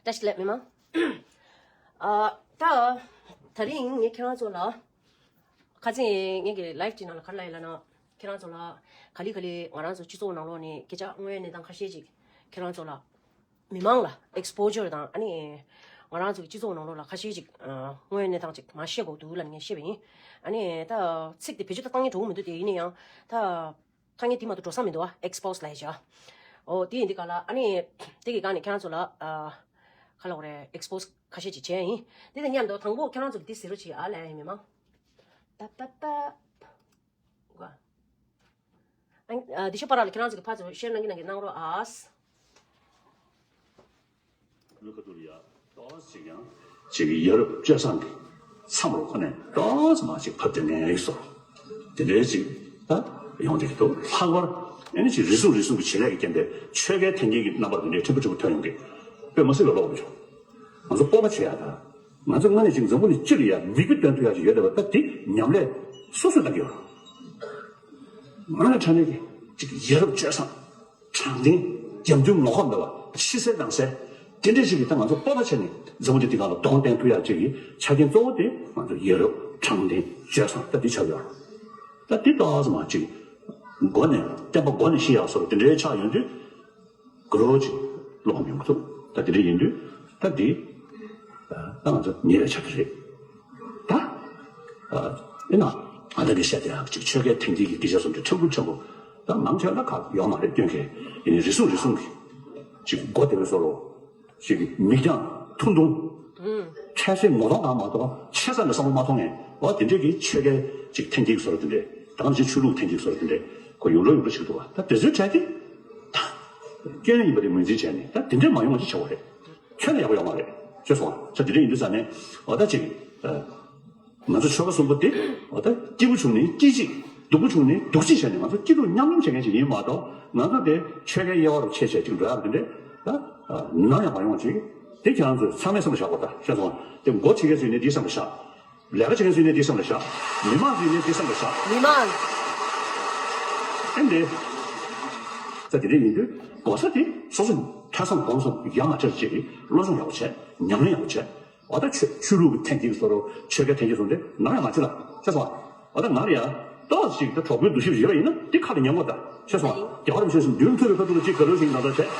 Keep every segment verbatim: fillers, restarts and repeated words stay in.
བཀྲ་ཤིས་བདེ་ལེགས་མི་མང་། ཨ། ད། ད་རིང་ངས་ཁྱེད་རང་ཚོ་ལ། ཁ་སང་ངེད་ཀྱི་ལའིབ་ཅིག་ནང་ལ་ག་རེ་ལབ་ཡིན་ལབ་ན། ཁྱེད་རང་ཚོ་ལ། ག་ལེ་ག་ལེ་ང་རང་ཚོ་སྤྱི་ཚོགས་ནང་ལོགས་ནས་སྐད་ཆ་དངོས་ཡོད་གནས་སྟངས་ཁ་ཤས་ཅིག་ཁྱེད་རང་ཚོ་ལ། མི་མང་ལ་ཨེག་སི་པོ་ཇར་དང་ཨ་ནི། ང་རང་ཚོ་གི་སྤྱི་ཚོགས་ནང་ལོགས་ལ་ཁ་ཤས་ཅིག་ཨ། དངོས་ཡོད་གནས་སྟངས་ཅིག་མར་བཤད་དགོས་འདུག་ལབ་ནས་ངས་བཤད་པ་ཡིན། ཨ་ནི་ད། ཚིག་དེ་བེད་སྤྱོད་ད་བཏང་ཉན་འགྲོ་གི་མི་འདུག་དེ་ཡིན་ན་ཡང་། ད། ཐ་སྙད་དེ་མ་གཏོགས་འགྲོ་ས་མི་འདུག་ཨ། ཨེག་སི་པོ་སི་ལབ་ཡ་ཅིག་ཨ། འོ་དེ་ཡིན་དུས་ག་ལ་ཨ་ནི། དེ་གི་སྒང་ནས་ཁྱེད་རང་ཚོ་ལ་ཨ། ག་ལབ་དགོས་རེད། ཨེག་སི་པོ་སི་ཁ་ཤས་ཅིག་བྱས་ཡིན། དེ་དང་མཉམ་དུ་དང་པོ་ཁྱེད་རང་ཚོ་གི་དེ་གཟིགས་རོགས་བྱེད་ཨ་ལབ་ཡ་ཡིན་མི་མང་། ད་ད་ད། ཨ། ཨ། འདི་ཤོག་པ་ར་ལ་ཁྱེད་རང་ཚོ་གི་ཕར་ཚུར་ཤེར་གནང་གི་གནང་གི་གནང་རོགས་ཨ། ལུ་ཁ་ཐུག་ལ་ཡ་ཏོག་ཙམ་ཅིག་ཡང་ཅིག་ཡ་རབས་སྤྱོད་བཟང་གི་མཚམས་རུ་ཁོ་ནས་ཏོག་ཙམ་མ་ཅིག་ཕབ་སྟེ་ངས་ཡིག་སོ། དེ་འདྲའི་ཅིག་ད་ཡོང་བསྡད་ཀྱི་འདུག་ལྷག་པར་ཨ་ནི་ཅིག་རེ་ཟུང་རེ་ཟུང་གི་བྱེད་ལས་ཀྱི་རྐྱེན་པས་ཆོལ་ཁའི་འཐེན་འཁྱེར་གྱི་རྣམ་པ་དེ་འདྲའི་ཕྲན་བུ་ཕྲན་བུ་ཐོན་ཡོང་གི། དཔེ་མ་སྲིད་ལ་ལོག་པ་བྱུང་། ང་ཚོ་སྤོབས་པ་བྱེད་ཡ་ད། ང་ཚོ་སྔ་ནས་ཅིག་འཛམ་བུ་གླིང་སྤྱི་ལ་ཡ་མིག་དཔེ་སྟོན་ཐུབ་ཡ་ཅིག་ཡོད་བསྡད་པ་ད་དེ་ཉམས་ལས་སོ་སོས་གནང་གི་ཡོད་རེད། ང་ལ་དྲང་གནས་ཀྱི་ཅིག་ཡ་རབས་སྤྱོད་བཟང་། དྲང་བདེན། རྒྱབ་མདུན་ངོ་ལྐོག་མེད་པ། ཕྱི་གསལ་ནང་གསལ། དེ་འདྲ་ཞིག་གིས་ད་ང་ཚོ་སྤོབས་པ་བྱས་ནས་འཛམ་བུ་གླིང་འདི་སྒང་ལ་གདོང་བསྟན་ཐུབ་ཡག་ཅིག་གི་ཆ་རྐྱེན་གཙོ་བོ་དེ་ང་ཚོ་ཡ་རབས། དྲང་བདེན། སྤྱོད་བཟང་ད་འདི་ཆགས་ཡོད་རེད། ད་འདི་ཏོག་ཙམ་ཅིག་མགོ་ནས་བསྟན་པ་མགོ་ནས་ཤེས་ཡག་བཟོ་འདྲ་དེ་འདྲའི་ཆགས་ཡོང་དུས་དགའ་རབ་ཅིག་ལོག་མི་ཡོང་གི་འདུག་ད་དེ་འདྲ་ཡིན་དུས་ད་འདི་ད་ང་ཚོ་ཉེ་བའི་ཆ་རྐྱེན་རེད། ད། ཨ། ཡིན་ན། ང་ད་གི་བཤད་དེ་ཡང་ཅིག་ཆོལ་ཁའི་འཐེན་འཁྱེར་གྱི་སྐད་ཆ་སོགས་འདྲ་ཕྲན་བུ་ཕྲན་བུ། ད་མང་ཆེ་བ་ལ་ཁག་ཡོད་མ་རེད་སྐྱོན་གྱི། ཡིན་ནའི་རེ་ཟུང་རེ་ཟུང་གི། ཅིག་མགོ་དེ་བས་བཟོ་རོགས། ཅིག་མིག་རྒྱང་ཐུང་ཐུང་། ཨུམ། འཕྲལ་སེལ་ངོ་གདོང་དག་མ་གཏོགས་ཆེ་ས་ནས་བསམ་བློ་མ་ཐོངས་ངས། འོ་དེ་འདྲས་ཀྱི་ཆོལ་ཁའི་ཅིག་འཐེན་འཁྱེར་བཟོ་རོགས་དེ་འདྲས། ད་ག་ནང་བཞིན་ཆོས་ལུགས་འཐེན་འཁྱེར་བཟོ་རོགས་དེ་འདྲས། ཁོ་ཡོང་འགྲོ་ཡོང་འགྲོ་བྱེད་ཀྱི་འདུག་བ། ད་དེ་ཚོའི་གྲས་དེ། ད། སྐྱོན་ཡིན་པ་དེ་ངོས་འཛིན་བྱས་ནས་ད་དེ་འདྲས་མ་ཡོང་བ་ཅིག་བྱ་བ་རེད། ཁྱོན་ནས་ཡག་པོ་ཡོད་མ་རེད། ཤེས་སོང་ང་། ད་དེ་འདྲ་ཡིན་དུས་ཙང་ནས་འོ་ད་ཅིག་ཨ། ང་ཚོ་ཆོལ་ཁ་གསུམ་པོ་དེ་འོ་ད་སྐྱིད་པོ་བྱུང་ནས་སྐྱིད་ཅིག་སྡུག་པོ་བྱུང་ནས་སྡུག་ཅིག་བྱས་ནས་ང་ཚོ་སྐྱིད་སྡུག་མཉམ་མྱོང་བྱེད་མཁན་ཅིག་ཡིན་མ་གཏོགས། ང་ཚོ་དེ་ཆོལ་ཁའི་དབྱེ་བ་རུ་ཕྱེ་བྱས་ཅིག་འགྲོ་ཡག་དེ་འདྲས་ད་ནམ་ཡང་མ་ཡོང་བ་ཅིག་དེ་ཁྱེད་རང་ཚོས་ཚང་མས་སེམས་ལ་བཞག་དགོས། ད་ཤེས་སོང་ང་། དེ་མགོ་ཁྲིད་མཁན་ཚོས་ནི་དེ་སེམས་ལ་བཞག་ལས་ཀ་བྱེད་མཁན་ཚོས་ནི་དེ་སེམས་ལ་བཞག་མི་མང་ཚོས་ནི་དེ་སེམས་ལ་བཞག་མི་མང་། ཨེ་འདྲས། ད་དེ་འདྲས་ཡིན་དུས་གོ་ས་དེ་སོ་སོ་ཐོས་བསམ་སྒོམ་གསུམ་ཡ་མ་བྲལ་ཅིག་གི་བློ་སྦྱོང་ཡག་པོ་བྱས། ཉམས་ལེན་ཡག་པོ་བྱས། འོ་ད་ཆོས་ཆོས་ལུགས་ཀྱི་འཐེན་འཁྱེར་བཟོ་རོགས། ཆོལ་ཁའི་འཐེན་འཁྱེར་བཟོ་འདྲ་ནམ་ཡང་མ་བྱེད་ལ། ཤེས་སོང་ང་། འོ་ད་ང་ལ་ཡ་ཏོག་ཙམ་ཅིག་ད་གྲོགས་པོའི་འདུ་ཤེས་ཡོད་པ་ཡིན་ན་དེ་ཁ་ལ་ཉན་དགོས། ད་ཤེས་སོང་ང་། རྒྱལ་བ་རིན་པོ་ཆེས་མདུན་ཐུག་པའི་ཁ་ཐུག་ལ་ཅིག་དགའ་ལོས་ཤིག་ནང་ལྟར་བྱས།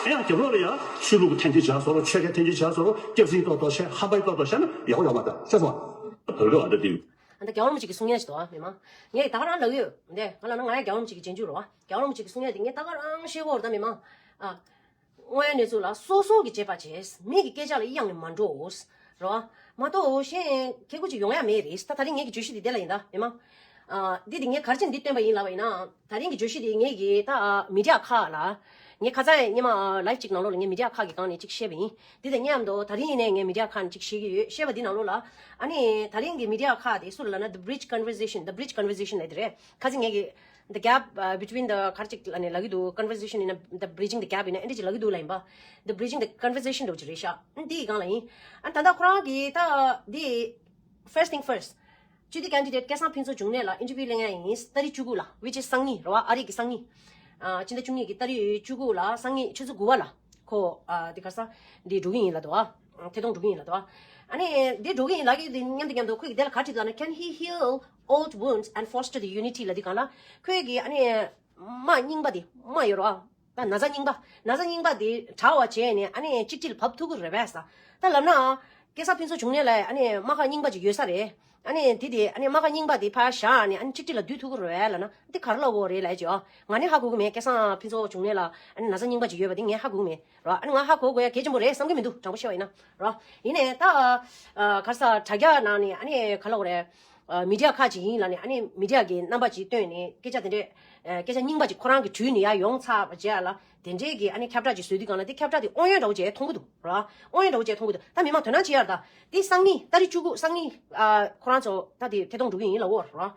ཨེ་ཡང་རྒྱབ་ལོགས་ལ་ཡ་ཆོས་ལུགས་ཀྱི་འཐེན་འཁྱེར་བྱས་བཟོ་རོགས། ཆོལ་ཁའི་འཐེན་འཁྱེར་བྱས་བཟོ་རོགས། སྐྱག་རྫུན་ཏོག་ཏོག་བཤད། ཧམ་པ་ཏོག་ཏོག་བཤད་ན་ཡག་པོ་ཡོད་མ་རེད། ཤེས་སོང་ང་། ད་ག་ད་དེ། ཨ། ད་རྒྱལ་བ་རིན་པོ་ཆེ་གིས་གསུང་ཡ་ཞིག་འདུག་ཨ། མི་མང་། ངས་ད་ག་རང་ལབ་ཡོད་དེ། ང་ལབ་ན་ང་ཡང་རྒྱལ་བ་རིན་པོ་ཆེ་གི་རྗེས་འཇུག་རེད་བ། རྒྱལ་བ་རིན་པོ་ཆེ་གིས་གསུང་ཡ་དེ་ངས་ད་ག་རང་ཤེས་ཀྱི་ཡོད་རེད། ད་མི་མང་། ཨ། དངོས་ཡོད་གནས་ཚུལ་ལ་སོ་སོ་གིས་དཔྱད་པ་བྱས། མི་གི་སྐད་ཆ་ལ་ཡི་གཡང་ནས་མ་འགྲོ། རེད་བ། མ་གཏོགས་གཞན་ཁྱད་མཁས་པོ་ཅིག་ཡོང་ཡ་མེད་རེད། ད་ད་རིང་ངེད་ཀྱི་བརྗོད་གཞི་འདི་དེ་ལ་ཡིན། ད་མི་མང་། ཨ། འདི་དེ་ངས་ག་རེ་བྱས་ནས་འདི་བཏོན་པ་ཡིན་ལབ་པ་ཡིན་ན། ད་རིང་གི་བརྗོད་གཞི་དེ་ངེད་ཀྱི་ད་མི་ཌི་ཡ་ཁག་ལ། ངས་ཁ་སང་སྔོན་མ་ལའིབ་ཅིག་ནང་ལོགས་ལ་ངས་མི་ཌི་ཡ་ཁག་གི་སྒང་ནས་ཅིག་བཤད་པ་ཡིན། འདི་དང་མཉམ་དུ་ད་རིང་ཡིན་ནའི་ངས་མི་ཌི་ཡ་ཁག་ནས་ཅིག་བཤད་ཀྱི་ཡོད། བཤད་པ་འདི་ནང་ལོགས་ལ། ཨ་ནི་ད་རིང་གི་མི་ཌི་ཡ་ཁག་དེ་སུ་ལབ་ན། The Bridge Conversation, The Bridge Conversation ལབ་དེ་རེད། ཁ་སང་ངས་ཀྱི་The Gap, uh, between the ག་རེ་ཅིག་ལབ་ནས་ལབ་ཀྱི་འདུག Conversation ཡིན་ན། The Bridging the Gap ཡིན་ན། ཨེ་འདྲ་ཅིག་ལབ་ཀྱི་འདུག་ལབ་ཡིན་པ། The Bridging the Conversation འདྲ་བོ་ཅིག་རེད་ཤག་འདི་ཡི་སྒང་ལ་ཡིན། ཨ། ད་ལྟ་ཁོ་རང་གིས་ད་འདི། First thing first. སྤྱི་འཐུས་ཀེན་ཌི་ཌེཊ་སྐལ་བཟང་ཕུན་ཚོགས་འབྱུང་གནས་ལ་ཨིན་ཊར་བིའུ་ལེན་ཡ་ཡིན། ཏ་རིག་བཅུ་དགུ་ལ། Which is སང་ཉིན་རེད་བ། ཨ་རི་གི་སང་ཉིན། ཨ། སྤྱི་ཟླ་བཅུ་གཉིས་ཀྱི་ཏ་རིག་བཅུ་དགུ་ལ་སང་ཉིན་ཆུ་ཚོད་དགུ་པ་ལ། ཁོ། ཨ། འདི་ག་རེ་ཟེར། འདི་འགྲོ་གི་ཡིན་ལབ་འདུག་བ། ཐད་གཏོང་འགྲོ་གི་ཡིན་ལབ་འདུག་བ། ཨ་ནི་འདི་འགྲོ་གི་ཡིན་ལབ་ཀྱི་འདུག་མཉམ་དུ་མཉམ་དུ་ཁོས་ཀྱིས་དེ་ལ་ག་རེ་བྲིས་འདུག་ལབ་ན། Can he heal old wounds and foster the unity ལབ་དུས་སྒང་ལ། ཁོས་ཀྱིས་ཨ་ནི། རྨ་རྙིང་པ་དེ། རྨ་ཡོད་རེད་བ། ད་ན་ཚ་རྙིང་པ། ན་ཚ་རྙིང་པ་དེ་དྲག་པ་བྱས་ནས། ཨ་ནི་གཅིག་སྒྲིལ་ལ་བབས་ཐུབ་ཀྱི་རེད་པས། ད་ལབ་ན། སྐལ་བཟང་ཕུན་ཚོགས་འབྱུང་གནས་ལ་ཨ་ནི་རྨ་ཁ་རྙིང་པ་ཅིག་ཡོད་ས་རེད། ཨ་ནི་དེ་དེ་ཨ་ནི་རྨ་ཁ་རྙིང་པ་དེ་ཕར་བཞག་ནས་ཨ་ནི་གཅིག་སྒྲིལ་ལ་བསྡུ་ཐུབ་ཀྱི་རེད་པས་ལབ་ན། འདི་ག་རེ་ལབ་དགོས་རེད་ལབ་ཀྱི་ཨ། ང་ནི་ཧ་གོ་གི་མེད། སྐལ་བཟང་ཕུན་ཚོགས་འབྱུང་གནས་ལ་ཨ་ནི་ན་ཚ་རྙིང་པ་ཅིག་ཡོད་པ་དེ་ངས་ཧ་གོ་གི་མེད་ར། ཨ་ནི་ང་ཧ་གོ་དགོས་ཡ་གལ་ཆེན་པོ་རེད་བསམ་གྱི་མི་འདུག་དྲང་པོ་བཤད་པ་ཡིན་ན་ར། ཡིན་ནའི་ད། ཨ། ག་རེ་ཟེར། དྲ་རྒྱ་ནང་ནས་ཨ་ནི་ག་རེ་ལབ་དགོས་རེད། ཨ། མི་ཌི་ཡ་ཁག་ཅིག་ཡིན་ལབ་ནས། ཨ་ནི་མི་ཌི་ཡ་གི་རྣམ་པ་ཅིག་བཏོན་ནས་སྐད་ཆ་དེ་འདྲས། ཨ། སྐད་ཆ་རྙིང་པ་ཅིག་ཁོ་རང་གིས་བྲིས་ནས་ཡར་ཡོང་ཚར་བ་རྗེས་ལ། དེ་འདྲས་ཀྱི་ཨ་ནི་ཁྱབ་བསྒྲགས་ཅིག་བཟོས་དུས་སྒང་ལ། དེ་ཁྱབ་བསྒྲགས་དེ་དབང་ཡོད་འདྲ་བོ་ཅིག་མཐོང་གི་འདུག་ར། དབང་ཡོད་འདྲ་བོ་ཅིག་མཐོང་གི་འདུག་ད་མི་མང་དོ་སྣང་བྱེད་ཡ་ར། ད་དེ་སང་ཉིན་ཏ་རིག་བཅུ་དགུ་སང་ཉིན། ཨ། ཁོ་རང་ཚོ་ད་དེ་ཐད་གཏོང་འགྲོ་གི་ཡིན་ལབ་ཀྱི་ཡོད་ར།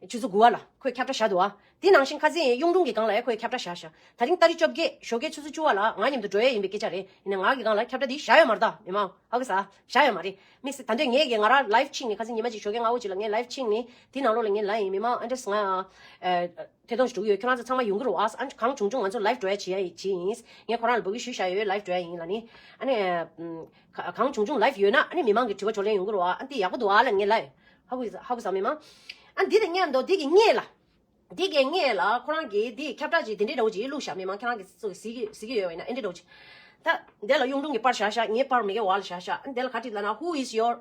ཆུ་ཚོད་དགུ་པ་ལ་ཁོས་ཁྱབ་བསྒྲགས་བཞག་འདུག་ཨ། དེ་ནང་བཞིན་ཁ་སང་གཡུང་དྲུང་གི་སྒང་ལ་ཡང་ཁོས་ཁྱབ་བསྒྲགས་བཞག་བཞག་ད་རིང་ཏ་རིག་བཅོ་བརྒྱད་ཞོགས་ཀའི་ཆུ་ཚོད་བཅུ་པ་ལ་ང་མཉམ་དུ་འགྲོ་ཡས་ཡིན་པའི་སྐད་ཆ་རེད། ཡིན་ནའི་ང་གི་སྒང་ལ་ཁྱབ་བསྒྲགས་འདི་བཞག་ཡོད་མ་རེད་ད། མི་མང་ཧ་གོ་ས་བཞག་ཡོད་མ་རེད། དམིགས་བསལ་ད་འདོད་ངས་ཀྱི་ང་རང་ལའིབ་ཕྱིན་ནས་ཁ་སང་ཉི་མ་གཅིག་ཞོགས་ཀའི་སྔ་པོ་ཅིག་ལ་ངས་ལའིབ་ཕྱིན་ནས་དེ་ནང་ལོགས་ལ་ངས་ལབ་ཡིན། མི་མང་ཨ་འདྲས་ང་ཨ་ཐད་གཏོང་ཞིག་འགྲོ་གི་ཡོད། ཁྱོད་རང་ཚོ་ཚང་མ་ཡོང་གི་རེད་བ། ཨ་གང་བྱུང་བྱུང་ང་ཚོ་ལའིབ་འགྲོ་ཡ་བྱེད་ཡ་བྱེད་ཡིན། ངས་ཁོ་རང་ལ་འབོད་སྐུལ་ཞུས་བཞག་ཡོད། ལའིབ་འགྲོ་ཡ་ཡིན་ལབ་ནས། ཨ་ནི་ཨ་གང་བྱུང་བྱུང་ལའིབ་ཡོད་ན་ཨ་ནི་མི་མང་གི་དྲི་བ་བརྗོད་ལེན་ཡོང་གི་རེད་བ། ཨ་འདི་ཡག་པོ་འདུག་ཨ་ལབ་ངས་ལབ་ཡོད། ཧ་གོ་ཧ་གོ་ས་མི་མང་། ཨ་འདི་དང་མཉམ་དུ་འདི་གི་སྔས་ལ། འདི་གའི་སྔས་ལ་ཁོ་རང་གིས་འདི་ཁྱབ་བསྒྲགས་ཅིག་འདི་འདྲའི་འདྲ་བོ་ཅིག་བླུགས་བཞག་མི་མང་ཁྱེད་རང་གིས་ཚོ་གཟིགས་ཀྱི་གཟིགས་ཀྱི་ཡོད་པ་ཡིན་ན་ཨེ་འདྲའི་འདྲ་བོ་ཅིག་ད་འདི་ལ་གཡུང་དྲུང་གི་པར་བཞག་བཞག་ངའི་པར་མི་སྒེར་བ་ལ་བཞག་བཞག་ཨ་འདི་ལ་ག་རེ་བྲིས་ལབ་ན། Who is your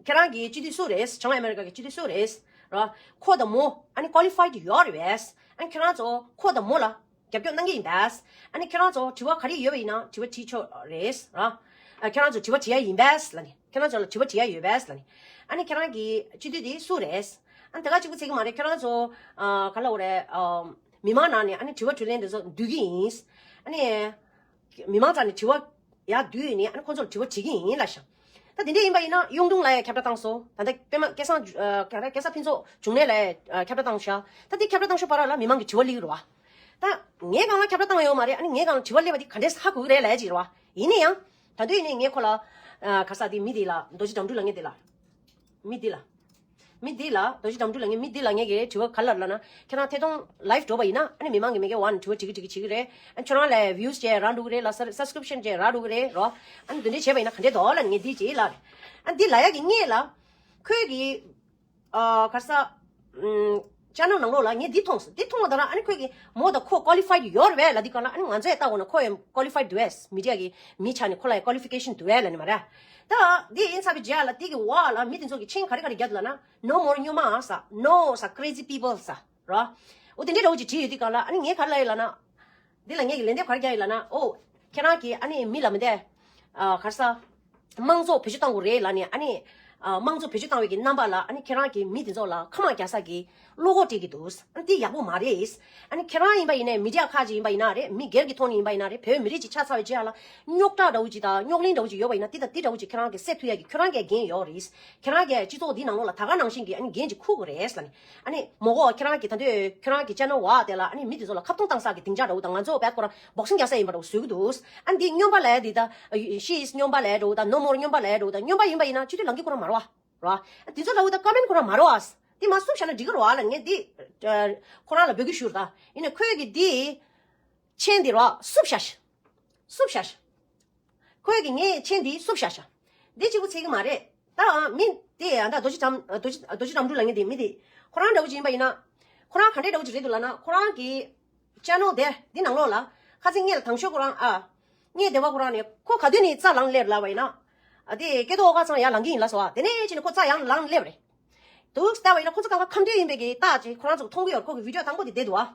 ཁྱེད་རང་གི་སྤྱི་འཐུས་སུ་རེད། བྱང་ཨ་མེ་རི་ཀ་གི་སྤྱི་འཐུས་སུ་རེད་ར། ཁོ་དང་མོ་ཨ་ནི་qualified ཡོད་རེད་པས། ཨ་ཁྱེད་རང་ཚོ་ཁོ་དང་མོ་ལ་རྒྱབ་སྐྱོར་གནང་གི་ཡིན་པས། ཨ་ནི་ཁྱེད་རང་ཚོ་དྲི་བ་ག་རེ་ཡོད་པ་ཡིན་ན་དྲི་བ་དྲིས་ཆོག་རེད་ར། ཨ་ཁྱེད་རང་ཚོ་དྲི་བ་དྲི་ཡ་ཡིན་པས་ལབ་ནས། ཁྱེད་རང་ཚོ་ལ་དྲི་བ་དྲི་ཡ་ཡོད་པས་ལབ་ནས། ཨ་ནི་ཁྱེད་རང་གི་སྤྱི་འཐུས་དེ་སུ་རེད། ཨ་ནི་དེ་ག་གཅིག་པུ་ཚིག་གི་མ་རེད། ཁྱེད་རང་ཚོ་ཨ་ག་ལབ་དགོས་རེད། ཨ་མི་མང་ནང་ནས་ཨ་ནི་དྲི་བ་དྲིས་ལན་དེ་ཚོ་བསྡུ་གི་ཡིན། ཨ་ནི་མི་མང་རྩ་ནས་དྲི་བ་ཡར་བསྡུས་ནས་ཨ་ནི་ཁོང་ཚོ་ལ་དྲི་བ་དྲི་གི་ཡིན་ལབ་ཤག་ད་དེ་འདྲ་ཡིན་པ་ཡིན་ན་གཡུང་དྲུང་ལ་ཡང་ཁྱབ་བསྒྲགས་བཏང་སོང་། ད་ལྟ་པད་མ་སྐལ་བཟང་ཨ་ག་རེ་སྐལ་བཟང་ཕུན་ཚོགས་འབྱུང་གནས་ལ་ཡང་ཨ་ཁྱབ་བསྒྲགས་བཏང་ཤག་ད་དེ་ཁྱབ་བསྒྲགས་བཏང་ཤོག་བར་ལ་མི་མང་གི་དྲི་བ་སླེབས་ཀྱི་རེད་བ། ད་ངས་གང་ལ་ཁྱབ་བསྒྲགས་བཏང་ཡོད་མ་རེད། ཨ་ནི་ངས་གང་ལ་དྲི་བ་སླེབས་པ་དེ་ག་འདྲས་ཧ་གོ་གི་རེད་ལབ་ཡ་ཅིག་རེད་བ། ཡིན་ན་ཡང་ད་དུང་ཡིན་ནའི་ངས་ཁོ་ལ་ཨ་ག་ས་དེ་མི་དེ་ལ་རྡོ་རྗེ་དགྲ་འབྲུ་ལབ་མཁན་དེ་ལ། མི་དེ་ལ། མི་དེ་ལ། རྡོ་རྗེ་དགྲ་འབྲུ་ལབ་མཁན་མི་དེ་ལ་ངས་ཀྱི་དྲི་བ་ག་ལ་ལབ་ན། ཁྱེད་རང་ཐད་གཏོང་ལའིབ་འགྲོ་བ་ཡིན་ན་ཨ་ནི་མི་མང་གི་མི་སྒེར་བ་ནས་དྲི་བ་དྲི་གི་དྲི་གི་བྱེད་ཀྱི་རེད། ཨ་ཁྱོད་རང་ལ་ཝིའུ་སི་བྱས་རག་འགྲོ་གི་རེད་ལ། སབ་སི་ཀི་རིབ་ཤན་བྱས་རག་འགྲོ་གི་རེད་རོ། ཨ་ནི་དེ་འདྲས་བྱས་པ་ཡིན་ན་ག་འདྲས་འདུག་ལབ་ནས་ངས་འདི་ཅིག་ལབ་རེད། ཨ་འདི་ལབ་ཡག་གི་སྔས་ལ། ཁོས་ཀྱི། ཨ་ག་རེ་ཟ། ཨམ། ཅེ་ནལ་ནང་ལོགས་ལ་ངས་འདི་མཐོང་སོང་། འདི་མཐོང་བ་དང་ཨ་ནི་ཁོས་ཀྱི་མོ་དང་ཁོ་ཀོ་ལི་ཕའི་ཌི་ཡོད་རེད་པས་ལབ་དུས་སྒང་ལ། ཨ་ནི་ང་ཚོས་ལྟ་དགོས་ན་ཁོ་ཡང་ཀོ་ལི་ཕའི་ཌི་འདུག་གས། མི་ཌི་ཡ་གི་མི་ཆགས་ནས་ཁོ་ལ་ཡང་ཀོ་ལི་ཕི་ཀེ་ཤན་འདུག་གས་ལབ་ནི་མ་རེད། ད་འདི་ཡིན་ཚར་བའི་རྗེས་ལ་འདི་གི་འོག་ལ་མི་དེ་ཚོ་གི་མཆན་ག་རེ་ག་རེ་བརྒྱབ་འདུག་ལབ་ན། No more སྨྱོན་མ་ཟ། No ཟ། Crazy people ཟ། རོ། འོ་དེ་འདྲའི་འདྲ་བོ་ཅིག་བྲིས་ཡོད་དུས་སྒང་ལ་ཨ་ནི་ངས་ག་རེ་ལབ་ཡོད་ལབ་ན། འདི་ལ་ངས་ཀྱི་ལན་འདེབས་ག་རེ་རྒྱག་ཡོད་ལབ་ན། ཨོ། ཁྱེད་རང་གིས་ཨ་ནི་མི་ལ་མི་འདས། ཨ་ག་རེ་ཟ། དམངས་གཙོ་བེད་སྤྱོད་བཏང་དགོས་རེད་ལབ་ནས། ཨ་ནི་ཨ་དམངས་གཙོ་བེད་སྤྱོད་བཏང་བའི་གི་རྣམ་པ་ལ་ཨ་ནི་ཁྱེད་རང་གིས་མི་དེ་ཚོ་ལ་ཁ་མ་རྒྱག་ས་གི་བློ་ཁོག་སྤྲད་ཀྱི་འདུག་ཨ་ནི་དེ་ཡག་པོ་མ་རེད། ཨ་ནི་ཁྱེད་རང་ཡིན་པ་ཡིན་ནའི་མི་ཌི་ཡ་ཁག་ཅིག་ཡིན་པ་ཡིན་ན་རེད། མི་སྒེར་གྱི་ཐོག་ནས་ཡིན་པ་ཡིན་ན་རེད། བོད་མི་རིགས་ཅིག་ཆགས་ཚར་བའི་རྗེས་ལ་རྙོག་དྲ་འདྲ་བོ་ཅིག་དང་རྙོག་གླེང་འདྲ་བོ་ཅིག་ཡོད་པ་ཡིན་ན་དེ་དང་དེ་འདྲ་བོ་ཅིག་ཁྱེད་རང་གིས་སེལ་ཐུབ་ཡ་གི་ཁྱོད་རང་གི་འགན་ཡོད་རེད། ཁྱེད་རང་གིས་སྤྱི་ཚོགས་འདི་ནང་ལོགས་ལ་ད་ག་ནང་བཞིན་གྱི་ཨ་ནི་འགན་ཅིག་འཁུར་དགོས་རེད་ལབ་ནས། ཨ་ནི་མོ་གོ་ཁྱེད་རང་གི་ད་འདོད་ཁྱོད་རང་གི་ཅེ་ནལ་བ་དེ་ལ་ཨ་ནི་མི་དེ་ཚོ་ལ་ཁ་བརྡུང་བཏང་ས་གི་སྡིངས་ཆ་འདྲ་བོ་དང་། ང་ཚོ་བད་ཁོ་རང་བོག་སིང་རྒྱག་ས་ཡིན་པ་འདྲ་བོ་བཟོ་གི་འདུག་ཨ་ནི་འདི་སྨྱོན་པ་ལབ་ཡ་འདི་ད་ཤི་ཨིས་སྨྱོན་པ་ལབ་ཡ་འདྲ་བོ་དང་། ནོ་མོར་སྨྱོན་པ་ལབ་ཡ་འདྲ་བོ་དང་། སྨྱོན་པ་ཡིན་པ་ཡིན་ན་སྤྱི་འཐུས་ལངས་ཀྱི་ཁོ་རང་མ་རེད་བ། ར། དེ་ཚོ་ལ་འུ་ད་ཀོ་མེན་ཁོ་རང་མ་རེད་བ། དེ་མ་བསུབ་བཞག་ན་འགྲིག་གི་རེད་བ་ལབ་ངས་འདི་ཨ་ཁོ་རང་ལ་འབོད་སྐུལ་ཞུ་ར་ད། ཡིན་ནའི་ཁོས་གི་འདི་མཆན་འདི་ར་བསུབ་བཞག་ཤག་བསུབ་བཞག་ཤག་ཁོས་གི་ངའི་མཆན་འདི་བསུབ་བཞག་ཤག་འདི་གཅིག་པུ་ཚིག་གི་མ་རེད། ད་ཨ་མི་དེ་ཨ་ད་རྡོ་རྗེ་འགྲམ་རྡོ་རྗེ་རྡོ་རྗེ་འགྲམ་འབྲུ་ལབ་མཁན་དེ་མི་དེ་ཁོ་རང་འདྲ་བོ་ཅིག་ཡིན་པ་ཡིན་ན། ཁོ་རང་ག་འདྲའི་འདྲ་བོ་ཅིག་རེད་འདུག་ལབ་ན། ཁོ་རང་གི་ཅེ་ནལ་དེ་འདི་ནང་ལོགས་ལ་ཁ་སང་ངེད་ལ་དང་ཤོས་ཁོ་རང་ཨ། ངེད་སྡེ་བ་ཁོ་རང་ནས་ཁོ་ག་དུས་ནས་རྩ་ལངས་སླེབས་ལབ་པ་ཡིན་ན། ཨ་དེ་སྐལ་རྡོར་ཨོ་དཀར་ཚང་ཡར་ལངས་ཀྱི་ཡིན་ལབ་སོང་ཨ། དེ་ནས་ཕྱིན་ནས་ཁོ་རྩ་ཡར་ལངས་སླེབས་རེད། འདུག་ལྟ་བ་ཡིན་ན་ཁོ་ཚོ་གང་ག་ཁམས་འདྲེ་ཡིན་པའི་གི་རྟགས་ཅིག་ཁོ་རང་ཚོ་མཐོང་གི་ཡོད། ཁོ་གི་བི་ཌི་ཡོ་དང་པོ་དེ་བསྡད་འདུག་ཨ།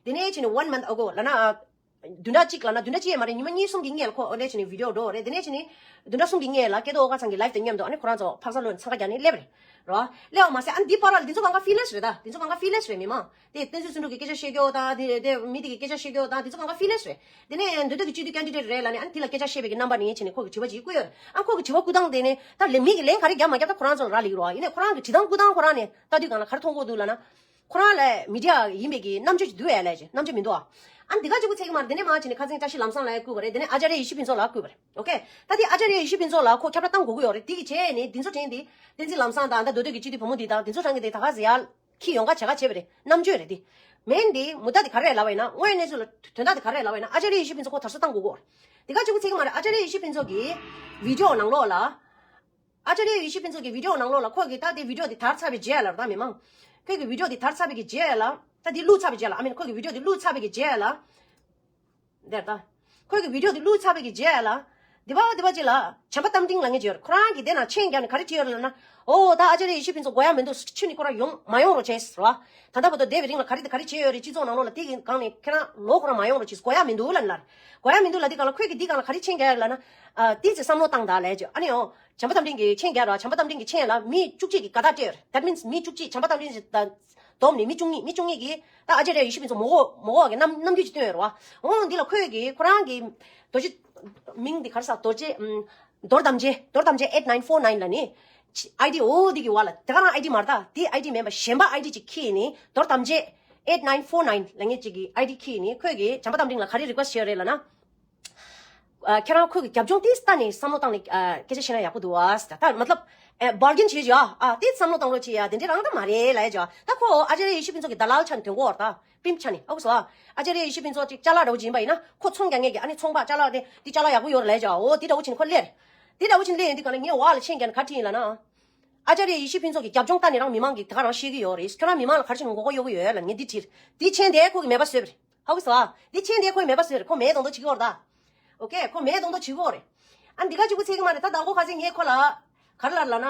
དེ་ནས་ཕྱིན་ནས་one month ago ལབ་ན་ཨ། བདུན་ཕྲག་གཅིག་ལབ་ན་བདུན་ཕྲག་གཅིག་ཡང་མ་རེད། ཉི་མ་གཉིས་གསུམ་གྱི་སྔོན་ལ་ཁོ་ཨོ་འདྲས་བྱས་ནས་བི་ཌི་ཡོ་འགྲོ་རེད། དེ་ནས་བྱས་ནས་བདུན་ཕྲག་གསུམ་གྱི་སྔོན་ལ་སྐལ་རྡོར་ཨོ་དཀར་ཚང་གི་ལའིབ་དང་མཉམ་དུ་ཨ་ནི་ཁོ་རང་ཚོ་ཕག་ཚ་ལོན་འཚང་ཁ་རྒྱག་ནས་སླེབས་རེད། རོ། སླེབས་པ་མ་ཟད་ཨ་ནི་འདི་བར་ལ་འདི་ཚོ་གང་ག་ཧྥི་ལེན་སི་རེད་ད། འདི་ཚོ་གང་ག་ཧྥི་ལེན་སི་རེད། མི་མང་དེ་བསྟན་འཛིན་ཚུལ་ཁྲིམས་ཀྱི་སྐད་ཆ་བཤད་རྒྱུ་དང་དེ་དེ་མི་དེ་གི་སྐད་ཆ་བཤད་རྒྱུ་དང་འདི་ཚོ་གང་ག་ཧྥི་ལེན་སི་རེད། དེ་ནས་མདུན་སྐྱོད་ཀྱི་སྤྱི་འཐུས་ཀེན་ཌི་ཌེ་ཊི་རེད་ལབ་ནས་ཨ་ནི་དེ་ལ་སྐད་ཆ་བཤད་པའི་གི་རྣམ་པ་ནས་བྱས་ནས་ཁོ་གི་དྲི་བ་ཅིག་བསྐུར་ཡོད་རེད། ཨ་ཁོ་གི་དྲི་བ་བསྐུར་སྟངས་དེ་ནས་ད་ལས་མི་གི་ལན་ག་རེ་རྒྱབ་མ་རྒྱབ་ད་ཁོ་རང་ཚོ་ལ་རག་ལས་ཀྱི་རེད་བ། ཡིན་ནའི་ཁོ་རང་གི་དྲི་སྟངས་བསྐུར་སྟངས་ཁོ་རང་ནས་ལྟ་དུས་གང་ལ་ག་རེ་མཐོང་གི་འདུག་ལབ་ན། ཁོ་རང་ལ་མི་ཌི་ཡ་ཡིན་པའི་གི་རྣམ་དཔྱོད་ཅིག་འདུག་ཨེ་ལབ་ཅིག་རྣམ་དཔྱོད་མི་འདུག་ཨ། ཨ་འདི་ག་གཅིག་པུ་ཚིག་གི་མ་རེད། དེ་ནས་མར་བྱས་ནས་ཁ་སང་བཀྲ་ཤིས་ལམ་བཟང་ལ་བསྐུར་བ་རེད། དེ་ནས་ཨ་ཅཱརྱ་ཡེ་ཤེས་ཕུན་ཚོགས་ལ་བསྐུར་བ་རེད། ཨོ་ཁེ། ད་དེ་ཨ་ཅཱརྱ་ཡེ་ཤེས་ཕུན་ཚོགས་ལ་ཁོ་ཁྱབ་བསྒྲགས་བཏང་དགོས་ཀྱི་ཡོད་རེད། དེ་གི་རྗེས་ནས་འདི་ཚོ་དྲན་དེ་བསྟན་འཛིན་ལམ་བཟང་དང་ད་མདོ་སྟོད་ཀྱི་སྤྱི་འཐུས་བུ་མོ་འདི་དང་འདི་ཚོ་གྲངས་ཀྱི་དེ་ད་ག་ཟེ་ཡར་ཁྱི་ཡོང་ག་བྱས་ག་བྱས་པ་རེད། རྣམ་དཔྱོད་རེད་དེ། མིན་དེ་མུ་མཐའ་དེ་ག་རེ་ལབ་པ་ཡིན་ན། དངོས་གནས་ཚུལ་ལ་དོན་དག་དེ་ག་རེ་ལབ་པ་ཡིན་ན་ཨ་ཅཱརྱ་ཡེ་ཤེས་ཕུན་ཚོགས་ཁོ་དར་སྲོལ་བཏང་དགོས་ཀྱི་ཡོད་རེད། དེ་ག་གཅིག་པུ་ཚིག་གི་མ་རེད། ཨ་ཅཱརྱ་ཡེ་ཤེས་ཕུན་ཚོགས་ཀྱི་བི་ཌི་ཡོ་ནང་ལོགས་ལ། ཨ་ཅཱརྱ་ཡེ་ཤེས་ཕུན་ཚོགས་ཀྱི་བི་ཌི་ཡོ་ནང་ལོགས་ལ་ཁོ་གི་ད་དེ་བི་ཌི་ཡོ་དེ་དར་ཚར་བའི་རྗེས་ལ་ད་མི་མང་། ཁོ་གི་བི་ཌི་ཡོ་དེ་དར་ཚར་བའི་གི་རྗེས་ལ། ད་དེ་བླུགས་ཚར་བའི་རྗེས་ལ། ཨ་མིན་ཁོ་གི་བི་ཌི་ཡོ་དེ་བླུགས་ཚར་བའི་གི་རྗེས་ལ། འདིར་ད། ཁོ་གི་བི་ཌི་ཡོ་དེ་བླུགས་ཚར་བའི་གི་རྗེས་ལ། དེ་བ་དེ་བ་ཅིག་ལ་བྱམས་པ་རྟ་མགྲིན་ལབ་མཁན་ཅིག་ཡོད་རེད། ཁོ་རང་གིས་དེ་ནང་མཆན་བརྒྱབ་ནས་ག་རེ་བྲིས་ཡོད་རེད་ལབ་ན། ཨོ་ད་ཨ་ཅཱརྱ་ཡེ་ཤེས་ཕུན་ཚོགས་དགོས་ཡ་མི་འདུག་ཁྱོད་ནི་ཁོ་རང་ཡོང་མ་ཡོང་རོགས་བྱས་ཟེར་བ། ད་ལྟ་བར་དུ་བསྡད་པའི་རིང་ལ་ག་རེ་དང་ག་རེ་བྱས་ཡོད་རེད། སྤྱི་ཚོགས་ནང་ལོགས་ལ་དེ་གི་སྒང་ནས་ཁྱེད་རང་ལོག་ཁོ་རང་མ་ཡོང་རོགས་བྱས། དགོས་ཡ་མི་འདུག་ལབ་ནི་ལ་རེད། དགོས་ཡ་མི་འདུག་ལབ་དུས་སྒང་ལ་ཁོས་གི་འདི་སྒང་ལ་ག་རེ་མཆན་རྒྱག་ཡོད་ལབ་ན། ཨ་ཏིས་བསམ་བློ་བཏང་དང་ལབ་ཅིག་ཨ་ནི་ཨོ། བྱམས་པ་རྟ་མགྲིན་གྱིས་མཆན་རྒྱག་ར། བྱམས་པ་རྟ་མགྲིན་གྱི་མཆན་ལ་མི་བཅུ་གཅིག་གིས་དགའ་རྟགས་སྤྲད་ཡོད་རེད། That means མི་བཅུ་གཅིག་བྱམས་པ་རྟ་མགྲིན་གྱིས་ད་བསྡོམས་ནས་མི་བཅུ་གཉིས། མི་བཅུ་གཉིས་ཀྱིས་ད་ཨ་ཅཱརྱ་ཡེ་ཤེས་ཕུན་ཚོགས་མོ་གོ་མོ་གོ་གི་རྣམ་རྣམ་འགྱུར་ཅིག་སྟོན་ཡོད་རེད་བ། འོ་འདི་ལ་ཁོས་གི་ཁོ་རང་གི་རྡོ་རྗེ་མིང་འདི་ག་རེ་ཟ། རྡོ་རྗེ་ཨམ། རྡོར་དམ་རྗེ། རྡོར་དམ་རྗེ་eight nine four nine ལ་ནི། ཨའི་ཌི་འོ་དེ་གི་བ་ལ་དེ་ག་རང་ཨའི་ཌི་མ་རེད་ད། དེ་ཨའི་ཌི་མིན་པ་གཞན་པ་ཨའི་ཌི་ཅིག་ཁྱེར་ནས་རྡོར་དམ་བཅས་eight nine four nine ལབ་མཁན་ཅིག་གི་ཨའི་ཌི་ཁྱེར་ནས་ཁོས་གི་བྱམས་པ་རྟ་མགྲིན་ལ་ག་རེ་རི་ཀུ་ཨེ་སི་ཊི་བྱས་ཡོད་རེད་ལབ་ན། ཨ། ཁྱེད་རང་ཁོ་གི་རྒྱབ་ལྗོངས་དེ་ལྟ་ནས་བསམ་བློ་བཏང་ནས་ཨ། སྐད་ཆ་བཤད་ན་ཡག་པོ་འདུག་ཨ། ད་མ་ཏ་ལབ་ཨ། བར་གིན་བྱེད་བྱ་ཨ། དེ་བསམ་བློ་བཏང་རོགས་བྱེད་ཡ། དེ་འདྲའི་རང་ད་མ་རེད་ལབ་ཡ་བྱ། ད་ཁོ་ཨ་ཅཱརྱ་ཡེ་ཤེས་ཕུན་ཚོགས་ཀྱི་ད་ལཱལ་ཆ་ནས་དོན་གོ་བར་ད་པིམ་ཆ་ནས་ཨ་ཁུ་སོ་ཨ། ཨ་ཅཱརྱ་ཡེ་ཤེས་ཕུན་ཚོགས་ཅིག་ཅ་ལག་འདྲ་བོ་ཅིག་ཡིན་པ་ཡིན་ན་ཁོ་ཚོང་རྒྱག་མཁན་གྱི་ཨ་ནི་ཚོང་པ་ཅ་ལག་དེ་དེ་ཅ་ལག་ཡག་པོ་ཡོད་རེད་ལབ་ཡ་བྱ། འོ་དེ་འདྲ་བོ་བྱས་ནས་ཁོ་སླེབས་རེད། དེ་འདྲ་བོ་བྱས་ནས་སླེབས་ཡོང་དུས་ག་ལ་ངས་འོག་ལ་མཆན་རྒྱག་ན་ག་འདྲ་ཡིན་ལབ་ན། ཨ་ཅཱརྱ་ཡེ་ཤེས་ཕུན་ཚོགས་ཀྱི་རྒྱབ་ལྗོངས་ལྟ་ནས་རང་མི་མང་གིས་དེ་ག་རང་ཤེས་ཀྱི་ཡོད་རེད། ཁྱོད་རང་མི་མང་ལ་ག་རེ་བྱས་ནས་མགོ་སྐོར་གཡོག་གི་ཡོད་ལབ་ངས་འདི་དྲིས། འདི་མཆན་དེ་ཁོ་གིས་མེད་པ་བཟོས་པ་རེད། ཧ་གོ་སོང་ཨ། འདི་མཆན་དེ་ཁོས་མེད་པ་བཟོས་རེད། ཁོ་མེད་མདོག་མདོག་བྱེད་ཀྱི་ཡོད་རེད་ད། ཨོ་ཀེ། ཁོ་མེད་མདོག་མདོག་བྱེད་ཀྱི་ཡོད་རེད། ཨ་འདི་ག་གཅིག་པུ་ཚད་ཀྱི་མ་རེད་ད། དང་པོ་ཁ་སང་ངས་ཁོ་ལ་ག་རེ་ལབ་ལབ་ན།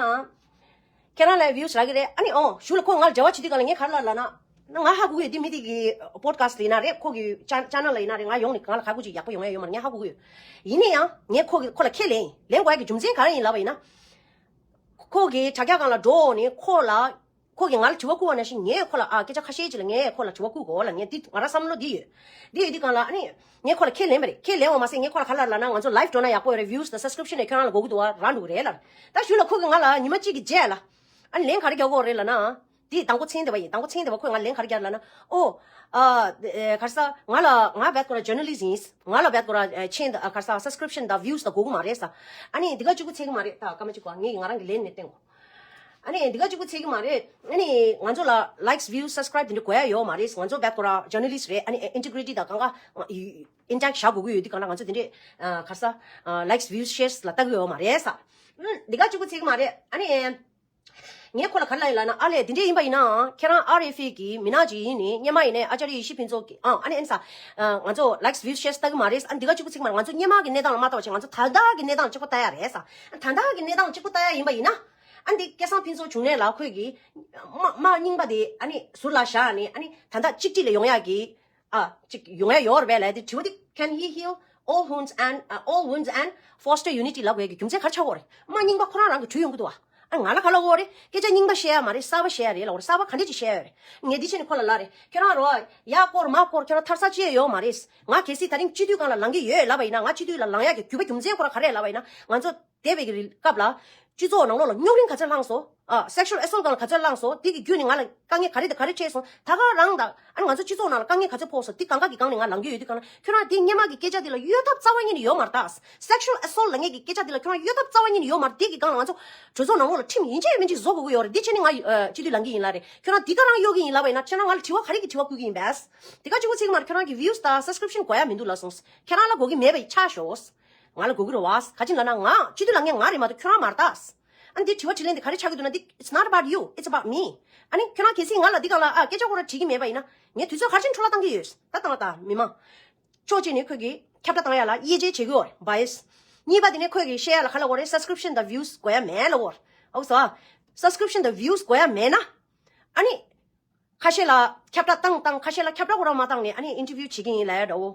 ཁྱེད་རང་ལ་བིའུ་སི་རག་གི་རེད། ཨ་ནི་ཨོ་གཞུག་ལ་ཁོ་ང་ལ་འབྲེལ་བ་བྱེད་དུས་ག་ལ་ངས་ག་རེ་ལབ་ལབ་ན། ང་ཧ་གོ་གི་ཡོད། འདི་མི་དེ་གི་པོ་ཌི་ཁ་སི་ཊི་ལ་ཡིན་ན་རེད། ཁོ་གི་ཅ་ཅེ་ནལ་ལ་ཡིན་ན་རེད། ང་ཡོང་ནས་ང་ལ་ཁ་ཁུ་ཅིག་ཡག་པོ་ཡོང་ཡ་ཡོད་མ་རེད། ངས་ཧ་གོ་གི་ཡོད། ཡིན་ན་ཡང་ངས་ཁོ་གི་ཁོ་ལ་ཁས་ལེན་ཡིན། ལེན་དགོས་ཡ་གི་རྒྱུ་མཚན་ག་རེ་ཡིན་ལབ་པ་ཡིན་ན། ཁོ་གི་དྲ་རྒྱ་སྒང་ལ་འགྲོ་ནས་ཁོ་ལ། ཁོ་གིས་ང་ལ་དྲི་བ་བསྐུར་བ་ནང་བཞིན་ངས་ཁོ་ལ་ཨ་སྐད་ཆ་ཁ་ཤས་ཅིག་ལ་ངས་ཁོ་ལ་དྲི་བ་བསྐུར་དགོས་ལ། ངས་འདི་ང་རང་བསམ་བློ་འདི་ཡོད། འདི་ཡོད་འདི་སྒང་ལ་ཨ་ནི་ངས་ཁོ་ལ་ཁས་ལེན་པ་རེད། ཁས་ལེན་པ་མ་ཟད་ངས་ཁོ་ལ་ག་རེ་ལབ་ལབ་ན། ང་ཚོ་ལའིབ་འགྲོ་ན་ཡག་པོ་ཡོད་རེད། བིའུ་སི་དང་སབ་སི་ཀི་རིབ་ཤན་ནས་ཁྱོད་རང་ལ་དགོས་ཀྱི་འདུག་བ་རང་འགྲོ་གི་རེད་ལབ། ད་གཞུག་ལ་ཁོ་གིས་ང་ལ་ཉི་མ་གཅིག་གི་རྗེས་ལ་ཨ་ནི་ལན་ག་རེ་རྒྱག་གི་ཡོད་རེད་ལབ་ན། འདི་དང་པོ་མཚན་དེ་བ་ཡིན། དང་པོ་མཚན་དེ་བ་ཁོས་ང་ལན་ག་རེ་རྒྱག་ལབ་ན། ཨོ། ཨ། ག་རེ་ཟ། ང་ལ་ང་བད་ཁོ་ར་ཇར་ན་ལི་སི་ཊི་ཡིན། ང་ལ་བད་ཁོ་ར་མཆན་དང་ག་རེ་ཟ་སབ་སི་ཀི་རིབ་ཤན་དང་བིའུ་སི་དང་དགོས་ཀྱི་མ་རེད་ཟེར། ཨ་ནི་འདི་ག་གཅིག་པུ་ཚད་ཀྱི་མ་རེད་ད། སྐར་མ་གཅིག་གོ་ངས་ང་རང་གི་ལན་ནས་བསྟན་གོ། ཨ་ནི་འདི་ག་གཅིག་པུ་ཚད་ཀྱི་མ་རེད། ཨ་ནི་ང་ཚོ་ལ་ལའིཀ་སི་བིའུ་སི་སབ་སི་ཀི་རའིབ་དེ་འདྲ་དགོས་ཡ་ཡོད་མ་རེད། ང་ཚོ་བད་ཁོ་ར་ཇར་ན་ལི་སི་ཊི་རེད། ཨ་ནི་ཨིན་ཊི་གི་རི་ཊི་དང་གང་ག་ཨིན་ཊེག་བཞག་དགོས་ཀྱི་ཡོད། འདི་གང་ལ་ང་ཚོ་དེ་འདྲས་ག་རེ་ཟ་ལའིཀ་སི་བིའུ་སི་ཤེར་སི་ལ་ལྟ་གི་ཡོད་མ་རེད་ཟེར། ཨ་འདི་ག་གཅིག་པུ་ཚད་ཀྱི་མ་རེད། ཨ་ནི། ངས་ཁོ་ལ་ག་རེ་ལབ་ཡིན་ལབ་ན། ཨ་ལས་དེ་འདྲས་ཡིན་པ་ཡིན་ནའང་ཁྱེད་རང་ཨར་ཨེཕ་ཨེ་གི་མི་སྣ་ཅིག་ཡིན་ནི་སྔོན་མ་ཡིན་ནའི་ཨ་ཅཱརྱ་ཡེ་ཤེས་ཕུན་ཚོགས་ཀྱི་ཨང་ཨ་ནི་ཨ་ནི་ཟེར། ང་ཚོ་ལའིཀ་སི་བིའུ་སི་ཤེར་སི་ལྟ་གི་མ་རེད། ཨ་འདི་ག་གཅིག་པུ་ཚད་ཀྱི་མ་རེད། ང་ཚོ་སྔོན་མ་གི་གནས་སྟངས་ལ་མ་ལྟ་བ་བྱས་ང་ཚོ་ད་ལྟ་གི་གནས་སྟངས་ལ་གཅིག་པོ་ལྟ་ཡ་རེད་ཟེར། ད་ལྟ་གི་གནས་སྟངས་ལ་གཅིག་པོ་ལྟ་ཡ་ཡིན་པ་ཡིན་ན། ཨ་འདི་སྐལ་བཟང་ཕུན་ཚོགས་འབྱུང་གནས་ལགས་ཁོས་གི་དམག་དམག་རྙིང་པ་དེ་ཨ་ནི་ཟུར་ལ་བཞག་ནས་ཨ་ནི་ད་ལྟ་གཅིག་སྒྲིལ་ལ་ཡོང་ཡ་གི་ཨ། ཅིག་ཡོང་ཡ་ཡོད་རེད་པས་ལབ་དེ་དྲི་བ་དེ། Can he heal all wounds and uh, all wounds and foster unity ལབ་དགོས་ཀྱི་རྒྱུ་མཚན་ག་རེ་ཆགས་ཀྱི་ཡོད་རེད། དམག་རྙིང་པ་ཁོ་རང་རང་གིས་གྲོལ་ཡོང་གི་འདུག་བ། ཨ་ང་ལ་ག་ལབ་ཀྱི་ཡོད་རེད། སྐད་ཆ་རྙིང་པ་བཤད་ཡ་མ་རེད། གསར་པ་བཤད་ཡ་རེད་ལབ་ཀྱི་ཡོད་རེད། གསར་པ་ག་འདྲས་ཅིག་བཤད་ཡ་ཡོད་རེད། ངས་འདི་བྱས་ནས་ཁོ་ལ་ལབ་རེད། ཁྱོད་རང་རོ། ཡ་སྐོར་མ་སྐོར་ཁྱོད་རང་ཐར་ས་ཅི་ཡང་ཡོད་མ་རེད། ང་གལ་སྲིད་ད་རིང་སྤྱི་འཐུས་སྒང་ལ་ལངས་ཀྱི་ཡོད་ལབ་པ་ཡིན་ན། ང་སྤྱི་འཐུས་ལ་ལངས་ཡ་གི་རྒྱུ་བ་རྒྱུ་མཚན་ཁོ་རང་ག་རེ་ལབ་པ་ཡིན་ན། ང་ཚོ་འདས་པའི་གི་སྐབས་ལ། སྤྱི་ཚོགས་ནང་ལོགས་ལ་རྙོག་གླེང་ག་ཚོད་བསླངས་སོང་། ཨ། སེག་ཤུ་ཨལ་ཨེ་སོལ་སྒང་ལ་ག་ཚོད་བསླངས་སོང་། དེ་གི་བརྒྱུད་ནས་ང་ལ་དཀའ་ངལ་ག་རེ་དང་ག་རེ་འཕྲད་སོང་། ད་ག་རང་དང་ཨ་ནི་ང་ཚོ་སྤྱི་ཚོགས་ནང་ལ་དཀའ་ངལ་ག་ཚོད་ཕོག་སོང་། དེ་གང་ག་གི་སྒང་ནས་ང་ལངས་ཀྱི་ཡོད་དུས་གང་ལ། ཁྱོད་རང་དེ་སྔོན་མ་གི་སྐད་ཆ་དེ་ལ་གཡོལ་ཐབས་རྩ་བ་ཉིད་ནས་ཡོད་མ་རེད་ད། སེག་ཤུ་ཨལ་ཨེ་སོལ་ལབ་མཁན་གྱི་སྐད་ཆ་དེ་ལ་ཁྱོད་རང་གཡོལ་ཐབས་རྩ་བ་ཉིད་ནས་ཡོད་མ་རེད། དེ་གི་སྒང་ལ་ང་ཚོ་གྲོས་ཚོགས་ནང་ལོགས་ལ་ཁྲིམས་ཡིན་གཅིག་མིན་གཅིག་བཟོ་དགོས་ཀྱི་ཡོད་རེད། དེ་བྱས་ནས་ང་ཨ། སྤྱི་འཐུས་ལངས་ཀྱི་ཡིན་ལབ་རེད། ཁྱོད་རང་དེ་ག་རང་གཡོལ་གྱི་ཡིན་ལབ་པ་ཡིན་ན། ཁྱོད་རང་ང་ལ་དྲི་བ་ག་རེ་གི་དྲི་བ་བསྐུར་གྱི་ཡིན་པས། དེ་ག་གཅིག་པུ་ཚད་ཀྱི་མ་རེད། ཁྱོད་རང་གི་བིའུ་སི་དང་སབ་སི་ཀི་རིབ་ཤན་དགོས་ཡ་མི་འདུག་ལབ་སོང་། ཁྱོད་རང་ལ་དགོས་ཀྱི་མེད་པ་ཡིན་ཆ་ཤོག་ང་ལ་དགོས་ཀྱི་རེད་བ། ག་ཅི་ལབ་ན་ང་སྤྱི་འཐུས་ལངས་མཁན་ང་རེད་མ་གཏོགས་ཁྱོད་རང་མ་རེད་ད། ཨ་ནི་དེ་དྲི་བ་དྲིས་ལན་དེ་ག་རེ་ཆགས་ཀྱི་འདུག་ན། འདི། It's not about you, it's about me. ཨ་ནི་ཁྱོད་རང་གལ་སྲིད་ང་ལ་འདི་སྒང་ལ་ཨ་སྐད་ཆ་ཁོ་རང་དྲིས་ཀྱི་མེད་པ་ཡིན་ན། ངས་དུས་ཚོད་ག་རེ་བྱས་ནས་འཕྲོ་བརླག་བཏང་གི་ཡོད། ད་བཏང་བ་ད་མི་མང་། ཕྱོགས་གཅིག་ནས་ཁོས་ཀྱིས་ཁྱབ་བསྒྲགས་བཏང་ཡ་ལ་དབྱེ་འབྱེད་བྱེད་ཀྱི་ཡོད་རེད། བྷ་ཡ་སི། གཉིས་པ་དེ་ནས་ཁོས་ཀྱིས་བཤད་ཡ་ལ་ག་ལབ་ཀྱི་ཡོད་རེད། སབ་སི་ཀི་རིབ་ཤན་དང་བིའུ་སི་དགོས་ཡ་མེད་ལབ་ཀྱི་ཡོད་རེད། ཨོ་སོ། སབ་སི་ཀི་རིབ་ཤན་དང་བིའུ་སི་དགོས་ཡ་མེད་ན། ཨ་ནི། ཁ་ཤས་ལ་ཁྱབ་བསྒྲགས་བཏང་བཏང་། ཁ་ཤས་ལ་ཁྱབ་བསྒྲགས་ཁོ་རང་མ་བཏང་ནས་ཨ་ནི་ཨིན་ཊར་བིའུ་བྱེད་ཀྱི་ཡིན་ལབ་ཡ་འདྲ་བོ།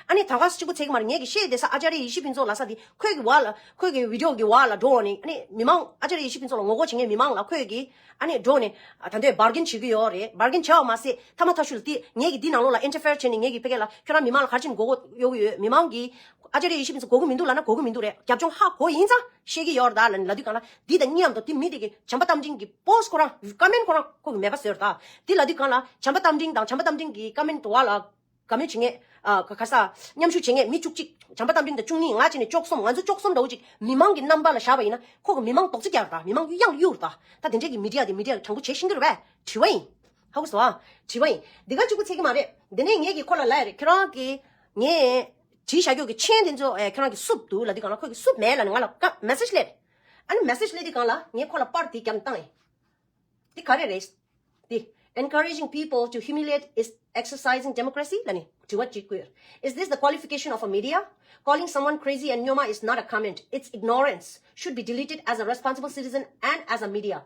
ཨ་ནི་ད་ག་གཅིག་པུ་ཚད་ཀྱི་མ་རེད། ངས་ཀྱིས་བཤད་བསྡད་ས་ཨ་ཅཱརྱ་ཡེ་ཤེས་ཕུན་ཚོགས་ལབ་ས་དེ་ཁོས་ཀྱི་བར་ལ། ཁོས་ཀྱི་བི་ཌི་ཡོ་གི་བར་ལ་འགྲོ་ནས་ཨ་ནི་མི་མང་ཨ་ཅཱརྱ་ཡེ་ཤེས་ཕུན་ཚོགས་ལ་ངོ་རྒོལ་བྱེད་མཁན་མི་མང་ལ་ཁོས་ཀྱིས་ཨ་ནི་འགྲོ་ནས་ད་ལྟའི་བར་གིན་བྱེད་ཀྱི་ཡོད་རེད། བར་གིན་བྱས་པ་མ་ཟད་ཐ་མ་ཐ་ཤུལ་དེ་ངས་ཀྱིས་འདི་ནང་ལོགས་ལ་ཨིན་ཊར་ཕི་ཡར་བྱས་ནས་ངས་ཀྱིས་ཕ་གི་ལ་ཁྱོད་རང་མི་མང་ལ་ག་རེ་བྱས་ནས་མགོ་སྐོར་གཡོག་གི་ཡོད། མི་མང་གིས་ཨ་ཅཱརྱ་ཡེ་ཤེས་ཕུན་ཚོགས་དགོས་ཀྱི་མི་འདུག་ལབ་ན་དགོས་ཀྱི་མི་འདུག་རེད། རྒྱབ་ལྗོངས་ཧ་གོ་ཡིན་ཙང་བཤད་ཀྱི་ཡོད་རེད་ད་ལབ་ནས་ལབ་དུས་གང་ལ། འདི་དང་མཉམ་དུ་དེ་མི་དེ་གི་བྱམས་པ་རྟ་མགྲིན་གྱི་པོ་སི་ཊི་ཁོ་རང་ཀོ་མེན་ཊི་ཁོ་རང་ཁོ་གི་མེད་པ་བཟོས་རེད་ད། དེ་ལབ་དུས་གང་ལ་བྱམས་པ་རྟ་མགྲིན་དང་བྱམས་པ་རྟ་མགྲིན་གྱི་ཀོ་མེན་ཊི་བ་ལ་དགའ་མོས་བྱེད་མཁན། ཨ། ག་ག་ས། མཉམ་ཞུགས་བྱེད་མཁན་མི་བཅུ་གཅིག་བྱམས་པ་རྟ་མགྲིན་དང་བཅུ་གཉིས། ང་བྱས་ནས་བཅུ་གསུམ། ང་ཚོ་བཅུ་གསུམ་འདྲ་བོ་ཅིག་མི་མང་གི་རྣམ་པ་ལ་བཞག་པ་ཡིན་ན་ཁོ་གི་མི་མང་རྡོག་རྫིས་རྒྱག་རེད་ད། མི་མང་གཡང་གཡུག་རེད་ད། ད་དེ་འདྲས་ཀྱི་མི་ཌི་ཡ་དེ་མི་ཌི་ཡ་གི་དྲང་པོ་བྱེད་ཤེས་ཀྱི་རེད་པས། དྲི་བ་ཡིན། ཧ་གོ་སོང་ཨ། དྲི་བ་ཡིན། འདི་ག་གཅིག་པུ་ཚད་ཀྱི་མ་རེད། འདི་ནས་ངས་ཀྱིས་ཁོ་ལ་ལབ་ཡ་རེད། ཁྱེད་རང་གིས་ངས་བྲིས་བཞག་རྒྱུ་གི་མཆན་དེ་ཚོ་ཨེ་ཁྱེད་རང་གིས་བསུབས་འདུག་ལབ་དུས་གང་ལ་ཁོ་གིས་བསུབས་མེད་ལབ་ནས་ང་ལ་ཀ་མེ་སེ་ཇི་སླེབས་རེད། ཨ་ནི་མེ་སེ་ཇི་སླེབས་དུས་གང་ལ་ངས་ཁོ་ལ་པར་དེ་བརྒྱབ་ནས་བཏང་ཡིན། འདི་ག་རེ་རེད། འདི། Encouraging people to humiliate is exercising democracy ལབ་ནས་དྲི་བ་གཅིག་བཀོད། Is this the qualification of a media? Calling someone crazy and སྨྱོན་མ is not a comment. It's ignorance. Should be deleted as a responsible citizen and as a media.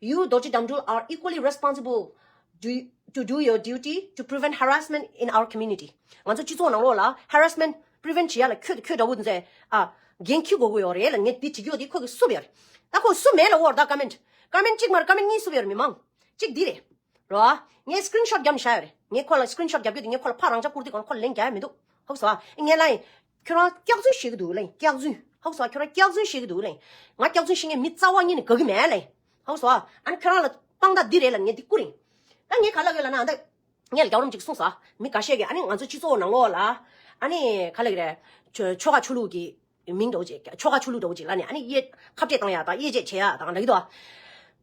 You, Dorji Damdul, are equally responsible do, to do your duty to prevent harassment in our community. ང་ཚོ་སྤྱི་ཚོགས་ནང་ལོགས་ལ་ཧ་ར་སི་མེན་ཊི་པི་རི་ཝེན་ཊི་བྱེད་ཡ་ལ་ཁྱོད་ཁྱོད་འདྲ་བོ་འདི་ཚོས་ཨ་འགན་འཁྱེར་དགོས་ཀྱི་ཡོད་རེད་ལབ་ངས་འདི་དྲི་གི་ཡོད་དེ་ཁོ་གིས་བསུབས་ཡོད་རེད། ད་ཁོ་བསུབས་མེད་ལབ་ཀྱི་ཡོད་རེད། ད་ཀོ་མེན་ཊི་ཀོ་མེན་ཊི་གཅིག་མ་རེད། ཀོ་མེན་ཊི་གཉིས་བསུབས་ཡོད་རེད། མི་མང་གཅིག་འདི་རེད། རོ། ངས་སི་ཀི་རིན་ཤོཊ་བརྒྱབ་ནས་བཞག་ཡོད་རེད། ངས་ཁོ་ལ་སི་ཀི་རིན་ཤོཊ་བརྒྱབ་རྒྱུ་དེ་ངས་ཁོ་ལ་ཕར་རང་འཇགས་བསྐུར་དུས་གང་ཁོ་ལ་ལན་རྒྱག་ཡ་མི་འདུག་ཧ་གོ་སོང་ཨ། ངས་ལབ་ཡིན། ཁྱོད་རང་སྐྱག་རྫུན་བཤད་ཀྱི་འདུག་ལབ་ཡིན། སྐྱག་རྫུན། ཧ་གོ་སོང་ང་། ཁྱོད་རང་སྐྱག་རྫུན་བཤད་ཀྱི་འདུག་ལབ་ཡིན། ང་སྐྱག་རྫུན་བཤད་མཁན་མི་རྩ་བ་ཉིད་ནས་དགའ་གི་མེད་ལབ་ཡིན། ཧ་གོ་སོང་ང་། ཨ་ནི་ཁྱོད་རང་ལ་དཔང་རྟགས་འདི་རེད་ལབ་ངས་འདི་བསྐུར་ཡིན། ད་ངས་ག་ལབ་ཡོད་ལབ་ན། ཨ་ད་ངས་ལ་རྒྱལ་བ་རིན་པོ་ཆེས་གསུངས་སོང་། མི་འགའ་ཤས་ཀྱིས་ཨ་ནི་ང་ཚོ་སྤྱི་ཚོགས་ནང་ལོགས་ལ་ཨ་ནི་ག་ལབ་ཀྱི་རེད། ཆོལ་ཆོལ་ཁ་ཆོས་ལུགས་ཀྱི་མིང་འདྲ་བོ་ཅིག་ཆོལ་ཁ་ཆོས་ལུགས་འདྲ་བོ་ཅིག་ལབ་ནས་ཨ་ནི་དབྱེ་ཁ་འབྲལ་བཏང་ཡག་དང་དབྱེ་འབྱེད་བྱེད་ཡག་དང་ལབ་ཀྱི་འདུག་ཨ།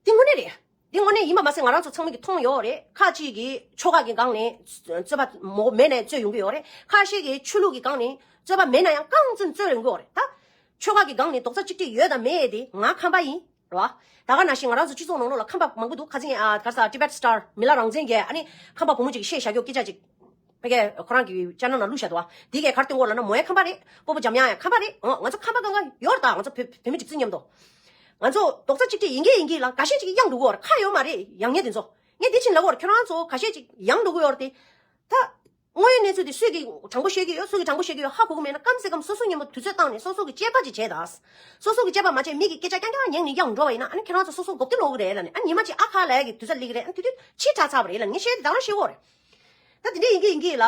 དེ་དངོས་གནས་རེད། འདི་དངོས་གནས་ཡིན་པ་མ་ཟད་ང་རང་ཚོ་ཚང་མ་གིས་མཐོང་ཡོད་རེད། ཁ་ཅིག་གིས་ཆོལ་ཁ་གི་སྒང་ནས་རྩོད་པ་མོ་མེད་ནས་རྩོད་ཡོང་གི་ཡོད་རེད། ཁ་ཤས་ཀྱིས་ཆོས་ལུགས་ཀྱི་སྒང་ནས་རྩོད་པ་མེད་ན་ཡང་རྐང་བཙུན་རྩོད་ཡོང་གི་ཡོད་རེད། ད་ཆོལ་ཁ་གི་སྒང་ནས་རྡོག་རྩ་གཅིག་སྒྲིལ་ཡོད་དང་མེད་དེ་ང་ཁམས་པ་ཡིན་རེད་བ། ད་ག་ནང་བཞིན་ང་རང་ཚོ་སྤྱི་ཚོགས་ནང་ལོགས་ལ་ཁམས་པ་མང་པོ་འདུག་ཁ་སང་ཨ་ག་ས་Tibet Star མི་ལ་རང་བཙན་གྱིས་ཨ་ནི་ཁམས་པ་བུ་མོ་ཅིག་གིས་བཤད་བཞག་རྒྱུ་སྐད་ཆ་ཅིག་ཕ་གིར་ཁོ་རང་གི་channel ནང་བླུགས་བཞག་འདུག་བ། དེ་གས་ག་རེ་སྟོན་གྱི་ཡོད་ལབ་ན། མོ་ཡང་ཁམས་པ་རེད། སྤོ་བོ་འཇམ་དབྱངས་ཡང་ཁམས་པ་རེད། འོ་ང་ཚོ་ཁམས་པ་གང་ག་ཡོད་རེད། ད་ང་ཚོ་བོད་བོད་མི་གཅིག་མཚུངས་མཉམ་དུ། ང་ཚོ་རྡོག་རྩ་གཅིག་སྒྲིལ་ཡིན་གྱི་ཡིན་གྱི་ལ་འགའ་ཤས་ཅིག་གཡང་འགྲོ་གི་ཡོད་རེད། ཁག་ཡོད་མ་རེད། ཡང་ཉེ་དེ་ཚོ། ངས་འདི་ཕྱིན་ལབ་ཀྱི་ཡོད་རེད། ཁྱོད་རང་ཚོ་འགའ་ཤས་ཅིག་ཡང་འགྲོ་གི་ཡོད་རེད་དེ། ད་དངོས་ཡོད་གནས་ཚུལ་དེ་སུས་ཀྱིས་དྲང་པོ་བཤད་ཀྱི་ཡོད། སུ་གིས་དྲང་པོ་བཤད་ཀྱི་ཡོད་ཧ་གོ་གི་མེད་ན། གམ་སེ་གམ་སོ་སོ་མཉམ་པོ་དུས་ཚོད་བཏང་ནས་སོ་སོ་གི་དཔྱད་པ་ཅིག་བྱས་དང་། སོ་སོ་གི་དཔྱད་པ་མ་བྱས་མི་གི་སྐད་ཆ་རྐྱང་རྐྱང་ཉན་ནས་གཡང་འགྲོ་བ་ཡིན་ན། ཨ་ནི་ཁྱེད་རང་ཚོ་སོ་སོ་མགོ་རྟིང་སློག་གི་རེད་ལབ་ནས། ཨ་ནི་ཉི་མ་གཅིག་ཨ་ཁ་ལབ་ཡག་གི་དུས་ཚོད་སླེབས་ཀྱི་རེད། ཨ་ནི་དེ་དུས་ཕྱི་དྲགས་ཚར་བ་རེད་ལབ་ནས་ངས་བཤད་དེ་ད་རང་ཤེས་ཀྱི་ཡོད་རེད། ད་དེ་འདྲ་ཡིན་གྱི་ཡིན་གྱི་ལ།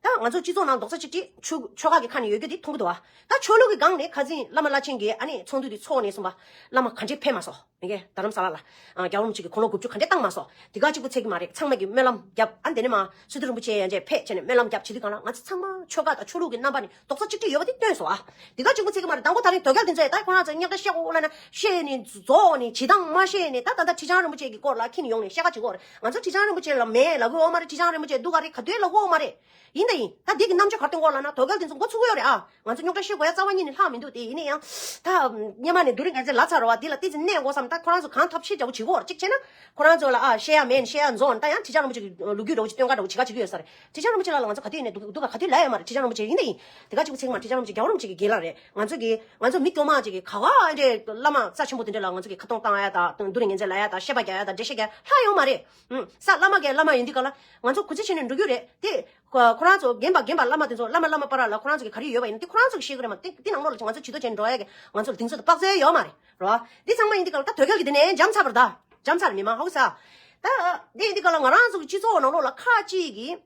ད་ང་ཚོ་སྤྱི་ཚོགས་ནང་རྡོག་རྩ་གཅིག་སྒྲིལ་ཆོལ་ཆོལ་ཁ་གི་ཁ་ནས་ཡོད་རྒྱུ་དེ་མཐོང་གི་འདུག་བ། ད་ཆོས་ལུགས་ཀྱི་སྒང་ནས་ཁ་སང་བླ་མ་བླ་ཆེན་གྱིས་ཨ་ནི་ཚོགས་འདུ་དེ་ཚོགས་ནས་གསུངས་པ། བླ་མ་ག་འདྲས་ཕེབས་མ་སོང་། མི་གེ་རྡ་རམ་ས་ལ་ལ། ཨ་རྒྱལ་བ་རིན་པོ་ཆེ་གི་དགུང་ལོ་དགུ་བཅུ་ག་འདྲས་བཏང་མ་སོང་། དེ་ག་གཅིག་པུ་ཚད་ཀྱི་མ་རེད། ཚང་མ་གིས་སྨོན་ལམ་བརྒྱབ། ཨ་དེ་ནས་མ་སི་ཏུ་རིན་པོ་ཆེ་ཡང་ཅིག་ཕེབས་བྱས་ནས་སྨོན་ལམ་བརྒྱབ་བྱེད་དུས་སྒང་ལ་ང་ཚོ་ཚང་མ་ཆོལ་ཁ་དང་ཆོས་ལུགས་ཀྱི་རྣམ་པ་ནས་རྡོག་རྩ་གཅིག་སྒྲིལ་ཡོད་པ་དེ་སྟོན་སོང་ཨ། དེ་ག་གཅིག་པུ་ཚད་ཀྱི་མ་རེད། དང་པོ་ད་རིང་དོལ་རྒྱལ་དེ་ཚོས་ད་ཁོ་རང་ཚོ་རྙོག་དྲ་བཤད་དགོས་ལབ་ན་བཤད་ནས་རྫོགས་ནས་བྱེད་སྟངས་མ་ཤེས་ནས། ད་ད་ལྟ་ཁྲི་བྱང་རིན་པོ་ཆེ་གི་སྐོར་ལ་ཁྱེར་ནས་ཡོང་ནས་བཤད་ཁ་བྱེད་ཀྱི་ཡོད་རེད། ང་ཚོ་ཁྲི་བྱང་རིན་པོ་ཆེ་ལ་མེད་ལབ་ཀྱི་ཡོད་མ་རེད། ཁྲི་བྱང་རིན་པོ་ཆེ་སྡུག་ག་རེད། ག་དུས་ལབ་ཀྱི་ཡོད་མ་རེད། ཡིན་ད་ཡིན། ད་འདི་གི་རྣམ་དཔྱོད་ག་རེ་སྟོན་གྱི་ཡོད་ལབ་ན་དོལ་རྒྱལ་དེ་ཚོ་མགོ་ཚོས་ཀྱི་ཡོད་རེད་ཨ། ང་ཚོ་རྙོག་དྲ་བཤད་དགོས་ཡ་རྩ་བ་ཉིད་ནས་ལྷག་མི་འདུག་དེ་ཡིན་ན་ཡང་ད་སྔོན་མ་ནས་རྡོ་རིང་རྒྱལ་མཚན་ལབ་ཚར་རེད་བ། འདི་ལ་ཏོག་ཙམ་གནས་དགོས་བསམ། ད་ཁོ་རང་ཚོ་གང་ཐབས་ཤེས་བྱ་བོ་བྱེད་ཀྱི་ཡོད་རེད། གཅིག་བྱས་ན་ཁོ་རང་ཚོ་ལ་ཨ་བཤད་ཡ་མེད་ན་བཤད་ཡ་འཛོམས། ད་ཡང་ཁྲི་བྱང་རིན་པོ་ཆེ་གི་ལོ་རྒྱུས་འདྲ་བོ་ཅིག་སྟོན་ག་འདྲ་བོ་བྱེད་ག་བྱེད་ཀྱི་ཡོད་ས་རེད། ཁྲི་བྱང་རིན་པོ་ཆེ་ལ་ལ་ང་ཚོ་ག་དུས་ནས་སྡུག་སྡུག་ག་ག་དུས་ལབ་ཡ་མ་རེད། ཁྲི་བྱང་རིན་པོ་ཆེ་ཡིན་ད་ཡིན། དེ་ག་གཅིག་པུ་ཚད་ཀྱི་མ་རེད། ཁྲི་བྱང་རིན་པོ་ཆེ་ག་རེ་རིན་པོ་ཆེ་གི་རྒན་ལགས་རེད། ང་ཚོ་གི་ང་ཚོ་མི་དཀྱུས་མ་ཅིག་གི་ག་བ་འདྲས་བླ་མ་རྩ་ཆེན་པོ་དེ་འདྲས་ལ་ང་ཚོ་གི་ཁ་གཏོང་བཏང་ཡ་དང་རྡོ་རིང་རྒྱལ་མཚན་ལབ་ཡ་དང་བཤད་པ་རྒྱག་ཡ་དང་འགྲེལ་བཤད་རྒྱག་ཡ་ལྷག་ཡོད་མ་རེད། ཨུམ། ས་བླ་མ་གི་བླ་མ་ཡིན་དུས་ག་ལ་ང་ཚོ་གུས་བརྩི་བྱས་ནས་འགྲོ་རྒྱུ་རེད་དེ། ཁོ་ཁོ་རང་ཚོ་རྒན་པ་རྒན་པ་བླ་མ་དེ་ཚོ་བླ་མ་བླ་མ་བར་ལ་ཁོ་རང་ཚོ་གི་ག་རེ་ཡོད་པ་ཡིན་ན་དེ་ཁོ་རང་ཚོ་གི་ཤེས་ཀྱི་རེད་མ། དེ་དེ་ནང་ལོགས་ལ་ང་ཚོ་ཇུས་གཏོགས་བྱས་ནས་འགྲོ་ཡ་གི་ང་ཚོ་ལ་གདེང་ཚོད་དང་དཔག་ཚོད་ཡོད་མ་རེད་རོ། དེ་ཚང་མ་ཡིན་དུས་ག་ལ་ད་དོལ་རྒྱལ་གི་དེ་ནས་འཇམ་ཚར་བ་རེད་ད། འཇམ་ཚར་མི་མང་ཧ་གོ་ས། ད་དེ་ཡིན་དུས་ག་ལ་ང་རང་ཚོ་གི་སྤྱི་ཚོགས་ནང་ལོགས་ལ་ཁ་ཅིག་གིས།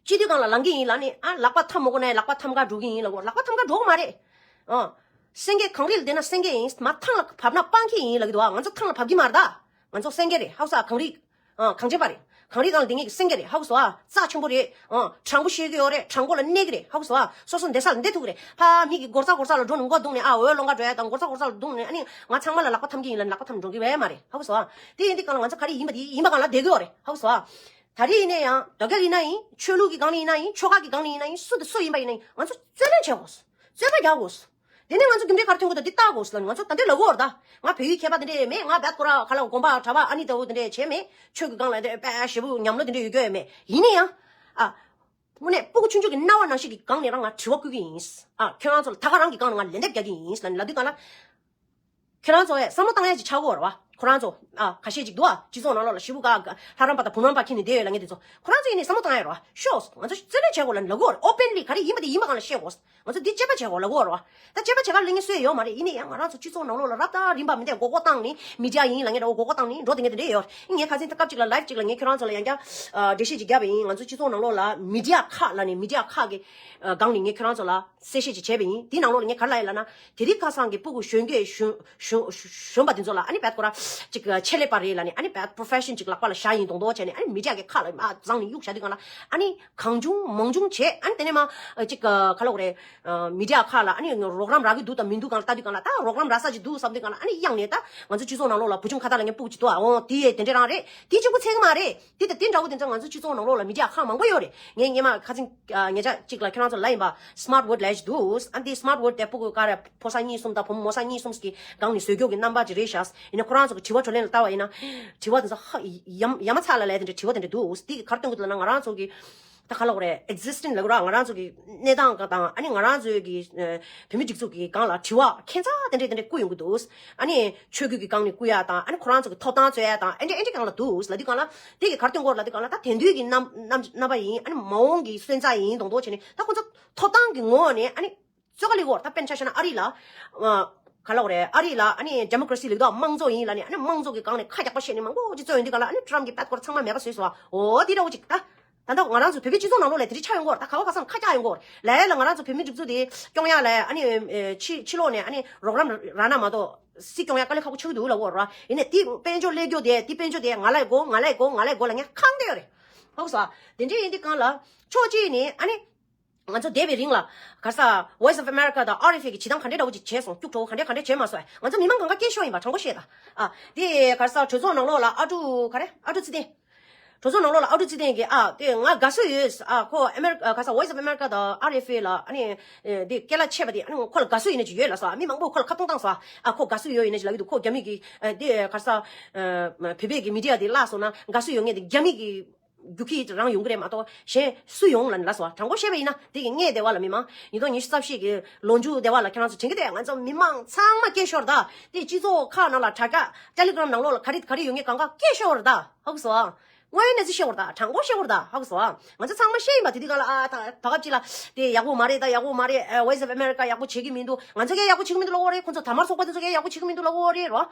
སྤྱི་འཐུས་སྒང་ལ་ལངས་ཀྱི་ཡིན་ལབ་ནས། ཨ་ལག་པ་འཐམ་མ་དགོས་ན་ལག་པ་འཐམ་ག་འགྲོ་གི་ཡིན་ལབ་གོ། ལག་པ་འཐམ་ག་འགྲོ་གི་མ་རེད། ཨ། སེང་གེ་གངས་རི་ལ་བསྡད་ན་སེང་གེ་ཡིན། མར་ཐང་ལ་བབས་ན་སྤང་ཁྱི་ཡིན་ལབ་ཀྱི་འདུག་ཨ། ང་ཚོ་ཐང་ལ་བབས་ཀྱི་མ་རེད་ད། ང་ཚོ་སེང་གེ་རེད་ཧ་གོ་སོང་ཨ། གངས་རི། ཨ་གངས་ཅན་པ་རེད། གངས་རི་སྒང་ལ་བསྡད་མཁན་གྱི་སེང་གེ་རེད་ཧ་གོ་སོང་ཨ། རྩ་ཆེན་པོ་རེད། ཨ་དྲང་པོ་བཤད་ཀྱི་ཡོད་རེད། དྲང་པོ་ལ་གནས་ཀྱི་རེད་ཧ་གོ་སོང་ཨ། སོ་སོ་བསྡད་ས་ལ་བསྡད་ཐུབ་ཀྱི་རེད། ཕ་མི་གི་སྒོ་རྩ་སྒོ་རྩ་ལ་འགྲོ་ནས་མགོ་བརྡུངས་ནས། ཨ་འོས་ལོང་ག་འགྲོ་ཡ་དང་སྒོ་རྩ་སྒོ་རྩ་ལ་བརྡུངས་ནས། ཨ་ནི་ང་ཚང་མ་ལ་ལག་པ་འཐམ་གྱི་ཡིན་ལབ་ནས་ལག་པ་འཐམ་འགྲོ་གི་ཡོད་མ་རེད་ཧ་གོ་སོང་ཨ། དེ་ཡིན་དུས་སྒང་ལ་ང་ཚོ་ག་རེ་ཡིན་པ་དེ་ཡིན་པ་སྒང་ལ་བསྡད་ཀྱི་ཡོད་རེད་ཧ་གོ་སོང་ཨ། ད་རེས་ཡིན་ན་ཡང་དོལ་རྒྱལ་ཡིན་ན་ཡིན། ཆོས་ལུགས་ཀྱི་སྒང་ནས་ཡིན་ན་ཡིན། ཆོལ་ཁ་གི་སྒང་ནས་ཡིན་ན་ཡིན། སུ་དང་སུ་ཡིན་པ་ཡིན་ན་ཡིན། ང་ཚོ་རྩོད་ལེན་བྱེད་དགོས། རྩོད་པ་རྒྱག་དགོས། དེ་ནས་ང་ཚོ་རྒྱུ་འབྲས་ག་རེ་ཐོན་གྱི་འདུག་འདི་བལྟ་དགོས་ལབ་ནས། ང་ཚོ་ད་འདི་ལབ་ཀྱི་ཡོད་རེད་ད། ང་བོད་ཡིག་མཁས་པ་དེ་འདྲས་མེད། ང་བད་ཁོ་ར་ག་ལ་དགོན་པ་གྲྭ་པ་ཨ་ནི་ལྟ་བུ་དེ་འདྲས་བྱས་མེད། ཆོས་ཀྱི་སྒང་ལ་དེ་དཔེ་ཞེ་པོ་ཉམས་ལོ་དེ་འདྲས་ཡོད་རྒྱུ་ཡོད་མེད། ཡིན་ན་ཡང་། ཨ། དངོས་གནས་སྤུ་གུ་ཆུང་ཆུང་གི་རྣ་བ་ནང་བཞིན་གྱི་སྒང་ནས་རང་ང་དྲི་བ་བསྐུལ་གྱི་ཡིན། ཨ། ཁྱོད་རང་ཚོ་ལ་ད་ག་རང་གི་སྒང་ལ་ང་ལན་འདེབས་རྒྱག་གི་ཡིན་ལབ་ནས་ལབ་དུས་སྒང་ལ། ཁྱེད་རང་ཚོ་ཡང་བསམ་བློ་བཏང་ཡ་ཅིག་ཆགས་ཀྱི་ཡོད་རེད་བ། ཁོ་རང་ཚོ་ཨ་ཁ་ཤས་ཅིག་འདུག་ཨ། སྤྱི་ཚོགས་ནང་ལོགས་ལ་ཞེ་པོ་ག་ག་ལྷ་རམས་པ་དང་བུམ་རམས་པ་ཁྱེར་ནས་བསྡད་ཡོད་ལབ་མཁན་དེ་ཚོ། ཁོ་རང་ཚོ་ཡིན་ནའི་བསམ་བློ་བཏང་ཡ་རེད་བ། ཤོག་ང་ཚོ་རྩོད་ལེན་བྱེད་དགོས་ལབ་ནས་ལབ་ཀྱི་ཡོད་རེད། ཨོ་པན་ལི་ག་རེ་ཡིན་པ་དེ་ཡིན་པ་སྒང་ལ་བཤད་དགོས། ང་ཚོ་འདི་དཔྱད་པ་བྱེད་དགོས་ལབ་ཀྱི་ཡོད་རེད་བ། ད་དཔྱད་པ་བྱེད་ག་ལབ་མཁན་སུ་ཡང་ཡོད་མ་རེད། ཡིན་ནའི་ཡང་ང་རང་ཚོ་སྤྱི་ཚོགས་ནང་ལོགས་ལ་རབ་དང་རིམ་པ་མི་འདྲ་མགོ་སྐོར་བཏང་ནས་མི་ཌི་ཡ་ཡིན་ལབ་མཁན་འདྲ་བོ་མགོ་སྐོར་བཏང་ནས་འགྲོ་བསྡད་མཁན་དེ་འདྲ་ཡོད་རེད། ངས་ཁ་སང་ད་སྐབས་ཅིག་ལ་ལའིབ་ཅིག་ལ་ངས་ཁྱོད་རང་ཚོ་ལ་ཡང་བསྐྱར་ཨ་འགྲེལ་བཤད་ཅིག་བརྒྱབ་པ་ཡིན། ང་ཚོ་སྤྱི་ཚོགས་ནང་ལོགས་ལ་མི་ཌི་ཡ་ཁག་ལབ་ནས་མི་ཌི་ཡ་ཁག་གི་ཨ་སྒང་ནས་ངས་ཁྱོད་རང་ཚོ་ལ་གསལ་བཤད་ཅིག་བྱས་པ་ཡིན། དེའི་ནང་ལོགས་ལ་ངས་ག་རེ་ལབ་ཡོད་ལབ་ན། དེ་རིང་ཁ་སང་གི་སྤུ་གུ་གཞོན་སྐྱེས་གཞོན་གཞོན་གཞོན་པ་དེ་ཚོ་ལ་ཨ་ནི་བད་ཁོ་ར་ཅིག་ཆེད་ལས་པ་རེད་ལབ་ནས། ཨ་ནི་བད་པོ་རོ་ཕེ་ཤན་ཅིག་ལག་པ་ལ་བཞག་ཡིན་མདོག་མདོག་བྱས་ནས། ཨ་ནི་མི་ཌི་ཡ་གི་ཁ་ལ་མར་བརྫངས་ནས་གཡུག་བཞག་དུས་སྒང་ལ། ཨ་ནི་གང་བྱུང་མང་བྱུང་བྱས། ཨ་ནི་དེ་ནས་མར་ཨ་ཅིག་ག་ལབ་དགོས་རེད། མི་ཌི་ཡ་ཁག་ལ་ཨ་ནི་རོགས་རམ་རག་གི་འདུག་དང་མི་འདུག་སྒང་ལ་ལྟ་དུས་སྒང་ལ། ད་རོགས་རམ་རག་ས་ཅིག་འདུག་བསམ་དུས་སྒང་ལ། ཨ་ནི་གཡང་ནས་ད་ང་ཚོ་སྤྱི་ཚོགས་ནང་ལོགས་ལ་བུ་ཆུང་ཁ་བརྡ་ལབ་མཁན་སྤུ་གུ་ཅིག་འདུག་ཨ། འོ་དེ་དེ་འདྲ་རང་རེད། དེ་ད་དེ་འདྲ་བོ་དེ་ཚོ་ང་ཚོ་སྤྱི་ཚོགས་ནང་ལོགས་ལ་མི་ཌི་ཡ་ཁག་མང་པོ་ཡོད་རེད། ངས་སྔོན་མ་ཁ་སང་ཨ་ཉེ་ཆར་ཅིག་ལ་ཁྱོད་རང་ཚོ་ལབ་ཡིན་པ། སི་མཱར་ཊི་ཝོརཌ་ལབ་ཡ་ཅིག་འདུག་ཨ་འདི་སི་མཱར་ཊི་ཝོརཌ་དེ་སྤུ་གུ་ག་རེ་ཕོ་གསར་གཉིས་གསུམ་དང་བུ་མོ་མོ་གསར་གཉིས་གསུམ་གི་སྒང་ནས་བཟོ་རྒྱུ་གི་རྣམ་པ་ཅིག་རེད་ཤག་ཡིན་ན་ཁོ་རང་ཚོ་གི་དྲི་བ་བརྗོད་ལེན་ལ་བལྟ་བ་ཡིན་ན། དྲི་བ་དེ་ཚོ་ཧ་ཡ་ཡ་མ་ཚ་ལ་ལབ་ཡ་དེ་འདྲ་དྲི་བ་དེ་འདྲ་འདུག་འདི་གི་ག་རེ་སྟོན་གྱི་འདུག་ལབ་ན། ང་རང་ཚོ་གི་ད་ག་ལབ་དགོས་རེད། ཨེག་ཛིས་ཊེན་ཊི་ལབ་དགོས་རེད། ང་རང་ཚོ་གི་གནས་སྟངས་དང་། ཨ་ནི་ང་རང་ཚོའི་གི་ཨ་བོད་མི་སྒྲིག་འཛུགས་ཀྱི་སྒང་ལ་དྲི་བ་ཁྱད་མཚར་དེ་འདྲ་དེ་འདྲ་བསྐུར་ཡོང་གི་འདུག་ཨ་ནི་ཆོས་བརྒྱུད་ཀྱི་སྒང་ནས་བསྐུར་ཡ་དང་། ཨ་ནི་ཁོ་རང་ཚོ་གི་ཐོབ་ཐང་རྩོད་ཡ་དང་། ཨེ་འདྲ་ཨེ་འདྲ་སྒང་ལ་འདུག་ལབ་དུས་སྒང་ལ། དེ་གི་ག་རེ་སྟོན་གྱི་ཡོད་ལབ་དུས་སྒང་ལ། ད་དེང་དུས་ཀྱི་རྣམ་རྣམ་རྣམ་པ་ཡིན། ཨ་ནི་མ་འོངས་ཀྱི་སོན་རྩ་ཡིན་མདོག་མདོག་བྱས་ནས། ད་ཁོ་ཚོ་ཐོབ་ཐང་གི་ངོས་ནས་ཨ་ནི་རྩོད་ག་ལབ་དགོས་རེད། ད་དཔེར་ན་ཆ་བཞག་ན་ཨ་རི་ལ་ཨ་ག་ལབ་དགོས་རེད། ཨ་རི་ལ་ཨ་ནི་ཌེ་མོ་ཀ་རེ་སི་ལབ་དུས་དམངས་གཙོ་ཡིན་ལབ་ནས། ཨ་ནི་དམངས་གཙོ་གི་སྒང་ནས་ཁ་རྒྱག་པ་བཤད་ནས་མང་པོ་ཅིག་རྩོད་ཡོང་དུས་སྒང་ལ། ཨ་ནི་ཊམ་གྱིས་བད་ཁོ་ར་ཚང་མ་མེད་པ་བཟོས་སོང་བ། འོ་དེ་འདྲ་བོ་ཅིག་ད། ད་ང་རང་ཚོ་བོད་པའི་སྤྱི་ཚོགས་ནང་ལོགས་ལ་དེ་རིགས་ཆགས་ཡོང་གི་ཡོད་རེད། ད་ག་བ་ག་ས་ན་ཁ་རྒྱག་ཡོང་གི་ཡོད་རེད། ལ་ཡ་ལ་ང་རང་ཚོ་བོད་མི་སྒྲིག་འཛུགས་དེ་སྐྱོང་ཡ་ལ་ཨ་ནི་ཕྱི་ཕྱི་ལོགས་ནས་ཨ་ནི་རོགས་རམ་རག་ན་མ་གཏོགས་སྲིད་སྐྱོང་ཡ་དཀའ་ལས་ཁག་པོ་ཆགས་ཀྱི་འདུག་ལབ་ཀྱི་ཡོད་རེད། ཡིན་ནའི་དེ་དཔལ་འབྱོར་སླེབས་རྒྱུ་དེ་དེ་དཔལ་འབྱོར་དེ་ང་ལ་དགོས་ང་ལ་དགོས་ང་ལ་དགོས་ལབ་མཁན་ཁག་འདུག་ཡོད་རེད། ཧ་གོ་སོང་ཨ། དེ་འདྲ་ཡིན་དུས་སྒང་ལ་ཕྱོགས་གཅིག་ནས་ཨ་ནི། ང་ཚོ་འདས་པའི་རིང་ལ་ག་ས་Voice of America དང་RFA གི་བྱེད་སྟངས་ག་འདྲས་འདྲ་བོ་ཅིག་བྱས་སོང་། སྐྱུག་བྲོ་བོ་ག་འདྲས་ག་འདྲས་བྱས་མ་སོང་། ང་ཚོ་མི་མང་གང་ག་སྐད་ཤོར་ཡིན་པ་དྲང་པོ་བཤད་ད། ཨ། དེ་ག་ས་གྲོས་ཚོགས་ནང་ལོགས་ལ་ཨ་ཀྲུག་ག་རེ་ཨ་ཀྲུག་ཚེ་བརྟན། གྲོས་ཚོགས་ནང་ལོགས་ལ་ཨ་ཀྲུག་ཚེ་བརྟན་གྱིས་ཨ་དེ་ང་དགའ་བསུ་ཡོད། ཨ་ཁོ་ཨ་མེ་རི་ཨ་ག་ས་Voice of America དང་RFA ལ་ཨ་ནི་དེ་སྐད་ལ་ཆད་པ་དེ་ཨ་ནི་ཁོ་ལ་དགའ་བསུ་ཡིན་ནི་ཅིག་ཡོད་ལབ་སོང་། ཨ་མི་མང་པོས་ཁོ་ལ་ཁ་བརྡུང་བཏང་སོང་། ཨ་ཁོ་དགའ་བསུ་ཡོད་ཡིན་ནི་ཅིག་ལབ་ཀྱི་འདུག་ཁོ་རྒྱ་མི་གི་ཨ་དེ་ག་ས་ཨ་བོད་པའི་གི་མི་ཌི་ཡ་དེ་བརླག་སོང་ན་དགའ་བསུ་ཡོད་མཁན་དེ་རྒྱ་མི་གི་རྒྱུག་ཁྱི་རང་ཡོང་གི་རེད་མ་གཏོགས་གཞན་སུ་ཡོང་ལབ་ནས་ལབ་སོང་། དྲང་པོ་བཤད་པ་ཡིན་ན་དེ་གི་སྔས་དེ་བ་ལ་མི་མང་ཉིས་སྟོང་ཉི་ཤུ་རྩ་བཞི་གི་ལོ་མཇུག་དེ་བ་ལ་ཁྱེད་རང་ཚོ་དྲན་གི་དེ། ང་ཚོ་མི་མང་ཚང་མ་སྐད་ཤོར་ད། དེ་སྤྱི་ཚོགས་ཁག་ནང་ལ་དྲ་རྒྱ་Telegram ནང་ལོགས་ལ་ག་རེ་ག་རེ་ཡོད་མཁན་གང་ག་སྐད་ཤོར་ད། ཧ་གོ་སོང་། དངོས་ཡོད་གནས་ཚུལ་བཤད་དགོས་རེད་ད། དྲང་པོ་བཤད་དགོས་རེད་ད། ཧ་གོ་སོང་། ང་ཚོ་ཚང་མ་བཤད་ཡིན་པ། དེ་དུས་སྒང་ལ་ཨ་ད་ད་སྐབས་ཅིག་ལ་དེ་ཡག་པོ་མ་རེད་ད། ཡག་པོ་མ་རེད། ཨ་Voice of America ཡག་པོ་བྱེད་ཀྱི་མི་འདུག་ང་ཚོ་གས་ཡག་པོ་བྱེད་ཀྱི་མི་འདུག་ལབ་ཀྱི་ཡོད་རེད། ཁོང་ཚོ་དར་དམར་ཚོགས་པ་དེ་ཚོ་གས་ཡག་པོ་བྱེད་ཀྱི་མི་འདུག་ལབ་ཀྱི་ཡོད་རེད་རོ།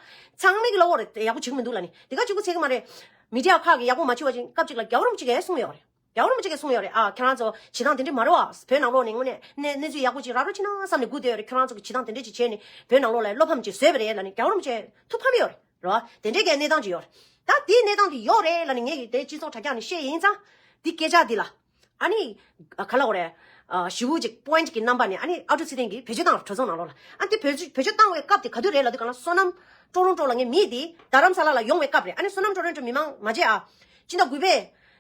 ཚང་མས་གི་ལབ་ཀྱི་ཡོད་རེད། ཡག་པོ་བྱེད་ཀྱི་མི་འདུག་ལབ་ནས་དེ་ག་གཅིག་པོ་ཚད་ཀྱི་མ་རེད། མི་ཌི་ཡ་ཁག་གིས་ཡག་པོ་མ་བྱེད་པ་ཅིག་སྐབས་ཅིག་ལ་རྒྱལ་བ་རིན་པོ་ཆེ་གས་གསུངས་ཡོད་རེད། རྒྱལ་བ་རིན་པོ་ཆེ་གས་གསུངས་ཡོད་རེད། ཨ་ཁྱེད་རང་ཚོ་བྱེད་སྟངས་དེ་འདྲ་མ་རེད་བ། བོད་ནང་ལོགས་ནས་དངོས་གནས་གནས་གནས་ཚུལ་ཡག་པོ་ཅིག་རག་རོགས་བྱེད་ན་བསམ་ནས་སྒུག་བསྡད་ཡོད་རེད། ཁྱེད་རང་ཚོ་གི་བྱེད་སྟངས་དེ་འདྲ་ཅིག་བྱས་ནས་བོད་ནང་ལོགས་ལ་བློ་ཕམ་ཅིག་བཟོས་པ་རེད་ལབ་ནས་རྒྱལ་བ་རིན་པོ་ཆེ་ཐུགས་ཕམ་ཡོད་རེད་རོ། དེ་འདྲའི་གི་གནས་སྟངས་ཅིག་ཡོད་རེད། ད་དེའི་གནས་སྟངས་དེ་ཡོད་རེད་ལབ་ནས་ངས་ཀྱི་དེ་སྤྱི་ཚོགས་དྲ་རྒྱ་ནས་བཤད་ཡིན་ཙང་། དེ་སྐད་ཆ་འདི་ལ་ཨ་ནི་ག་ལབ་དགོས་རེད། ཨ་ཞེ་པོ་ཅིག་པོ་ཡིན་ཊི་གི་རྣམ་པ་ནས་ཨ་ནི་ཨ་ཀྲུག་ཚེ་བརྟན་གྱིས་བེད་སྤྱོད་བཏང་བ་རེད། གྲོས་ཚོགས་ནང་ལོགས་ལ། ཨ་དེ་བེད་སྤྱོད་བེད་སྤྱོད་བཏང་བའི་སྐབས་དེ་ག་དུས་རེད་ལབ་དུས་སྒང་ལ་བསོད་ནམས་ཀྲོ་རོན་ཀྲོ་ལབ་མཁན་མི་དེ་རྡ་རམ་ས་ལ་ལ་ཡོང་བའི་སྐབས་རེད། ཨ་ནི་བསོད་ནམས་ཀྲོ་རོན་ཀྲོ་མི་མང་མ་བརྗེད་ཨ། སྤྱི་ཟླ་དགུ་པའི་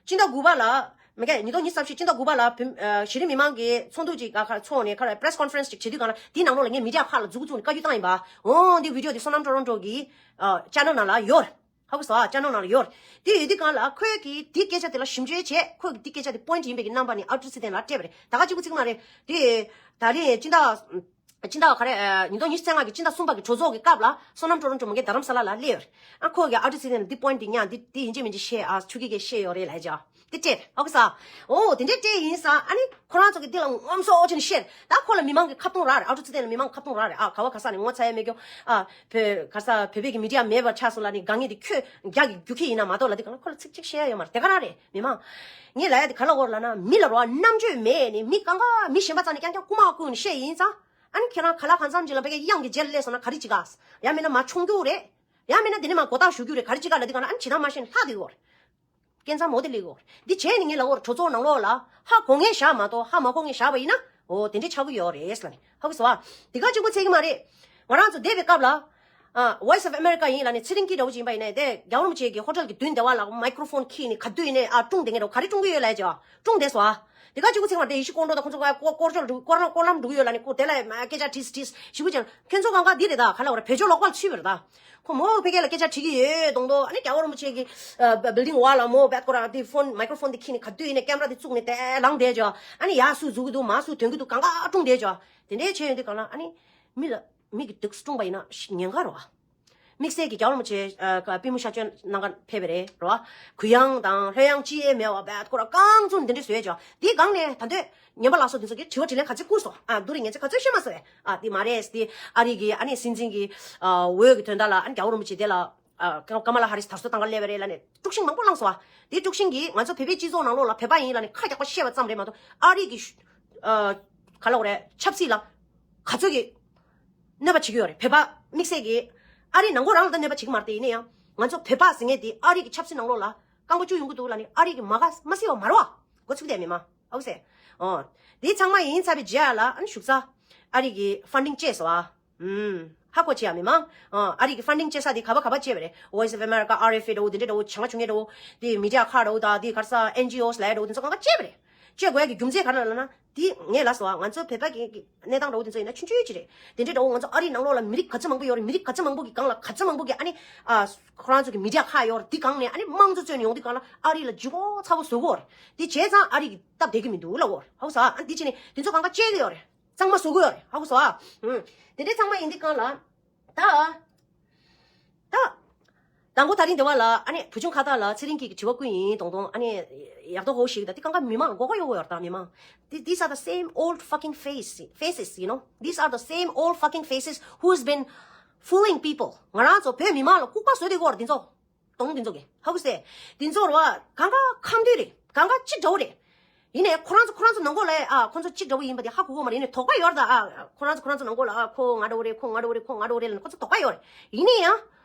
སྤྱི་ཟླ་དགུ་པ་ལ་མི་སྐད་ཉིས་སྟོང་ཉི་ཤུ་རྩ་བཞི་སྤྱི་ཟླ་དགུ་པ་ལ་བོད་ཨ་གཞི་རིམ་མི་མང་གི་ཚོགས་འདུ་ཅིག་ག་ཁར་ཚོགས་ནས་ཁར་པེ་རེ་སི་ཀོན་ཕ་རེན་སི་ཅིག་བྱེད་དུས་སྒང་ལ་དེའི་ནང་ལོགས་ལ་ངས་མི་ཌི་ཡ་ཁག་ལ་མཛུབ་གུ་བཙུགས་ནས་བཀའ་བཀྱོན་བཏང་ཡིན་པ། འོ་འདི་བི་ཌི་ཡོ་དེ་བསོད་ནམས་ཀྲོ་རོན་ཀྲོ་གི་ཨ་ཅེ་ནལ་ནང་ལ་ཡོད་རེད། ཧ་གོ་སོང་ཨ། ཅེ་ནལ་ནང་ལ་ཡོད་རེད། དེ་ཡོད་དུས་སྒང་ལ་ཁོས་ཀྱིས་དེ་སྐད་ཆ་དེ་ལ་ཞིབ་འཇུག་བྱས། ཁོས་ཀྱིས་དེ་སྐད་ཆ་དེ་པོ་ཡིན་ཊི་ཡིན་པའི་གི་རྣམ་པ་ནས་ཨ་ཀྲུག་ཚེ་བརྟན་ལ་སྤྲད་པ་རེད། ད་ག་གཅིག་པུ་ཚིག་མ་རེད། དེ་ད་རེས་སྤྱི་ཟླ་སྤྱི་ཟླ་ག་རེ་ཨ་ཉིས་སྟོང་ཉི་ཤུ་རྩ་ལྔ་གི་སྤྱི་ཟླ་གསུམ་པ་གི་གྲོས་ཚོགས་ཀྱི་སྐབས་ལ་བསོད་ནམས་ཀྲོ་རོན་ཀྲོ་མ་གི་རྡ་རམ་ས་ལ་ལ་སླེབས་ཡོད་རེད། ཨ་ཁོ་གིས་ཨ་ཀྲུག་ཚེ་བརྟན་ལ་འདི་པོ་ཡིན་ཊི་དེ་ཉག་འདི་འདི་ཡིན་གཅིག་མིན་གཅིག་བཤད་ཨ་ཆུ་ཁྱི་གིས་བཤད་ཡོད་རེད་ལབ་ཅིག་ཨ། དེ་སྤྲད་ཧ་གོ་སོང་། འོ་དེ་འདྲས་སྤྲད་ཡིན་ཙང་ཨ་ནི་ཁོ་རང་ཚོ་གི་འདི་ལ་ངོམ་སོ་ཅིག་ནས་བཤད། ད་ཁོ་ལ་མི་མང་གི་ཁ་བརྡུང་རག་རེད། ཨ་ཀྲུག་ཚེ་བརྟན་ལ་མི་མང་ཁ་བརྡུང་རག་རེད། ཨ་ག་བ་ག་ས་ནས་ངོ་ཚ་ཡ་མེད་རྒྱུ། ཨ་བོད་ག་ས་བོད་པའི་གི་མི་ཌི་ཡ་མེད་པ་ཆགས་སོང་ལབ་ནས་དགའ་ངེས་དེ་ཁྱོད་རྒྱ་གི་རྒྱུག་ཁྱི་ཡིན་ན་མ་གཏོགས་ལབ་དུས་སྒང་ལ་ཁོ་ལ་ཚིག་གཅིག་བཤད་ཡ་ཡོད་མ་རེད། དེ་ག་རང་རེད། མི་མང་ངས་ལབ་ཡ་དེ་ག་ལབ་དགོས་རེད་ལབ་ན་མི་ལ་རོ་རྣམ་དཔྱོད་མེད་ནས་མི་གང་ག་མི་གཞན་པ་རྩ་ནས་རྐྱང་རྐྱང་རྐུ་མ་རྐུ་ནས་བཤད་ཡིན་ཙང་། ཨ་ནི་ཁྱེད་རང་ག་ལ་གང་འཚམ་ཅིག་ལ་ཕ་གི་གཡང་གི་རྗེས་ལ་སླེབས་སོང་ན་ག་རེ་བྱེད་ག། ཡང་མིན་ན་མ་མཆོང་རྒྱུ་རེད། ཡང་མིན་ན་དེ་ནས་མ་མགོ་ཐག་གཞུ་རྒྱུ་རེད། ག་རེ་བྱེད་ག་ལབ་དུས་སྒང་ལ་ཨ་ནི་བྱེད་སྟངས་མ་ཤེས་ནས་ལྷག་བསྡད་ཡོད་རེད། སྐད་མཚམས་མོ་དེ་སླེབས་ཡོད་རེད། འདི་བྱས་ནས་ངས་ལབ་ཡོད་རེད། གྲོས་ཚོགས་ནང་ལོགས་ལ་ཧ་གོ་མཁན་བཞག་མ་གཏོགས་ཧ་མ་གོ་མཁན་བཞག་པ་ཡིན་ན་འོ་དེ་འདྲས་ཆགས་ཀྱི་ཡོད་རེད་ལབ་ནས་ཧ་གོ་སོང་ཨ། དེ་ག་གཅིག་པོ་ཚད་ཀྱི་མ་རེད། ང་རང་ཚོ་བསྡད་པའི་སྐབས་ལ་ཨ་Voice of America ཡིན་ལབ་ནས་ཚེ་རིང་སྐྱིད་འདྲ་བོ་ཅིག་ཡིན་པ་ཡིན་ནའི་དེ་རྒྱལ་བ་རིན་པོ་ཆེ་གི་ཧོ་ཊེལ་གྱི་མདུན་དེ་བ་ལ་མའི་ཀྲོ་ཕོན་ཁྱེར་ནས་ག་དུས་ཡིན་ནའི་ཨ་ཀྲུང་བསྡད་མཁན་འདྲ་བོ། ག་རེ་ཀྲུང་གི་ཡོད་ལབ་ཀྱི་ཨ། ཀྲུང་བསྡད་སོང་ཨ། དེ་ག་གཅིག་པོ་ཚད་ཀྱི་མ་རེད། ཡེ་ཤེས་ཀོང་གྲོ་དང་ཁོང་ཚོ་སྐོར་སྐོར་སྐོར་སྐོར་ལམ་འགྲོ་གི་ཡོད་ལབ་ནས་ཁོ་དེ་ལ་སྐད་ཆ་དྲིས་དྲིས་ཞིབ་པོ་ཅིག་ཁྱོད་ཚོ་གང་ག་འདི་རེད་ད། ག་ལབ་དགོས་རེད། བོད་ལྗོངས་ལོག་པར་ཚུད་པ་རེད་ད། ཁོ་མོ་ཕ་གི་ལ་སྐད་ཆ་དྲི་གི་ཡོད་མདོག་མདོག་ཨ་ནི་རྒྱལ་བ་རིན་པོ་ཆེ་གི་ཨ་བི་ལ་ཌིང་བ་ལ་མོ་བད་ཁོ་རང་དེ་ཕོན་མའི་ཀྲོ་ཕོན་དེ་ཁྱེར་ནས་ག་དུས་ཡིན་ནའི་ཀེམ་ར་དེ་བཙུགས་ནས་དེ་ལངས་བསྡད་ཅོ། ཨ་ནི་ཡར་སུ་འཛུལ་གི་འདུག་མར་སུ་ཐོན་གི་འདུག་གང་ག་ཀྲུང་བསྡད་ཅོ། དེ་འདྲའི་བྱས་ཡོང་དུས་སྒང་ལ་ཨ་ནི་མི་ལ་མི་གི་སྡུག་སྲུང་བ་ཡིན་ན་ཉེན་ཁ་རེད་བ། དམིགས་བསལ་གྱི་རྒྱལ་བ་རིན་པོ་ཆེ་ཨ་པུས་མོ་ཤར་བསྐྱོད་གནང་ག་ཕེབས་པ་རེད་རེད་བ། གུ་ཡངས་དང་ལྷོད་ཡངས་ཅི་ཡང་མེད་པ་བད་ཁོ་ར་རྐང་བཙུགས་འདི་འདྲ་བཟོས་ཅོ། དེའི་སྒང་ནས་ད་འདོད་ཉན་པ་ལགས་སོ་དེ་ཚོ་གིས་དྲི་བ་དྲིས་ལན་ག་ཚོད་བསྐུར་སོང་། ཨ་བསྡུ་རིགས་ངན་ཚོད་ག་ཚོད་ཤོད་མ་སོང་བས། ཨ་དེ་མ་རེད་དེ་ཨ་རི་གི་ཨ་ནི་སྲིད་འཛིན་གྱི་ཨ་འོས་ཀྱི་དོན་དག་ལ་ཨ་ནི་རྒྱལ་བ་རིན་པོ་ཆེ་དེ་ལ་ཨ་ཀ་ཀ་མ་ལ་ཧ་རིས་དར་སྲོལ་བཏང་ག་སླེབས་པ་རེད་ལབ་ནས་དཀྲུག་ཤིང་མང་པོ་བསླངས་སོང་བ། དེ་དཀྲུག་ཤིང་གིས་ང་ཚོ་བོད་པའི་སྤྱི་ཚོགས་ནང་ལོགས་ལ་བོད་པ་ཡིན་ལབ་ནས་ཁ་ཡག་པོ་བཤད་པ་ཙམ་རེད་མ་གཏོགས་ཨ་རི་གི་ཨ་ག་ལབ་དགོས་རེད། ཆབ་སྲིད་ལ་ག་ཚོད་ཀྱི་གནོད་པ་བྱེད་ཀྱི་ཡོད་རེད། བོད་པ་དམིགས་བསལ་གྱིས་ཨ་རི་ནང་ཁོ་རང་ལ་ད་གནོད་པ་བྱེད་ཀྱི་མ་རེད་དེ། ཡིན་ན་ཡང་ང་ཚོ་བོད་པ་ཟེར་མཁན་དེ་ཨ་རི་གི་ཆབ་སྲིད་ནང་ལོགས་ལ་རྐང་པ་བཅུག་ཡོང་གི་འདུག་ལབ་ནས་ཨ་རི་གི་མ་དགའ་མ་སྲིད་པ་མ་རེད་བ། མགོ་ཚུགས་བསྡད་མི་མང་ཨའུ་ཟེར། ཨོ། དེ་ཚང་མ་ཡིན་ཚར་བའི་རྗེས་ལ་ཨ་ནི་བཞུགས་ས་ཨ་རི་གི་ཕན་ཌིང་བཅད་སོང་བ། ཨུམ། ཧ་གོ་ཆེ་ཡ་མི་མང་། ཨ་ཨ་རི་གི་ཕན་ཌིང་བཅད་ས་དེ་ག་བ་ག་བ་བཅད་པ་རེད། Voice of America, RFA འདྲ་བོ་དེ་འདྲ་འདྲ་བོ་བྱང་ཆུང་ངེ་འདྲ་བོ། དེ་མི་ཌི་ཡ་ཁག་འདྲ་བོ་དང་དེ་ག་རེ་ཟ་ཨེན་ཇི་ཨོ་ལབ་ཡ་འདྲ་བོ་དེ་ཚོ་གང་ག་བཅད་པ་རེད། བཅད་དགོས་ཡ་གི་རྒྱུ་མཚན་ག་རེ་ལབ་ན། དེ་ངས་ལབ་སོང་ང་ཚོ་བོད་པ་གི་གི་གནས་སྟངས་འདྲ་བོ་དེ་ཚོ་ཡིན་ན་ཆུང་ཆུང་ཅིག་རེད། དེ་འདྲའི་འདྲ་བོ་ང་ཚོ་ཨ་རིའི་ནང་ལོགས་ལ་མི་རིགས་ག་ཚོད་མང་པོ་ཡོད་རེད། མི་རིགས་ག་ཚོད་མང་པོ་གི་སྒང་ལ་ག་ཚོད་མང་པོ་གི་ཨ་ནི་ཨ་ཁོ་རང་ཚོ་གི་མི་ཌི་ཡ་ཁག་ཡོད་རེད། དེ་སྒང་ནས་ཨ་ནི་དམངས་གཙོ་རྩོད་ནས་ཡོང་དུས་སྒང་ལ་ཨ་རི་ལ་ལྗིད་ཁོག་ཚ་པོ་བཟོ་གི་ཡོད་རེད། དེ་བྱས་ཙང་ཨ་རི་གི་སྟབས་བདེ་གི་མི་འདུག་ལབ་ཡོད་རེད། ཧ་གོ་སོང་ཨ། ཨ་ནི་དེ་བྱས་ནས་དེ་ཚོ་གང་ག་བཅད་གི་ཡོད་རེད། གཙང་མ་བཟོ་གི་ཡོད་རེད། ཧ་གོ་སོང་ཨ། ཨུམ། དེ་འདྲའི་ཚང་མ་ཡིན་དུས་སྒང་ལ་ད། ད། དང་པོ་ད་རིང་འདི་བ་ལ་ཨ་ནི་བུ་ཆུང་ཁ་བཏགས་ལ་ཚེ་རིང་སྐྱིད་ཀྱི་དྲི་བ་བསྐུར་ཡིན་དོང་དོང་ཨ་ནི་ཡག་ཐོག་ཧོ་ཞིག་ད་དེ་གང་ག་མི་མང་ལ་མགོ་སྐོར་གཡོག་གི་ཡོད་རེད་ད་མི་མང་། Th- These are the same old fucking face, faces, you know. These are the same old fucking faces who's been fooling people. ང་རང་ཚོ་བོད་མི་མང་ལ་ལྐུགས་པ་བཟོས་བསྡད་ཀྱི་ཡོད་རེད་འདི་ཚོ། གདོང་འདི་ཚོ་གི་ཧ་གོ་སོང་། འདི་ཚོ་རེད་བ་གང་ག་ཁམས་དུས་རེད། གང་ག་གཅིག་འདྲ་བོ་རེད། ཡིན་ནའི་ཁོ་རང་ཚོ་ཁོ་རང་ཚོ་ནང་ལོགས་ལ་ཨ་ཁོ་ཚོ་གཅིག་འདྲ་བོ་ཡིན་པ་དེ་ཧ་གོ་གི་མ་རེད། ཡིན་ནའི་དོགས་པ་ཡོད་རེད་ད། ཨ་ཁོ་རང་ཚོ་ཁོ་རང་ཚོ་ནང་ལོགས་ལ་ཨ་ཁོ་ང་འདྲ་བོ་རེད། ཁོ་ང་འདྲ་བོ་རེད། ཁོ་ང་འདྲ་བོ་རེད་ལབ་ནས་ཁོ་ཚོ་དོགས་པ་ཡོད་རེད། ཡིན་ནའི་ཡང་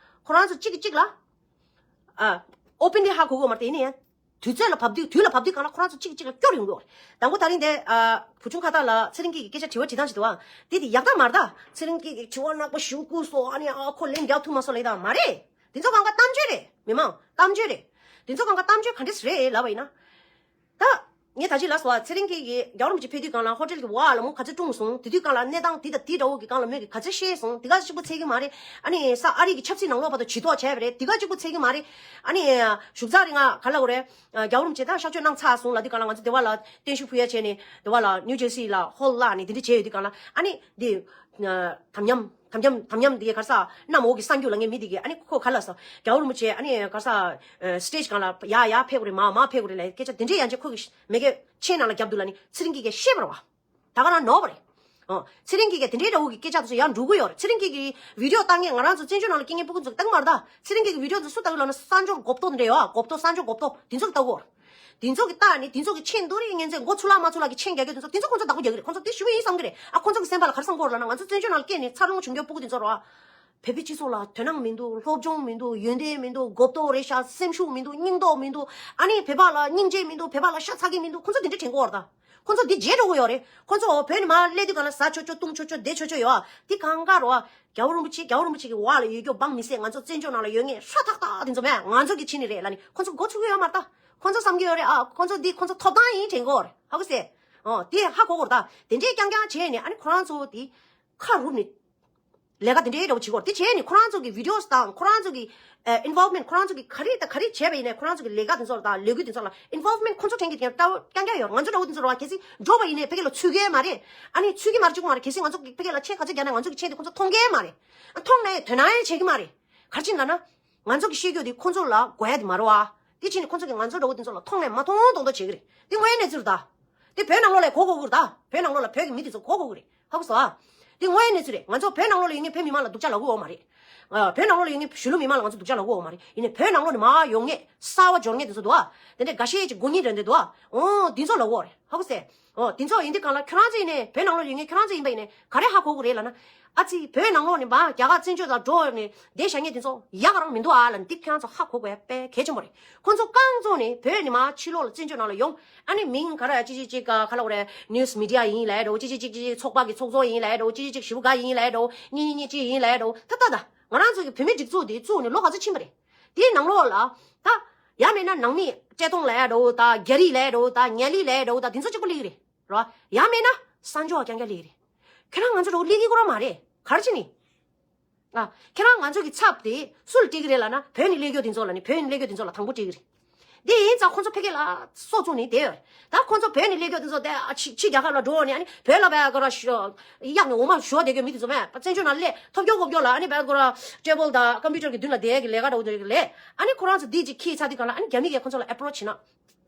ཁོ་རང་ཚོ་གཅིག་གིས་གཅིག་ལ་ཨ་ཨོ་པན་ལི་ཧ་གོ་གི་མ་རེད་དེ། ཡིན་ནའི་ཡང་དུས་ཚོད་ལ་བབས་དུས་དུས་ལ་བབས་དུས་སྒང་ལ་ཁོ་རང་ཚོ་གཅིག་གིས་གཅིག་ལ་སྐྱོར་ཡོང་གི་ཡོད་རེད། དང་པོ་དེ་རིང་དེ་ཨ་བུ་ཆུང་ཁ་བཏགས་ལ་ཚེ་རིང་སྐྱིད་ཀྱི་སྐད་ཆ་དྲི་བ་དྲི་སྟངས་ཤིག་འདུག་ཨ། དེ་དེ་ཡག་ད་མ་རེད་ད། ཚེ་རིང་སྐྱིད་ཀྱི་དྲི་བ་ནག་པོ་ཞེ་པོ་བསྐུར་སོང་། ཨ་ནི་ཨ་ཁོ་ལན་རྒྱག་ཐུབ་མ་སོང་ལབ་ཡོད་ད། མ་རེད། དེ་ཚོ་སྒང་ག་གཏམ་བརྗོད་རེད། མི་མང་གཏམ་བརྗོད་རེད། དེ་ཚོ་སྒང་ག་གཏམ་བརྗོད་ག་འདྲས་རེད་ལབ་པ་ཡིན་ན། ད། ངས་ད་ཅི་ལབ་སོང་ཨ། ཚེ་རིང་སྐྱིད་ཀྱིས་རྒྱལ་བ་རིན་པོ་ཆེ་ཕེབས་དུས་སྒང་ལ་ཧོ་ཊེལ་གྱི་འོག་ལ་མོ་ག་ཚོད་སྲུང་སོང་། དེ་དུས་སྒང་ལ་གནས་སྟངས་དེ་དང་དེ་འདྲ་བོ་གི་སྒང་ལ་མོས་ཀྱི་ག་ཚོད་བཤད་སོང་། དེ་ག་གཅིག་པོ་ཚད་ཀྱི་མ་རེད། ཨ་ནི་ས་ཨ་རི་གི་ཆབ་སྲིད་ནང་ལོགས་བར་དུ་ཇུས་གཏོགས་བྱས་པ་རེད། དེ་ག་གཅིག་པོ་ཚད་ཀྱི་མ་རེད། ཨ་ནི་བཞུགས་ཚར་རིང་ང་ག་ལབ་དགོས་རེད། རྒྱལ་བ་རིན་པོ་ཆེ་ད་གཤགས་བཅོས་གནང་ཚར་སོང་ལབ་དུས་སྒང་ལ་ང་ཚོ་དེ་བ་ལ་བརྟན་བཞུགས་ཕུལ་ཡ་བྱས་ནས་དེ་བ་ལ་ནིའུ་ཇར་སི་ལ་ཧོལ་བརླགས་ནས་དེ་འདྲ་བྱས་ཡོད་དུས་སྒང་ལ་ཨ་ནི་དེ། དམ་ཉམས་དམ་ཉམས་དམ་ཉམས་དེ་ག་རེ་ཟ། གནམ་འོག་གི་གསར་འགྱུར་ལ་ངས་མི་དེ་གི་ཨ་ནི་ཁོ་ག་ལབ་སོང་། རྒྱལ་བ་རིན་པོ་ཆེ་ཨ་ནི་ག་རེ་ཟ། སི་ཊེ་ཇི་སྒང་ལ་ཡར་ཡར་ཕེབས་དགོས་རེད། མར་མར་ཕེབས་དགོས་རེད་ལབ་སྐད་ཆ་དེ་འདྲས་ཡང་ཅིག་ཁོ་གི་མེ་གེ་མཆན་ནང་ལ་བརྒྱབ་འདུག་ལབ་ནི་ཚེ་རིང་སྐྱིད་ཀྱིས་བཤད་པ་རེད་བ། ད་ག་རང་ནོར་བ་རེད། ཨོ། ཚེ་རིང་སྐྱིད་ཀྱིས་དེ་འདྲའི་འདྲ་བོ་གི་སྐད་ཆ་དེ་ཚོ་ཡར་འགྲོ་གི་ཡོད་རེད། ཚེ་རིང་སྐྱིད་ཀྱིས་བི་ཌི་ཡོ་བཏང་མཁན་ང་རང་ཚོ་བཙན་བྱོལ་ནང་ལ་སྐྱེ་མཁན་སྤུ་གུ་ཚོ་ལྟ་གི་མ་རེད་ད། ཚེ་རིང་སྐྱིད་ཀྱི་བི་ཌི་ཡོ་དེ་ཚོ་ལྟ་གི་ལབ་ན་གསར་འབྱོར་མགོ་བཏོག་དེ་འདྲ་ཡོད་ཨ། མགོ་བཏོག་གསར་འབྱོར་མགོ་བཏོག་དེ་ཚོ་གི་ལྟ་གི་ཡོད་རེད། དེ་ཚོ་གི་ལྟ་ནི་དེ་ཚོ་གི་མཆན་རྡོ་རིང་ངན་ཚད་མགོ་ཚུར་ལ་མ་ཚུར་ལ་གི་མཆན་རྒྱག་རྒྱུ་དེ་ཚོ་དེ་ཚོ་ཁོང་ཚོ་བདག་པོ་རྒྱག་གི་རེད། ཁོང་ཚོ་དེ་ཞུ་གི་ཡིན་བསམ་གི་རེད་ཨ། ཁོང་ཚོ་གི་སེམས་པ་ལ་ག་རེ་བསམ་གི་ཡོད་རེད་ལབ་ན་ང་ཚོ་བཙན་བྱོལ་ནང་ལ་སྐྱེས་ནས་འཚར་ལོངས་བྱུང་རྒྱུ་སྤུ་གུ་དེ་ཚོ་རེད་བ། བོད་པའི་སྤྱི་ཚོགས་ལ་དོ་སྣང་མི་འདུག་སློབ་སྦྱོང་མི་འདུག་ཡོན་ཏན་མི་འདུག་མགོ་བཏོག་རེད་ཤག་སེམས་ཤུགས་མི་འདུག་སྙིང་སྟོབས་མི་འདུག་ཨ་ནི་བོད་པ་ལ་སྙིང་རྗེ་མི་འདུག་བོད་པ་ལ་ཤ་ཚ་གི་མི་འདུག་ཁོང་ཚོ་དེ་འདྲ་དྲན་གི་ཡོད་རེད་ད། ཁོང་ཚོ་འདི་བརྗེད་འགྲོ་གི་ཡོད་རེད། ཁོང་ཚོ་བོད་ནས་མར་སླེབས་དུས་སྒང་ལ་ཟ་ཆོག་ཆོག་བཏུང་ཆོག་ཆོག་བསྡད་ཆོག་ཆོག་ཡོད་ཨ། དེ་གང་ག་རེད་བ། རྒྱལ་བ་རིན་པོ་ཆེ་རྒྱལ་བ་རིན་པོ་ཆེ་གི་འོག་ལ་ཡོད་རྒྱུ་འབངས་མི་སེར་ང་ཚོ་བཙན་བྱོལ་ནང་ལ་ཡོད་མཁན་ཧྲ་ཐག་ཐག་དེ་ཚོ་མེད་ང་ཚོ་གི་ཕྱི་ནས་རེད་ལབ་ནི་ཁོང་ཚོ་མགོ་ཚོས་གི་ཡོད་མ་རེད་ད། ཁོང་ཚོ་བསམ་གི་ཡོད་རེད་ཨ། ཁོང་ཚོ་འདི་ཁོང་ཚོ་ཐོབ་ཐང་ཡིན་དྲན་གི་ཡོད་རེད། ཧ་གོ་སོང་། ཨོ་དེ་ཧ་གོ་གི་རེད་ད། དེ་འདྲའི་རྐྱང་རྐྱང་བྱས་ནས་ཨ་ནི་ཁོ་རང་ཚོ་དེ་ཁ་རུབ་ནས་ལས་ཀ་དེ་འདྲའི་འདྲ་བོ་བྱེད་གི་ཡོད་རེད། དེ་བྱས་ནས་ཁོ་རང་ཚོ་གི་བི་ཌི་ཡོ་དང་ཁོ་རང་ཚོ་གི་ཨ་ཨིན་ཝོལ་མེན་ཊི་ཁོ་རང་ཚོ་གི་ག་རེ་དང་ག་རེ་བྱས་པ་ཡིན་ནའི་ཁོ་རང་ཚོ་གི་ལས་ཀ་དེ་ཚོ་ལ་དང་ལས་འགུལ་དེ་ཚོ་ལ་ཨིན་ཝོལ་མེན་ཊི་ཁོང་ཚོ་གྲས་ཀྱི་དེ་འདྲ་བོ་རྐྱང་རྐྱང་ཡོད་རེད། ང་ཚོ་འདྲ་བོ་དེ་ཚོ་ལ་བ་གལ་སྲིད་འགྲོ་བ་ཡིན་ནའི་ཕ་གི་ལ་ཚུད་གི་མ་རེད། ཨ་ནི་ཚུད་གི་མ་རེད་ཅིག་མ་རེད། གལ་སྲིད་ང་ཚོ་ཕ་གི་ལ་ཆེད་ཁ་ཚོད་རྒྱག་ན་ང་ཚོ་གི་ཆེད་དེ་ཁོང་ཚོ་མཐོང་གི་མ་རེད། མཐོང་ནའི་དོ་སྣང་ཡང་བྱེད་གི་མ་རེད། ག་རེ་བྱས་ནས་ལབ་ན། ང་ཚོ་གི་བཤད་རྒྱུ་དེ་ཁོང་ཚོ་ལ་གོ་ཡ་དེ་མ་རེད་བ། དེ་བྱས་ནས་ཁོང་ཚོ་གི་ང་ཚོ་འདྲ་བོ་དེ་ཚོ་ལ་མཐོང་ནས་མ་མཐོང་མཐོང་མཐོང་བྱེད་གི་རེད། དེ་དངོས་ཡོད་གནས་ཚུལ་རེད་ད། དེ་བོད་ནང་ལོགས་ལ་གོ་གོ་གི་རེད་ད། བོད་ནང་ལོགས་ལ་བོད་ཀྱི་མི་དེ་ཚོ་གོ་གོ་གི་རེད། ཧ་གོ་སོང་ཨ། དེ་དངོས་ཡོད་གནས་ཚུལ་རེད། ང་ཚོ་བོད་ནང་ལོགས་ལ་ཡོད་མཁན་བོད་མི་མང་ལ་སྡུག་ཅག་ལབ་གི་ཡོད་མ་རེད། ཨ། བོད་ནང་ལོགས་ལ་ཡོད་མཁན་གཞིས་ལུས་མི་མང་ལ་ང་ཚོ་སྡུག་ཅག་ལབ་གི་ཡོད་མ་རེད། ཡིན་ནའི་བོད་ནང་ལོགས་ནས་མར་ཡོང་མཁན་གསར་པ་འབྱོར་མཁན་དེ་ཚོ་འདུག་ཨ། དེ་འདྲའི་འགའ་ཤས་ཅིག་མགོ་རྙོག་འདྲ་འདུག་ཨ། འོ་དེ་ཚོ་ལབ་གི་ཡོད་རེད། ཧ་གོ་སོང་། ཨོ། དེ་ཚོ་ཡིན་དུས་སྒང་ལ་ཁྱོད་རང་ཚོ་ཡིན་ནའི་བོད་ནང་ལོགས་ཡོད་མཁན་ཁྱོད་རང་ཚོ་ཡིན་པ་ཡིན་ནའི་ག་རེ་ཧ་གོ་དགོས་རེད་ལབ་ན། ཨ་ཙི་བོད་ནང་ལོགས་ནས་མར་རྒྱ་གར་བཙན་བྱོལ་དུ་འགྲོ་ནས་བསྡད་བཞག་མཁན་དེ་ཚོ་ཡག་ག་རང་མི་འདུག་ཨ་ལབ་ནས་འདི་ཁྱོད་རང་ཚོ་ཧ་གོ་དགོས་ཡ་དཔེ་གལ་ཆེན་པོ་རེད། ཁོང་ཚོ་རྐང་བཙུགས་ནས་བོད་ནས་མར་ཕྱི་ལོགས་ལ་བཙན་བྱོལ་ནང་ལ་ཡོང་། ཨ་ནི་མིང་ག་རེ་ཅི་ཅི་ཅིག་ག་ག་ལབ་དགོས་རེད། ནིའུ་སི་མི་ཌི་ཡ་ཡིན་ལབ་འགྲོ། ཅི་ཅི་ཅིག་ཅིག་ཅིག་ཚོགས་པ་གི་ཚོགས་གཙོ་ཡིན་ལབ་འགྲོ། ཅི་ཅི་ཅིག་ཞེ་པོ་དགའ་ཡིན་ལབ་འགྲོ། གཉིས་གཉིས་གཉིས་གཅིག་ཡིན་ལབ་འགྲོ། ད་ད་ད་ང་རང་ཚོ་གི་བོད་མི་སྒྲིག་འཛུགས་འདི་བཙུགས་ནས་ལོ་ག་ཚོད་ཕྱིན་པ་རེད། དེའི་ནང་ལོགས་ལ་ད་ཡང་མིན་ན་ནང་མི་བཀྲས་མཐོང་ལབ་ཡ་འདྲ་བོ། ད་རྒྱ་རིགས་ལབ་ཡ་འདྲ་བོ། ད་ཉ་ལི་ལབ་ཡ་འདྲ་བོ། ད་དེ་ཚོ་གཅིག་པོ་སླེབས་ཀྱི་རེད་རོ། ཡང་མིན་ན་གསར་འབྱོར་བ་རྐྱང་རྐྱང་སླེབས་ཀྱི་རེད། ཁྱེད་རང་ང་ཚོ་འདྲ་བོ་སླེབས་ཀྱི་ཁོ་རང་མ་རེད། ག་རེ་བྱས་ནས། ཨ། ཁྱེད་རང་ང་ཚོ་གི་ཚབ་དེ་སུ་ལ་སྤྲད་ཀྱི་རེད་ལབ་ན། བོད་ནས་སླེབས་མཁན་དེ་ཚོ་ལ་ནི། བོད་ནས་སླེབས་མཁན་དེ་ཚོ་ལ་དང་པོ་སྤྲད་ཀྱི་རེད། དེ་ཡིན་ཙང་ཁོང་ཚོ་ཕ་གི་ལ་སྲོག་བཙུགས་ནས་བསྡད་ཡོད་རེད། ད་ཁོང་ཚོ་བོད་ནས་སླེབས་མཁན་དེ་ཚོ་དེ་ཨ་ཕྱི་ཕྱི་རྒྱལ་ཁབ་ལ་འགྲོ་ནས་ཨ་ནི་བོད་ལ་བས་ག་ར་ཤོ་གཡག་ནས་འོ་མ་ཞོ་བསྡད་མཁན་མི་དེ་ཚོ་མེད་པ། བཙན་བྱོལ་ནང་སླེབས་ཐོབ་སྐྱོ་གོ་སྐྱོ་ལ་ཨ་ནི་བས་ག་ར་ཊེ་བལ་དང་ཀམ་པུ་ཊར་གི་མདུན་ལ་བསྡད་ཀྱི་ལས་ཀ་འདྲ་བོ་འདྲ་བོ་ལས། ཨ་ནི་ཁོ་རང་ཚོ་འདི་ཅིག་ཁྱེར་ཚར་དུས་སྒང་ལ་ཨ་ནི་རྒྱ་མི་གིས་ཁོང་ཚོ་ལ་ཨེ་པོ་རོ་ཆི་བྱས་ན་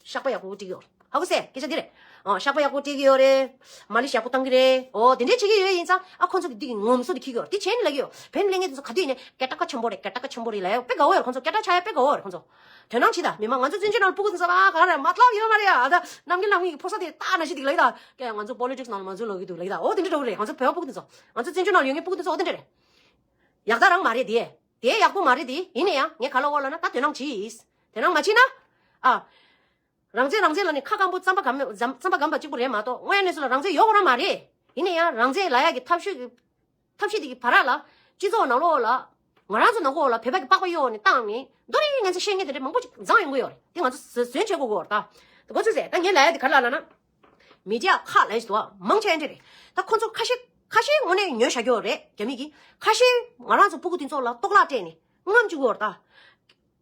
བཤགས་པ་ཡག་པོ་སྤྲད་ཀྱི་ཡོད་རེད། ཧ་གོ་སོང་། སྐད་ཆ་འདི་རེད། ཨ། བཤགས་པ་ཡག་པོ་སྤྲད་ཀྱི་ཡོད་རེད། མ་ལི་ཤི་ཡག་པོ་བཏང་གི་རེད། ཨོ་དེ་འདྲས་བྱེད་ཀྱི་ཡོད། ཡིན་ཙང་ཨ་ཁོང་ཚོ་གི་འདི་གི་ངོམ་སོ་དེ་འཁྱེར་གྱི་ཡོད་རེད། དེ་བྱས་ནས་ལབ་ཀྱི་ཡོད། བོད་ནས་སླེབས་མཁན་དེ་ཚོ་ག་དུས་ཡིན་ནའི་སྐད་གྲགས་ཆེན་པོ་རེད། སྐད་གྲགས་ཆེན་པོ་རེད་ལབ་ཡ་དཔེ་དགའ་བོ་ཡོད་རེད། ཁོང་ཚོ་སྐད་གྲགས་ཆགས་ཡ་དཔེ་དགའ་བོ་ཡོད་རེད། ཁོང་ཚོ་དོ་སྣང་བྱེད་ད། མི་མང་ང་ཚོ་བཙན་བྱོལ་ནང་ལ་སྤུ་གུ་དེ་ཚོ་ཨ་ག་རེ་མ་ལབ་ཡོད་མ་རེད་ཡ། ཨ་ད་གནམ་གྱི་ལྷ་མོ་གི་ཕོ་གསར་དེ་ལྟ་ན་ཞིག་དེ་ལབ་ཡ་ད། ཀྱེ་ང་ཚོ་པོ་ལི་ཊིག་སི་ནང་ལ་མ་འཛུལ་ལབ་ཀྱི་འདུག་ལབ་ཡ་ད། ཨོ་དེ་འདྲ་འདྲ་བོ་རེད། ང་ཚོ་བོད་པ་སྤུ་གུ་དེ་ཚོ། ང་ཚོ་བཙན་བྱོལ་ནང་ལ་ཡོད་མཁན་སྤུ་གུ་དེ་ཚོ་ཨོ་དེ་འདྲ་རེད། ཡག་ད་རང་མ་རེད་དེ། དེ་ཡག་པོ་མ་རེད་དེ། ཡིན་ན་ཡང་ངས་ག་ལབ་ཡོད་ལབ་ན། ད་དོ་སྣང་གྱིས། དོ་སྣང་མ་བྱེད་ན། ཨ། རང་བཙན་རང་བཙན་ལབ་ནས་ཁ་སྐམ་པོ་རྩམ་པ་སྐམ་རྩམ་པ་སྐམ་པ་གཅིག་པུ་རེད་མ་གཏོགས། དངོས་ཡོད་གནས་ཚུལ་ལ་རང་བཙན་ཡོད་དགོས་རང་མ་རེད། ཡིན་ན་ཡང་རང་བཙན་ལབ་ཡག་གི་ཐབས་ཤེས་ཀྱི་ཐབས་ཤེས་དེ་གི་བར་ལ། སྤྱི་ཚོགས་ནང་ལོགས་ལ། ང་རང་ཚོ་ནང་ལོགས་ལ་བོད་པ་གི་པགས་པ་གཡོགས་ནས་བཏང་ནས་རྡོ་རིང་ངན་ཚ་བཤད་མཁན་དེ་འདྲ་མང་པོ་ཅིག་འཛོམས་ཡོང་གི་ཡོད་རེད། དེ་ང་ཚོ་ཟོན་བྱེད་དགོས་ཀྱི་ཡོད་རེད་ད། དེ་ཁོ་ཚོས་ཟེར། ད་ངས་ལབ་ཡག་དེ་ག་རེ་ལབ་ན། མི་ཌི་ཡ་ཁག་ལབ་ཡག་ཅིག་འདུག་བ། མང་ཆེ་འདྲ་རེད། ད་ཁོ་ཚོ་ཁ་ཤས་ཁ་ཤས་དངོས་གནས་ཉོས་བཞག་གི་ཡོད་རེད། རྒྱ་མི་གིས། ཁ་ཤས་ང་རང་ཚོ་སྤུ་གུ་དེ་ཚོ་ལ་གཏོར་བརླག་སྤྲད་ནས་རྔམ་བཅུག་གི་ཡོད་རེད་ད།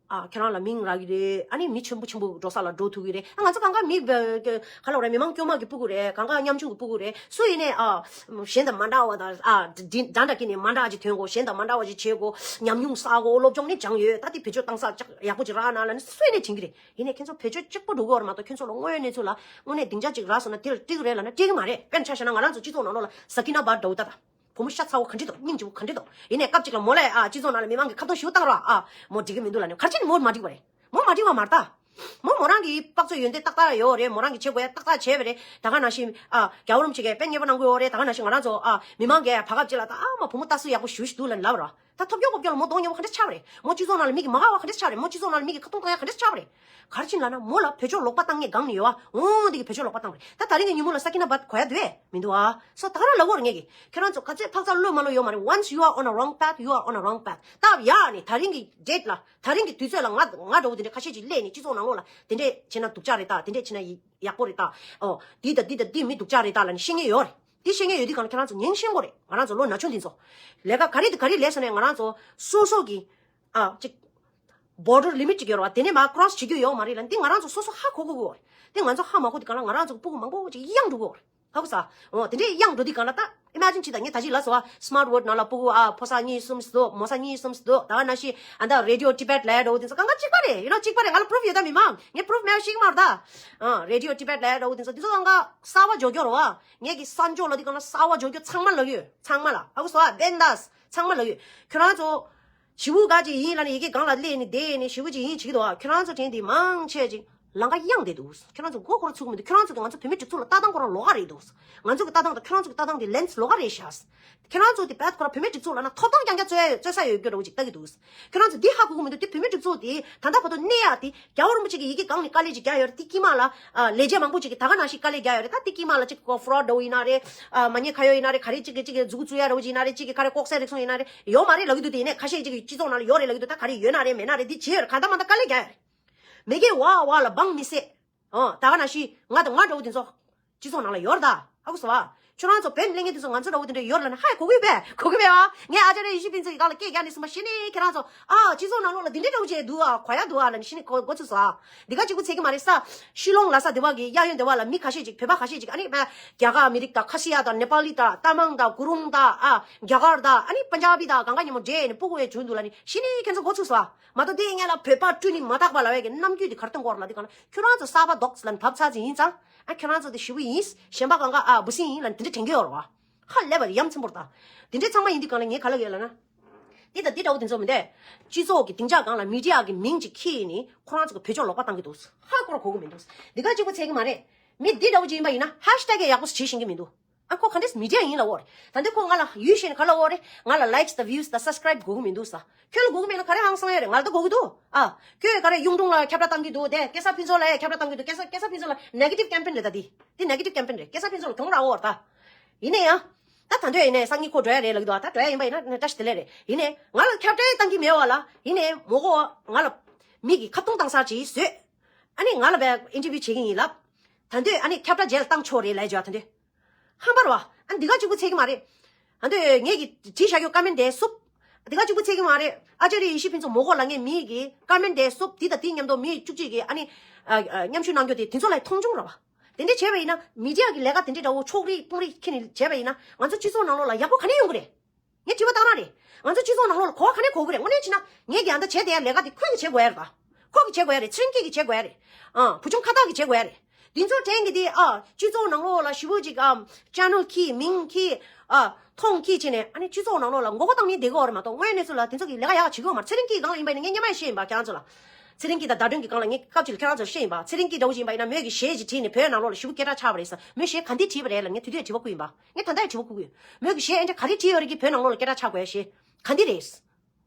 ཨ། ཁྱེད་རང་ལ་མིང་རག་གི་རེད། ཨ་ནི་མི་ཆེན་པོ་ཆེན་པོ་འགྲོ་ས་ལ་འགྲོ་ཐུབ་ཀྱི་རེད། ཨ། ང་ཚོ་གང་ག་མི་ག་ལབ་དགོས་རེད། མི་མང་དཀྱུས་མ་གི་སྤུ་གུ་རེད། གང་ག་ཉམ་ཆུང་གི་སྤུ་གུ་རེད། སུ་ཡིན་ནའི། ཨ། གཞན་དང་མ་འདྲ་བ་དང་། ཨ། འདི་འདྲ་འདྲ་གི་ནས་མ་འདྲ་ཅིག་ཐོན་དགོས། གཞན་དང་མ་འདྲ་བ་ཅིག་བྱེད་དགོས། ཉམས་མྱོང་བསགས་དགོས། སློབ་སྦྱོང་ནི་སྦྱངས་ཡོད། ད་དེ་བེད་སྤྱོད་བཏང་ས་ཅིག་ཡག་པོ་ཅིག་རག་ན་ལབ་ནས་སུ་ཡིན་ནའི་དྲན་གྱི་རེད། ཡིན་ནའི་ཁྱེད་ཚོ་བེད་སྤྱོད་གཅིག་པོ་འགྲོ་གི་ཡོད་རེད་མ་གཏོགས། ཁྱེད་ཚོ་ལ་དངོས་གནས་གནས་ཚུལ་ལ་དངོས་གནས་སྡིངས་ཆ་ཅིག་རག་སོང་ན་དེ་ལ་འགྲིག་གི་རེད་ལབ་ན་འགྲིག་གི་མ་རེད། དཔེར་ན་ཆ་བཞག་ན་ང་རང་ཚོ་སྤྱི་ཚོགས་ནང་ལོགས་ལ་ཟ་ཀི་ན་བྷ་འདྲ་བོ་ད་ད། བུ་མོ་ཤ་ཚ་བོ་ག་འདྲ་འདུག་སྙིང་རྗེ་བོ་ག་འདྲ་འདུག་ཡིན་ནའི་སྐབས་གཅིག་ལ་མོ་ལ། ཨ། སྤྱི་ཚོགས་ནང་ལ་མི་མང་གིས་ཁ་རྡུང་ཞེ་པོ་བཏང་རོགས། ཨ། མོ་འགྲིག་གི་མི་འདུག་ལབ་ནས། ག་རེ་བྱས་ནས་མོ་མ་འགྲིག་པ་རེད། མོ་མ་འགྲིག་པ་མ་རེད་ད། མོ་མོ་རང་གི་དཔག་ཚོད་ཡོན་ཏན་ཏག་ཏག་ཡོད་རེད། མོ་རང་གི་བྱེད་དགོས་ཡ་ཏག་ཏག་བྱས་པ་རེད། ད་ག་ནང་བཞིན་ཨ་རྒྱལ་བ་རིན་པོ་ཆེ་གིས་དཔེ་མཉེས་པོ་གནང་གི་ཡོད་རེད། ད་ག་ནང་བཞིན་ང་རང་ཚོ་ཨ་མི་མང་གིས་བར་སྐབས་ཅིག་ལ་ད་ཨ་མ་བུ་མོ་ལྟ་སྲོལ་ཡག་པོ་ཞེ་པོ་ཞིག་འདུག་ལབ་ལབ་ར། ད་ཐོབ་སྐྱོ་ཁོབ་སྐྱོ་ལ་མོ་གདོང་ཉེ་བོ་ག་འདྲ་ཆགས་པ་རེད། མོ་སྤྱི་ཚོགས་ནང་ལ་མི་གིས་མ་དགའ་བ་ག་འདྲ་ཆགས་རེད། མོ་སྤྱི་ཚོགས་ནང་ལ་མི་གིས་ཁ་གཏོང་བཏང་ཡ་ག་འདྲ་ཆགས་པ་རེད། ག་རེ་བྱས་ན་ལབ་ན་མོ་ལ་བེད་སྤྱོད་ལོག་པ་བཏང་མཁན་སྒང་ནས་ཡོད་བ། འོང་འདི་གི་བེད་སྤྱོད་ལོག་པ་བཏང་པ་རེད། ད་ད་རིང་གི་ཉིན་མོ་ལ་སཱ་ཀི་ན་བཱད་གོ་ཡ་འདུག་གས་མི་འདུག་ཨ། སོ་ད་ག་རང་ལབ་དགོས་རེད་ངས་གི། ཁྱེད་རང་ཚོ་ག་ཚོད་འཕག་འཚག་བློས་མ་བློས་ཡོད་མ་རེད། Once you are on a wrong path, you are on a wrong path. སྟབས་ཡག་ནས་ད་རིང་གི་date་ལ་ད་རིང་གི་དུས་ཚོད་ལ་ང་ང་འདྲ་བོ་དེ་འདྲ་ཁ་ཤས་ཅིག་སླེབས་ནས་སྤྱི་ཚོགས་ནང་ལོགས་ལ་དེ་འདྲས་བྱས་ན་སྡུག་ཅག་རེད་ད། དེ་འདྲས་བྱས་ན་ཡག་པོ་རེད་ད། ཨོ་འདི་དང་འདི་དང་འདི་མི་སྡུག་ཅག་རེད་ད་ལབ་ནས་བཤད་མཁན་ཡོད་རེད། དེ་བཤད་མཁན་ཡོད་དུས་གང་ལ་ཁྱེད་རང་ཚོ་ཉན་ཤེས་དགོས་རེད། ང་རང་ཚོ་ལོ་ན་ཆུང་འདི་ཚོ་ལས་ཀ་ག་རེ་ག་རེ་ལས་སོང་ནས་ང་རང་ཚོ་སོ་སོ་གི་ཨ་ཅིག་border limit་ཅིག་ཡོད་རེད་བ། དེ་ནས་མར་cross་བྱེད་རྒྱུ་ཡོད་མ་རེད་ལབ། འདི་ང་རང་ཚོ་སོ་སོ་ཧ་གོ་གོ་གི་ཡོད་རེད། དེ་ང་ཚོ་ཧ་མ་གོ་དུས་གང་ལ་ང་རང་ཚོ་གི་སྤུ་གུ་མང་པོ་ཅིག་གཡང་འགྲོ་གི་ཡོད་རེད། ཧ་གོ་ས། འོ་དེ་འདྲས་གཡང་འགྲོ་དུས་གང་ལ་ད་imagine་བྱེད་ད། ངས་ད་ཅིག་ལབ་སོང་བ། Smart World་ནང་ལ་སྤུ་གུ་ཨ་ཕོ་གསར་གཉིས་གསུམ་འདུག་མོ་གསར་གཉིས་གསུམ་འདུག་ད་ག་ནང་བཞིན་ཨ་ད་Radio Tibet་ལབ་ཡ་འདྲ་བོ་དེ་ཚོ་གང་ག་གཅིག་པ་རེད། you know་གཅིག་པ་རེད། ང་ལ་proof་ཡོད་ད། མི་མང་ངས་proof་མེད་པ་ཤེས་ཀྱི་མ་རེད་ད། ཨ་Radio Tibet་ལབ་ཡ་འདྲ་བོ་དེ་ཚོ་དེ་ཚོ་གང་ག་གསར་པ་འཇོག་རྒྱུ་རེད་བ། ངས་ཀྱི་གསར་འཇོག་ལབ་དུས་གང་ལ་གསར་པ་འཇོག་རྒྱུ་ཚང་མ་ལབ་ཡོད། ཚང་མ་ལ་ཧ་གོ་སོང་བ། བན་དཱས་ཚང་མ་ལབ་ཡོད། ཁྱོད་རང་ཚོ་ཞི་བུ་ག་ཅིག་ཡིན་ལབ་ནས་ཡི་གེ་སྒང་ལ་སླེབས་ནས་བསྡད་ནས་ཞི་བུ་ཅིག་ཡིན་བྱེད་ཀྱི་འདུག་ཨ། ཁྱོད་རང་ཚོ་དྲན་དེ་མང་ཆེ་ཅིག་ལམ་ཁ་གཡང་བསྡད་འདུག་ཁྱོད་རང་ཚོ་མགོ་འཁོར་ཚུགས་མི་འདུག་ཁྱོད་རང་ཚོ་གི་ང་ཚོ་བུད་མེད་སྒྲིག་འཛུགས་ལ་ལྟ་སྟངས་ཁོ་རང་ལོགས་ཀ་རེད་འདུག་ང་ཚོ་གི་ལྟ་སྟངས་དང་ཁྱོད་རང་ཚོ་གི་ལྟ་སྟངས་དེ་lens་ལོགས་ཀ་རེད་ཤག་ཁྱོད་རང་ཚོ་དེ་བད་ཁོ་རང་བུད་མེད་སྒྲིག་འཛུགས་ལབ་ན་ཐོབ་ཐང་རྐྱང་རྐྱང་རྩོད་ཡ་རྩོད་ས་ཡོད་རྒྱུ་འདྲ་བོ་ཅིག་ལྟ་གི་འདུག་ཁྱོད་རང་ཚོ་འདི་ཧ་གོ་གི་མི་འདུག་དེ་བུད་མེད་སྒྲིག་འཛུགས་དེ་ད་ལྟ་བར་དུ་གནས་ཡ་དེ་རྒྱལ་བ་རིན་པོ་ཆེ་གི་སྒང་ནས་དཀའ་ལས་ཅིག་རྒྱག་ཡོད་རེད། དེ་དཀྱིལ་མ་ལ་ཨ་ལས་བྱེད་མང་པོ་ཅིག་གིས་ད་ག་ནང་བཞིན་དཀའ་ལས་རྒྱག་ཡོད་རེད། ད་དེ་དཀྱིལ་མ་ལ་ཅིག་fraud་འདྲ་བོ་ཡིན་ན་རེད། ཨ་མ་ཉེས་ཁ་གཡོག་ཡིན་ན་རེད། ག་རེ་ཅིག་གིས་ཅིག་གིས་མཛུབ་གུ་བཙུགས་ཡ་འདྲ་བོ་ཅིག་ཡིན་ན་རེད། ཅིག་གིས་ག་རེ་ལྐོག་ཟ་རིགས་སོང་ཡིན་ན་རེད། ཡོད་མ་རེད་ལབ་ཀྱི་འདུག་ཡིན་ནའི་ཁ་ཤས་ཅིག་གིས་སྤྱི་ཚོགས་ནང་ལ་ཡོད་རེད་ལབ་ཀྱི་འདུག་ད་ག་རེ་ཡོད་ན་རེད་མེད་ན་རེད། འདི་བྱས་ཡོད་རེད། གང་ལྟར་མ་ལྟར་དཀའ་ལས་རྒྱག་ཡོད་རེད། མི་སྒེར་བ་བ་ལ་འབངས་མི་སེར། ཨོ་ད་ག་ནང་བཞིན་ང་དང་ང་འདྲ་བོ་དེ་ཚོ་སྤྱི་ཚོགས་ནང་ལ་ཡོད་རེད་ད། ཧ་གོ་སོང་ཨ། ཁྱོད་རང་ཚོ་བོད་ནས་སླེབས་མཁན་དེ་ཚོ་ང་ཚོ་འདྲ་བོ་དེ་འདྲ་ཡོད་རེད་ལབ་ན་ཧ་གོ་གི་པས། གོ་གི་པས་ཨ། ངས་ཨ་ཅཱརྱ་ཡེ་ཤེས་ཕུན་ཚོགས་ཀྱི་སྒང་ལ་སྐད་རྒྱག་ནས་སོང་བ་གཞི་ནས་ཁྱེད་རང་ཚོ་ཨ་སྤྱི་ཚོགས་ནང་ལོགས་ལ་འདི་འདྲ་འདྲ་བོ་བྱས་འདུག་ཨ། གོ་ཡ་འདུག་ཨ་ལབ་ནས་གཞི་ནས་གོ་གོ་ཚོད་སོང་ཨ། འདི་ག་གཅིག་པུ་ཚད་ཀྱི་མ་རེད་ས། ཤི་ལོང་ལ་ས་དེ་བ་གི་གཡས་གཡོན་དེ་བ་ལ་མི་ཁ་ཤས་ཅིག་བོད་པ་ཁ་ཤས་ཅིག་ཨ་ནི་རྒྱ་གར་མི་རིགས་དང་ཁ་སི་ཡ་དང་ནེ་པ་ལི་དང་ཏ་མང་དང་གུ་རུང་དང་ཨ་རྒྱ་གར་དང་ཨ་ནི་པན་ཇ་བི་དང་གང་ག་མཉམ་པོ་འདྲེས་ནས་སྤུ་གུ་བས་བྱུང་འདུག་ལབ་ནས་གཞི་ནས་ཁྱེད་ཚོ་གོ་ཚོད་སོང་ཨ། མ་གཏོགས་དེ་ཡིན་ངེས་ལ་བོད་པ་སྤྲུལ་ནས་མ་དག་པ་ལབ་ཡ་གི་རྣམ་འགྱུར་དེ་གར་སྟོན་གོ་ར་ལ་དེ་གང་ན་ཁྱོད་རང་ཚོ་གསར་པ་འདུག་ལབ་ནས་བབ་ཚ་ཅིག་ཡིན་ཙང་། ཨ་ཁྱོད་རང་ཚོ་དེ་ཞི་བོ་ཡིན། གཞན་པ་གང་ག་ཨ་འབུ་སྲིན་ཡིན་ལབ་ནས་དེ་འདྲ་དྲན་གྱི་ཡོད་རེད་བ། ཧ་ལས་པ་ཡ་མཚན་པོ་རེད་ད། དེ་འདྲའི་ཚང་མ་ཡིན་དུས་གང་ལ་ངས་ག་ལབ་ཡོད་ལབ་ན། འདི་དང་འདི་འདྲ་བོ་དེ་ཚོ་མི་འདས། སྤྱི་ཚོགས་ཀྱི་སྡིངས་ཆ་སྒང་ལ་མི་ཌི་ཡ་གི་མིང་ཅིག་འཁྱེར་ནས་ཁོ་རང་ཚོ་གི་བེད་སྤྱོད་ལོག་པ་བཏང་གི་འདུག་ཧ་ཁོ་ར་གོ་གི་མི་འདུག་འདི་ག་གཅིག་པུ་ཚད་ཀྱི་མ་རེད། མི་འདི་འདྲ་བོ་ཅིག་ཡིན་པ་ཡིན་ན་ཧེཤ་ཊེག་ཡག་པོ་ཞིག་བྱེད་ཤེས་ཀྱི་མི་འདུག་ཨ་ཁོ་ག་འདྲས་མི་ཌི་ཡ་ཡིན་ལབ་ཡོད་རེད། ད་འདི་ཁོ་ང་ལ་ཡུལ་ཤེས་ནས་ག་ལབ་ཡོད་རེད། ང་ལ་likes་དང་views་དང་subscribe་དགོས་ཀྱི་མི་འདུག་ས། ཁྱོད་ལ་དགོས་ཀྱི་མེད་ན་ག་རེ་ཧང་སང་ཡོད་རེད། ང་ལ་ད་དགོས་ཀྱི་འདུག་ཨ། ཁྱོད་ག་རེ་གཡུང་དྲུང་ལ་ཁྱབ་བསྒྲགས་བཏང་གི་འདུག་དེ་སྐལ་བཟང་ཕུན་ཚོགས་ལ་ཡང་ཁྱབ་བསྒྲགས་བཏང་གི་འདུག་སྐལ་བཟང་སྐལ་བཟང་ཕུན་ཚོགས་ལ་negative campaign་རེད་ད་འདི། འདི་negative campaign་རེད། སྐལ་བཟང་ཕུན་ཚོགས་ལ་གྱོང་རག་ཡོད་རེད་ད། ཡིན་ན་ཡང་། ད་ད་འདོད་ཡིན་ནའི་སང་ཉིན་ཁོ་འགྲོ་ཡ་རེད་ལབ་ཀྱི་འདུག་ཨ། ད་འགྲོ་ཡ་ཡིན་པ་ཡིན་ན་བཀྲ་ཤིས་བདེ་ལེགས་རེད། ཡིན་ནའི་ང་ལ་ཁྱབ་བསྒྲགས་བཏང་གི་མེད་པ་ལ་ཡིན་ནའི་མོ་གོ་ང་ལ་མིག་གིས་ཁ་བརྡུང་བཏང་ས་ཅིག་བཟོས། ཨ་ནི་ང་ལ་བས་interview་བྱེད་ཀྱི་ཡིན་ལབ། ད་འདོད་ཨ་ནི་ཁྱབ་བསྒྲགས་རྗེས་ལ་བཏང་ཆོག་རེད་ལབ་བརྗོད་ད་འདོད། ཧམ་པ་རེད་བ། ཨ་འདི་ག་གཅིག་པུ་ཚད་ཀྱི་མ་རེད། ཨ་འདོད་ངེད་ཀྱིས་བྲིས་བཞག་རྒྱུ་ཀ་མེན་དེ་སུབ། འདི་ག་གཅིག་པུ་ཚད་ཀྱི་མ་རེད། ཨ་ཅཱརྱ་ཡེ་ཤེས་ཕུན་ཚོགས་མོ་གོ་ལབ་མཁན་མི་གི་ཀ་མེན་དེ་སུབ། འདི་དང་འདི་མཉམ་དུ་མི་བཅུ་གཅིག་གིས་ཨ་ནི་ཨ་ཨ་མཉམ་ཞུགས་གནང་རྒྱུ་དེ་དེ་ཚོ་ལ་མཐོང་ཆུང་རེད་བ། དེ་འདྲ་བྱས་པ་ཡིན་ན་མི་ཌི་ཡ་གི་ལས་ཀ་དེ་འདྲ་འདྲ་བོ་ཕྱོགས་རིས་དཔུང་རིས་འཁྱེར་ནས་བྱས་པ་ཡིན་ན་ང་ཚོ་སྤྱི་ཚོགས་ནང་ལོགས་ལ་ཡག་པོ་ག་ནས་ཡོང་གི་རེད། ངས་དྲི་བ་བཏང་རང་རེད། ང་ཚོ་སྤྱི་ཚོགས་ནང་ལོགས་ལ་གོ་བ་ག་ནས་གོ་གི་རེད། དངོས་གནས་བྱས་ན་ངས་ཀྱིས་ཨ་མདའ་བྱས་བསྡད་ཡ་ལས་ཀ་དེ་ཁོས་ཀྱིས་བྱེད་དགོས་ཡ་རེད་ད། ཁོ་གིས་བྱེད་དགོས་ཡ་རེད། ཚེ་རིང་སྐྱིད་ཀྱིས་བྱེད་དགོས་ཡ་རེད། ཨ་བུ་ཆུང་ཁ་བཏགས་ཀྱིས་བྱེད་དགོས་ཡ་རེད། འདི་ཚོ་དྲན་གྱི་དེ་ཨ་སྤྱི་ཚོགས་ནང་ལོགས་ལ་ཞི་བོ་ཅིག་ཨ་ཅེ་ནལ་ཁྱེར་མིང་ཁྱེར་ཨ་མཐོང་ཁྱེར་བྱས་ནས་ཨ་ནི་སྤྱི་ཚོགས་ནང་ལོགས་ལ་མགོ་སྐོར་བཏང་ནས་བསྡད་དགོས་རེད་མ་གཏོགས་དངོས་གནས་ཚུལ་ལ་དེ་ཚོ་གིས་ལས་ཀ་ཡག་ག་བྱེད་ཀྱི་ཡོད་མ་རེད། ཚེ་རིང་སྐྱིད་སྒང་ལ་ཡིན་པ་ཡིན་ན་ངས་སྔོན་མ་ཡང་བཤད་ཡིན་པ་ཁྱེད་རང་ཚོ་ལ། ཚེ་རིང་སྐྱིད་དང་ཟླ་སྒྲོན་གྱི་སྒང་ལ་ངས་སྐབས་ཅིག་ལ་ཁྱེད་རང་ཚོར་བཤད་ཡིན་པ། ཚེ་རིང་སྐྱིད་འདྲ་བོ་ཅིག་ཡིན་པ་ཡིན་ན་མོས་ཀྱིས་གཞས་ཅིག་བྲིས་ནས་བོད་ནང་ལོགས་ལ་ཞི་བོ་སྐད་གྲགས་ཆགས་པ་རེད་ཟེར། མོས་གཞས་ག་འདི་བྲིས་པ་རེད་ལབ་ངས་དུས་དེར་དྲི་བ་བསྐུར་ཡིན་པ། ངས་ད་ལྟ་ཡང་དྲི་བ་བསྐུར་གྱི་ཡོད། མོས་ཀྱིས་གཞས་ཨེ་འདྲ་ག་རེ་བྲིས་ཡོད་རེད་ཀྱི་བོད་ནང་ལོགས་ལ་སྐད་གྲགས་ཆགས་དགོས་ཡ་གཞས་ག་འདི་རེད།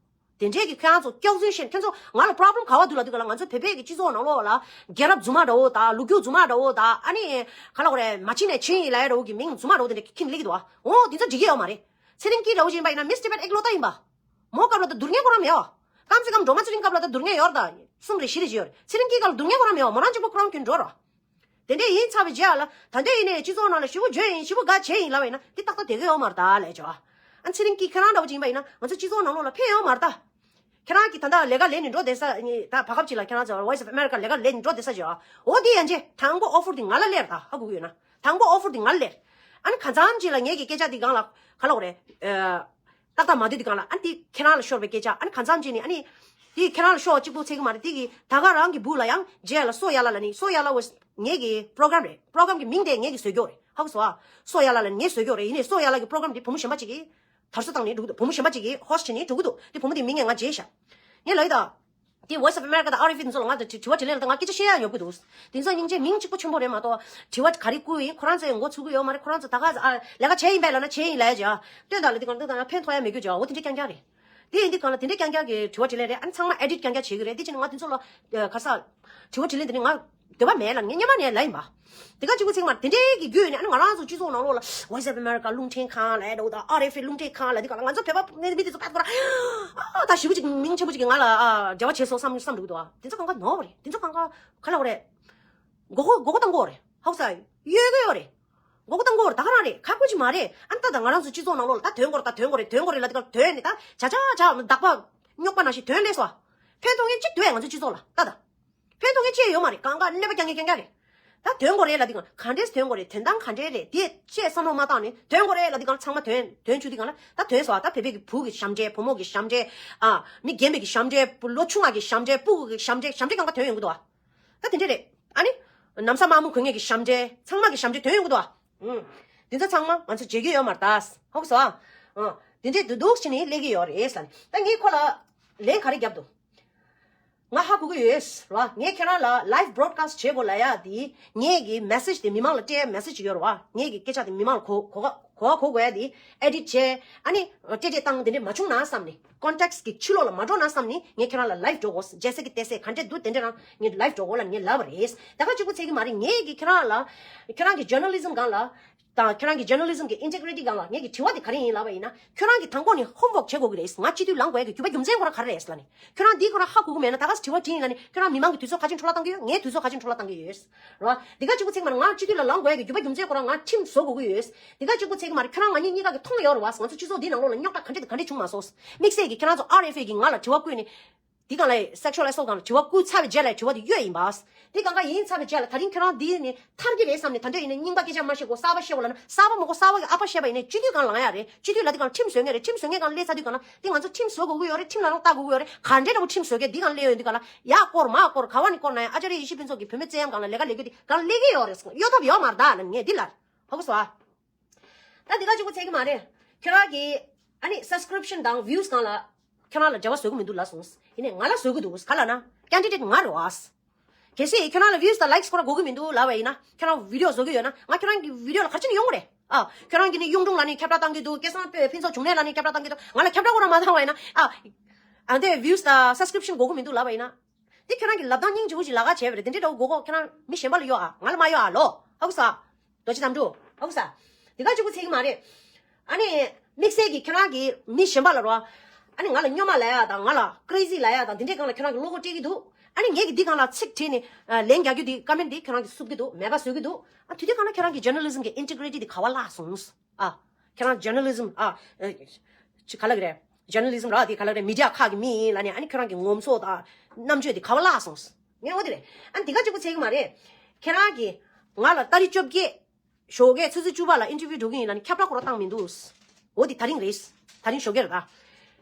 དེ་འདྲས་ཀྱི་ཁྱེད་རང་ཚོ་སྐྱག་རྫུན་བཤད། ཁྱེད་ཚོ་ང་ལ་པོ་རོ་བྷི་ལེམ་ག་བ་འདུག་ལབ་དུས་ག་ལ་ང་ཚོ་བོད་པའི་གི་སྤྱི་ཚོགས་ནང་ལོགས་ལ་རྒྱལ་རབས་རྫུན་མ་འདྲ་བོ་དང་ལོ་རྒྱུས་རྫུན་མ་འདྲ་བོ་དང་ཨ་ནི་ག་ལབ་དགོས་རེད། མ་བྱིན་ནས་བྱིན་ཡིན་ལབ་ཡ་འདྲ་བོ་གི་མིང་རྫུན་མ་འདྲ་བོ་དེ་འདྲ་ཁྱེར་ནས་སླེབས་ཀྱི་འདུག་ཨ། འོ་དེ་ཚོ་འགྲིག་གི་ཡོད་མ་རེད། ཚེ་རིང་སྐྱིད་འདྲ་བོ་ཅིག་ཡིན་པ་ཡིན་ན་མིས་ཊི་བྷེཊ་ཨེག་ལོ་ཏ་ཡིན་པ། མོ་སྐབས་ལ་ད་སྡུར་མཁན་ཁོ་རང་མེད་བ། ཁམ་སེ་ཁམ་སྒྲོལ་མ་ཚེ་རིང་སྐབས་ལ་ད་སྡུར་མཁན་ཡོད་རེད་ད། གསུམ་རེ་བཞི་རེ་བཞི་ཡོད་རེད། ཚེ་རིང་སྐྱིད་སྐབས་ལ་སྡུར་མཁན་ཁོ་རང་མེད་བ། མོ་རང་གཅིག་པོ་ཁོ་རང་གྱོན་འགྲོ་ར། དེ་འདྲས་ཡིན་ཚར་བའི་རྗེས་ལ་ད་འདོད་ཡིན་ནའི་སྤྱི་ཚོགས་ནང་ལ་ཞི་བོ་བྱོས་ཡིན་ཞི་བོ་དགའ་བྱས་ཡིན་ལབ་པ་ཡིན་ན་འདི་ཏག་ཏག་བསྡད་ཀྱི་ཡོད་མ་རེད་ད་ལས་བྱོས། ཨ་ཚེ་རིང་སྐྱིད་ཁྱེད་རང་འདྲ་བོ་ཅིག་ཡིན་པ་ཡིན་ན་ང་ཚོ་སྤྱི་ཚོགས་ནང་ལོགས་ལ་ཕན་ཡོད་མ་རེད་ད། ཁྱེད་རང་གིས་ད་ལྟ་ལས་ཀ་ལས་ནས་འགྲོ་བསྡད་ས་ད་བར་སྐབས་ཅིག་ལ་ཁྱེད་རང་ཚོ་Voice of America་ལས་ཀ་ལས་ནས་འགྲོ་བསྡད་ས་བྱོས། འོ་འདི་ཡན་ཆད་དང་པོ་ཨོ་ཕར་འདི་ང་ལ་སླེབས་རེད་ད། ཧ་གོ་གི་ཡོད་ན། དང་པོ་ཨོ་ཕར་འདི་ང་ལ་སླེབས། ཨ་ནི་གང་འཚམ་ཅིག་ལ་ངེད་ཀྱི་སྐད་ཆ་འདི་སྒང་ལ་ག་ལབ་དགོས་རེད། ཨ། ཏག་ཏག་མ་སྡོད་དུས་སྒང་ལ་ཨ་འདི་ཁྱེད་རང་ལ་ཤོར་བའི་སྐད་ཆ་ཨ་ནི་གང་འཚམ་ཅིག་ནི་ཨ་ནི། འདི་ཁྱེད་རང་ལ་ཤོར་བ་གཅིག་པུ་ཚད་ཀྱི་མ་རེད། འདི་གི་ད་ག་རང་གི་སྦུག་ལ་ཡང་རྗེས་ལ་སོ་ཡ་ལ་ལ་ནི་སོ་ཡ་ལ་བ་ངེད་ཀྱི་པོ་རོ་གྷ་རམ་རེད། པོ་རོ་གྷ་རམ་གི་མིང་དེ་ངེད་ཀྱི་བཟོས་རྒྱུ་རེད། ཧ་གོ་སོང་ཨ། སོ་ཡ་ལ་ལ་ནི་ངེད་བཟོས་རྒྱུ་རེད། ཡིན་ནའི་སོ་ཡ་ལ་གི་པོ་རོ་གྷ་རམ་འདི་བུ་མོ་གཞན་པ་ཅིག་གིས་དར་སྲོལ་བཏང་ནས་འགྲོ་གི་འདུག་བུ་མོ་གཞན་པ་ཅིག་གིས་ཧོ་སི་ཊི་བྱས་ནས་འགྲོ་གི་འདུག་འདི་བུ་མོ་འདི་མིང་ངས་ང་བརྗེས་བཞག་ངས་ལབ་ཡོད་ད། དེ་Voice of America་དང་RFA་དེ་ཚོ་ལ་ང་དང་དྲི་དྲི་བ་དྲིས་ལན་ལ་ད་ང་སྐད་ཆ་བཤད་ཡ་ཡོང་གི་འདུག་དེ་ཚོ་སྙིང་རྗེ་མིང་གཅིག་པོ་ཆེན་པོ་རེད་མ་གཏོགས་དྲི་བ་ག་རེ་བསྐུར་ཡིན། ཁོ་རང་ཚོས་ངོ་ཚ་གི་ཡོད་མ་རེད། ཁོ་རང་ཚོ་ད་ག་ཨ་ལས་ཀ་བྱས་ཡིན་པས་ལབ་ན་བྱས་ཡིན་ལབ་ཡ་ཅིག་ཨ། སྟོན་དང་ལ་དེ་གང་ལྟར་ད་ཕན་ཐོགས་ཡ་མེད་རྒྱུ་ཅིག་ཨ། འོ་དེ་འདྲ་རྐྱང་རྐྱང་རེད། དེ་ཡིན་དུས་གང་ལ་དེ་འདྲ་རྐྱང་རྐྱང་གི་དྲི་བ་དྲིས་ལན་རེད། ཨ་ནི་ཚང་མ་ཨེ་ཌིཊ་རྐྱང་རྐྱང་བྱེད་ཀྱི་རེད། དེ་ཕྱིན་ང་དེ་ཚོ་ལ་ཨ་ག་རེ་ཟ། དྲི་བ་དྲིས་ལན་དེ་ནི་ང་འདོད་པ་མེད་ལབ། ངས་སྔོན་མ་ནས་ལབ་ཡིན་པ། དེ་ག་གཅིག་པུ་ཚིག་མ་དེ་འདྲའི་གི་རྒྱུ་ཡོད་ནས་ཨ་ནི་ང་རང་ཚོ་སྤྱི་ཚོགས་ནང་ལོགས་ལ་Voice of America་རླུང་འཕྲིན་ཁང་ལབ་ཡ་འདྲ་བོ་དང་RFA་རླུང་འཕྲིན་ཁང་ལབ་དེ་ག་ལ་ང་ཚོ་བོད་པ་མི་དེ་ཚོ་ཕར་ཁོ་ར་ཨ་ད་ཞེ་པོ་ཅིག་མིང་ཆེན་པོ་ཅིག་གི་ང་ལ་ཨ་འབྲེལ་བ་བྱས་སོང་བསམ་བསམ་འདུག་དོ། དེ་ཚོ་གང་ག་ནོར་བ་རེད། དེ་ཚོ་གང་ག་ག་ལ་བ་རེད། མགོ་སྐོར་མགོ་སྐོར་བཏང་གི་ཡོད་རེད། ཧ་གོ་ས། ཡོད་གི་ཡོད་རེད། མགོ་སྐོར་བཏང་གི་ཡོད་རེད། ད་ག་རང་རེད། ཁག་པོ་ཅིག་མ་རེད། ཨ་ནི་ད་ད་ང་རང་ཚོ་སྤྱི་ཚོགས་ནང་ལོགས་ལ་ད་དོན་དགོས་རེད་དོན་དགོས་རེད་ལབ་དེ་ག་ལ་དོན་ནི་ད་བྱ་བྱ་བྱ་བདག་པ་རྙོག་པ་ནང་བཞིན་དོན་སླེབས་སོང་། ཕན་ཐོགས་མཁན་གཅིག་འདུག་ཨེ་ང་ཚོ་སྤྱི་ཚོགས་ལ་ད་ད། ཕན་ཐོགས་མཁན་གཅིག་ཡོད་མ་རེད། གང་ག་གནོད་པ་རྐྱང་རྐྱང་རྐྱང་རྐྱང་རེད། ད་དོན་དགོས་རེད་ལབ་དེ་ག་ལ་གང་འདྲས་དོན་དགོས་རེད། དོན་དང་ག་འདྲས་རེད་དེ་ཅེས་བསམ་བློ་མ་བཏང་ནས་དོན་དགོས་རེད་ལབ་དེ་ག་ལ་ཚང་མ་དོན་དོན་ཆུ་དེ་ག་ལ་ད་དོན་སོང་། ད་བོད་པའི་གི་བུ་གི་ཞབས་འདྲེན། བུ་མོ་གི་ཞབས་འདྲེན། ཨ་མི་རྒན་པའི་གི་ཞབས་འདྲེན། བུ་ལོ་ཆུང་བ་གི་ཞབས་འདྲེན། སྤུ་གུ་གི་ཞབས་འདྲེན། ཞབས་འདྲེན་གང་ག་དོན་ཡོང་གི་འདུག་ཨ། ད་དེ་འདྲས་རེད། ཨ་ནི། ན་བཟའ་དམར་མོ་གོན་མཁན་གྱི་ཞབས་འདྲེན། ཚང་མ་གི་ཞབས་འདྲེན་དོན་ཡོང་གི་འདུག་ཨ། ཨུམ། འདི་ཚོ་ཚང་མ་ང་ཚོ་བརྗེད་ཀྱི་ཡོད་མ་རེད་ད། ཧོབ་སོ་ཨ། ཨ། འདི་འདྲས་འདུག་འདུག་བྱས་ནས་སླེབས་ཀྱི་ཡོད་རེད་ཟེར་ནས། ད་ངས་ཁོ་ལ་ལན་ག་རེ་བརྒྱབ་འདུག་ང་ཧ་གོ་གི་ཡོད་རེད་བ། ངས་ཁྱེད་རང་ལ་live broadcast་བྱེད་དགོས་ལབ་ཡ་དེ་ངས་ཀྱི་message་དེ་མི་མང་ལ་སྤྲད་ཡ་message་ཡོད་རེད་བ། ངས་ཀྱི་སྐད་ཆ་དེ་མི་མང་ལ་གོ་གོ་ག་གོ་ག་གོ་དགོས་ཡ་དེ་edit་བྱས་ཨ་ནི་སྤྲད་སྤྲད་བཏང་དེ་འདྲས་མ་བྱུང་ན་བསམ་ནས། context་གི་ཕྱི་ལོགས་ལ་མ་འགྲོ་ན་བསམ་ནས་ངས་ཁྱེད་རང་ལ་live་འགྲོ་དགོས། རྒྱལ་སྲས་ཀྱི་བསྟན་སྲས་ག་འདྲས་འདུག་དེ་འདྲས་རང་ངས་live་འགྲོ་དགོས་ལ་ངས་ལབ་པ་རེད། ད་ག་གཅིག་པུ་ཚད་ཀྱི་མ་རེད། ངས་ཀྱི་ཁྱེད་རང་ལ་ཁྱེད་རང་གི་journalism་སྒང་ལ་དང་ཁྱེད་རང་གི་journalism་གི་integrity་སྒང་ལ་ངས་ཀྱི་དྲི་བ་དེ་ག་རེ་ཡིན་ལབ་པ་ཡིན་ན། ཁྱེད་རང་གི་དང་པོ་ནས་homework་བྱེད་དགོས་ཀྱི་རེད། ང་སྤྱི་འཐུས་ལངས་དགོས་ཀྱི་རྒྱུ་བ་རྒྱུ་མཚན་ཁོ་རང་ག་རེ་རེད་ལབ་ནས་ཁྱེད་རང་འདི་ཁོ་རང་ཧ་གོ་གི་མེད་ན། ད་ག་དྲི་བ་དྲིས་ཡིན་ལབ་ནས་ཁྱེད་རང་མི་མང་གི་དུས་ཚོད་ག་ཚོད་འཕྲོ་བརླག་བཏང་གི་ཡོད། ངའི་དུས་ཚོད་ག་ཚོད་འཕྲོ་བརླག་བཏང་གི་ཡོད། རོ། འདི་ག་གཅིག་པུ་ཚིག་མ་རེད། ང་སྤྱི་འཐུས་ལ་ལངས་དགོས་ཀྱི་རྒྱུ་བ་རྒྱུ་མཚན་ཁོ་རང་ང་ཁྲིམས་བཟོ་དགོས་ཀྱི་ཡོད། འདི་ག་གཅིག་པུ་ཚིག་མ་རེད། ཁྱོད་རང་ང་གཉིས་གཉིས་ཀ་གི་མཐོང་ཡོད་རེད་བ། ང་ཚོ་སྤྱི་ཚོགས་འདི་ནང་ལོགས་ལ་རྙོག་དྲ་ག་འདྲས་དང་ག་འདྲས་བྱུང་མ་སོང་། དམིགས་བསལ་གྱི་ཁྱེད་རང་ཚོ་ཨར་ཨེཕ་ཨེ་གི་ང་ལ་དྲི་བ་བསྐུར་ནས། འདི་གང་ལ་sexual assault་གང་ལ་དྲི་བ་བསྐུར་ཚར་བའི་རྗེས་ལ་དྲི་བ་དེ་གཡོལ་ཡིན་པ། འདི་གང་ག་ཡིན་ཚར་བའི་རྗེས་ལ་ད་རིང་ཁྱོད་རང་འདི་ནས་ཐར་གྱི་རེད་བསམ་ནས། ད་འདོད་ཡིན་ན་རྙིང་པ་སྐད་ཆ་མ་བཤད་གོ། གསར་པ་བཤད་གོ་ལབ་ན་གསར་པ་མ་གོ། གསར་པ་གི་ཨ་ཕ་བཤད་པ་ཡིན་ན་སྤྱི་འཐུས་གང་ལངས་ཡ་རེད། སྤྱི་འཐུས་ལ་འདི་གང་ཁྲིམས་བཟོ་མཁན་རེད། ཁྲིམས་བཟོ་མཁན་གང་སླེབས་ཚར་དུས་གང་ལ་འདི་ང་ཚོ་ཁྲིམས་བཟོ་དགོས་ཀྱི་ཡོད་རེད། ཁྲིམས་ལ་རང་ལྟ་དགོས་ཀྱི་ཡོད་རེད། ག་འདྲས་འདྲ་བོ་ཁྲིམས་བཟོ་མཁན་འདི་གང་སླེབས་ཡོད། འདི་གང་ལ་ཡ་སྐོར་མ་སྐོར་ག་བ་ནས་སྐོར་ན་ཡང་ཨ་ཅཱརྱ་ཡེ་ཤེས་ཕུན་ཚོགས་ཀྱི་བུད་མེད་བཙན་གཡེམ་གང་ལ་ལས་ཀ་ལས་རྒྱུ་འདི་གང་སླེབས་ཀྱི་ཡོད་རེད། གཡོལ་ཐབས་ཡོད་མ་རེད་ད་ལབ་ངས་འདི་ལ་ཧ་གོ་སོང་ཨ། ད་འདི་ག་གཅིག་པོ་ཚད་ཀྱི་མ་རེད། ཁྱོད་རང་གི་ཨ་ནི་subscription་དང་views་སྒང་ལ་ཁྱོད་རང་ལ་འབྲེལ་བ་བཟོ་གི་མི་འདུག་ལབ་སོང་། ཡིན་ནའི་ང་ལ་བཟོ་གི་འདུག་ག་ལབ་ན་candidate་ང་རེད་བ། གལ་སྲིད་ཁྱོད་རང་ལ་views་དང་likes་ཁོ་རང་དགོས་ཀྱི་མི་འདུག་ལབ་པ་ཡིན་ན། ཁྱོད་རང་video་བཟོ་གི་ཡོད་ན་ང་ཁྱོད་རང་གི་video་ལ་ག་རེ་བྱས་ནས་ཡོང་གི་རེད། ཨ། ཁྱོད་རང་གིས་ནི་གཡུང་དྲུང་ལགས་ནས་ཁྱབ་བསྒྲགས་བཏང་གི་འདུག་སྐལ་བཟང་ཕུན་ཚོགས་འབྱུང་གནས་ལགས་ནས་ཁྱབ་བསྒྲགས་བཏང་གི་འདུག་ང་ལ་ཁྱབ་བསྒྲགས་ཁོ་རང་མ་བཏང་བ་ཡིན་ན། ཨ། ཨ་འདི་views་དང་subscription་དགོས་ཀྱི་མི་འདུག་ལབ་པ་ཡིན་ན། འདི་ཁྱོད་རང་གི་ལབ་སྟངས་སྙིང་རྗེ་པོ་ཞིག་ལབ་ཁ་བྱས་པ་རེད། དེ་འདྲའི་འདྲ་བོ་དགོས་གོ། ཁྱོད་རང་མི་གཞན་པ་ལ་གཡོལ་ཨ། ང་ལ་མ་གཡོལ་ཨ་ལོ། ཧ་གོ་སོང་ཨ། རྡོ་རྗེ་དམ་ཕྲུག་ཧ་གོ་སོང་ཨ། དེ་ག་གཅིག་པོ་ཚད་ཀྱི་མ་རེད། ཨ་ནི། དམིགས་བསལ་གྱི་ཁྱོད་རང་གིས་མི་གཞན་པ་ལ་རོ། ཨ་ནི་ང་ལ་སྨྱོན་མ་ལབ་ཡ་དང་ང་ལ་crazy་ལབ་ཡ་དང་དེ་འདྲའི་སྒང་ལ་ཁྱོད་རང་གིས་བློ་ཁོག་སྤྲད་ཀྱི་འདུག་ཨ་ནི་ངས་ཀྱིས་འདི་སྒང་ལ་ཚིག་བྲིས་ནས་ལན་རྒྱག་རྒྱུ་འདི་comment་འདི་ཁྱོད་རང་གིས་བསུབ་ཀྱི་འདུག་མེད་པ་བཟོ་གི་འདུག་ཨ་དེ་དུས་སྒང་ལ་ཁྱོད་རང་གི་journalism་གི་integrity་འདི་ག་བ་བརླག་སོང་། ཨ། ཁྱེད་རང་journalism་ཨ། ཨ། ཅི་ག་ལབ་ཀྱི་རེད། journalism་ར་དེ་ག་ལབ་ཀྱི་རེད། media་ཁག་གི་མི་ཡིན་ལབ་ནས་ཨ་ནི་ཁྱོད་རང་གི་ངོམ་སོ་དང་རྣམ་དཔྱོད་དེ་ག་བ་བརླག་སོང་། ངས་འོ་དེ་རེད། ཨ་ནི་དེ་ག་གཅིག་པོ་ཚད་ཀྱི་མ་རེད། ཁྱེད་རང་གིས་ང་ལ་ཏ་རིག་བཅོ་བརྒྱད། ཞོགས་ཀས་ཆུ་ཚོད་བཅུ་པ་ལ་interview་འགྲོ་གི་ཡིན་ལབ་ནས་ཁྱབ་བསྒྲགས་ཁོ་རང་བཏང་མི་འདུག་འོ་དེ་ད་རིང་རེད། ད་རིང་ཞོགས་ཀས་རེད་ད།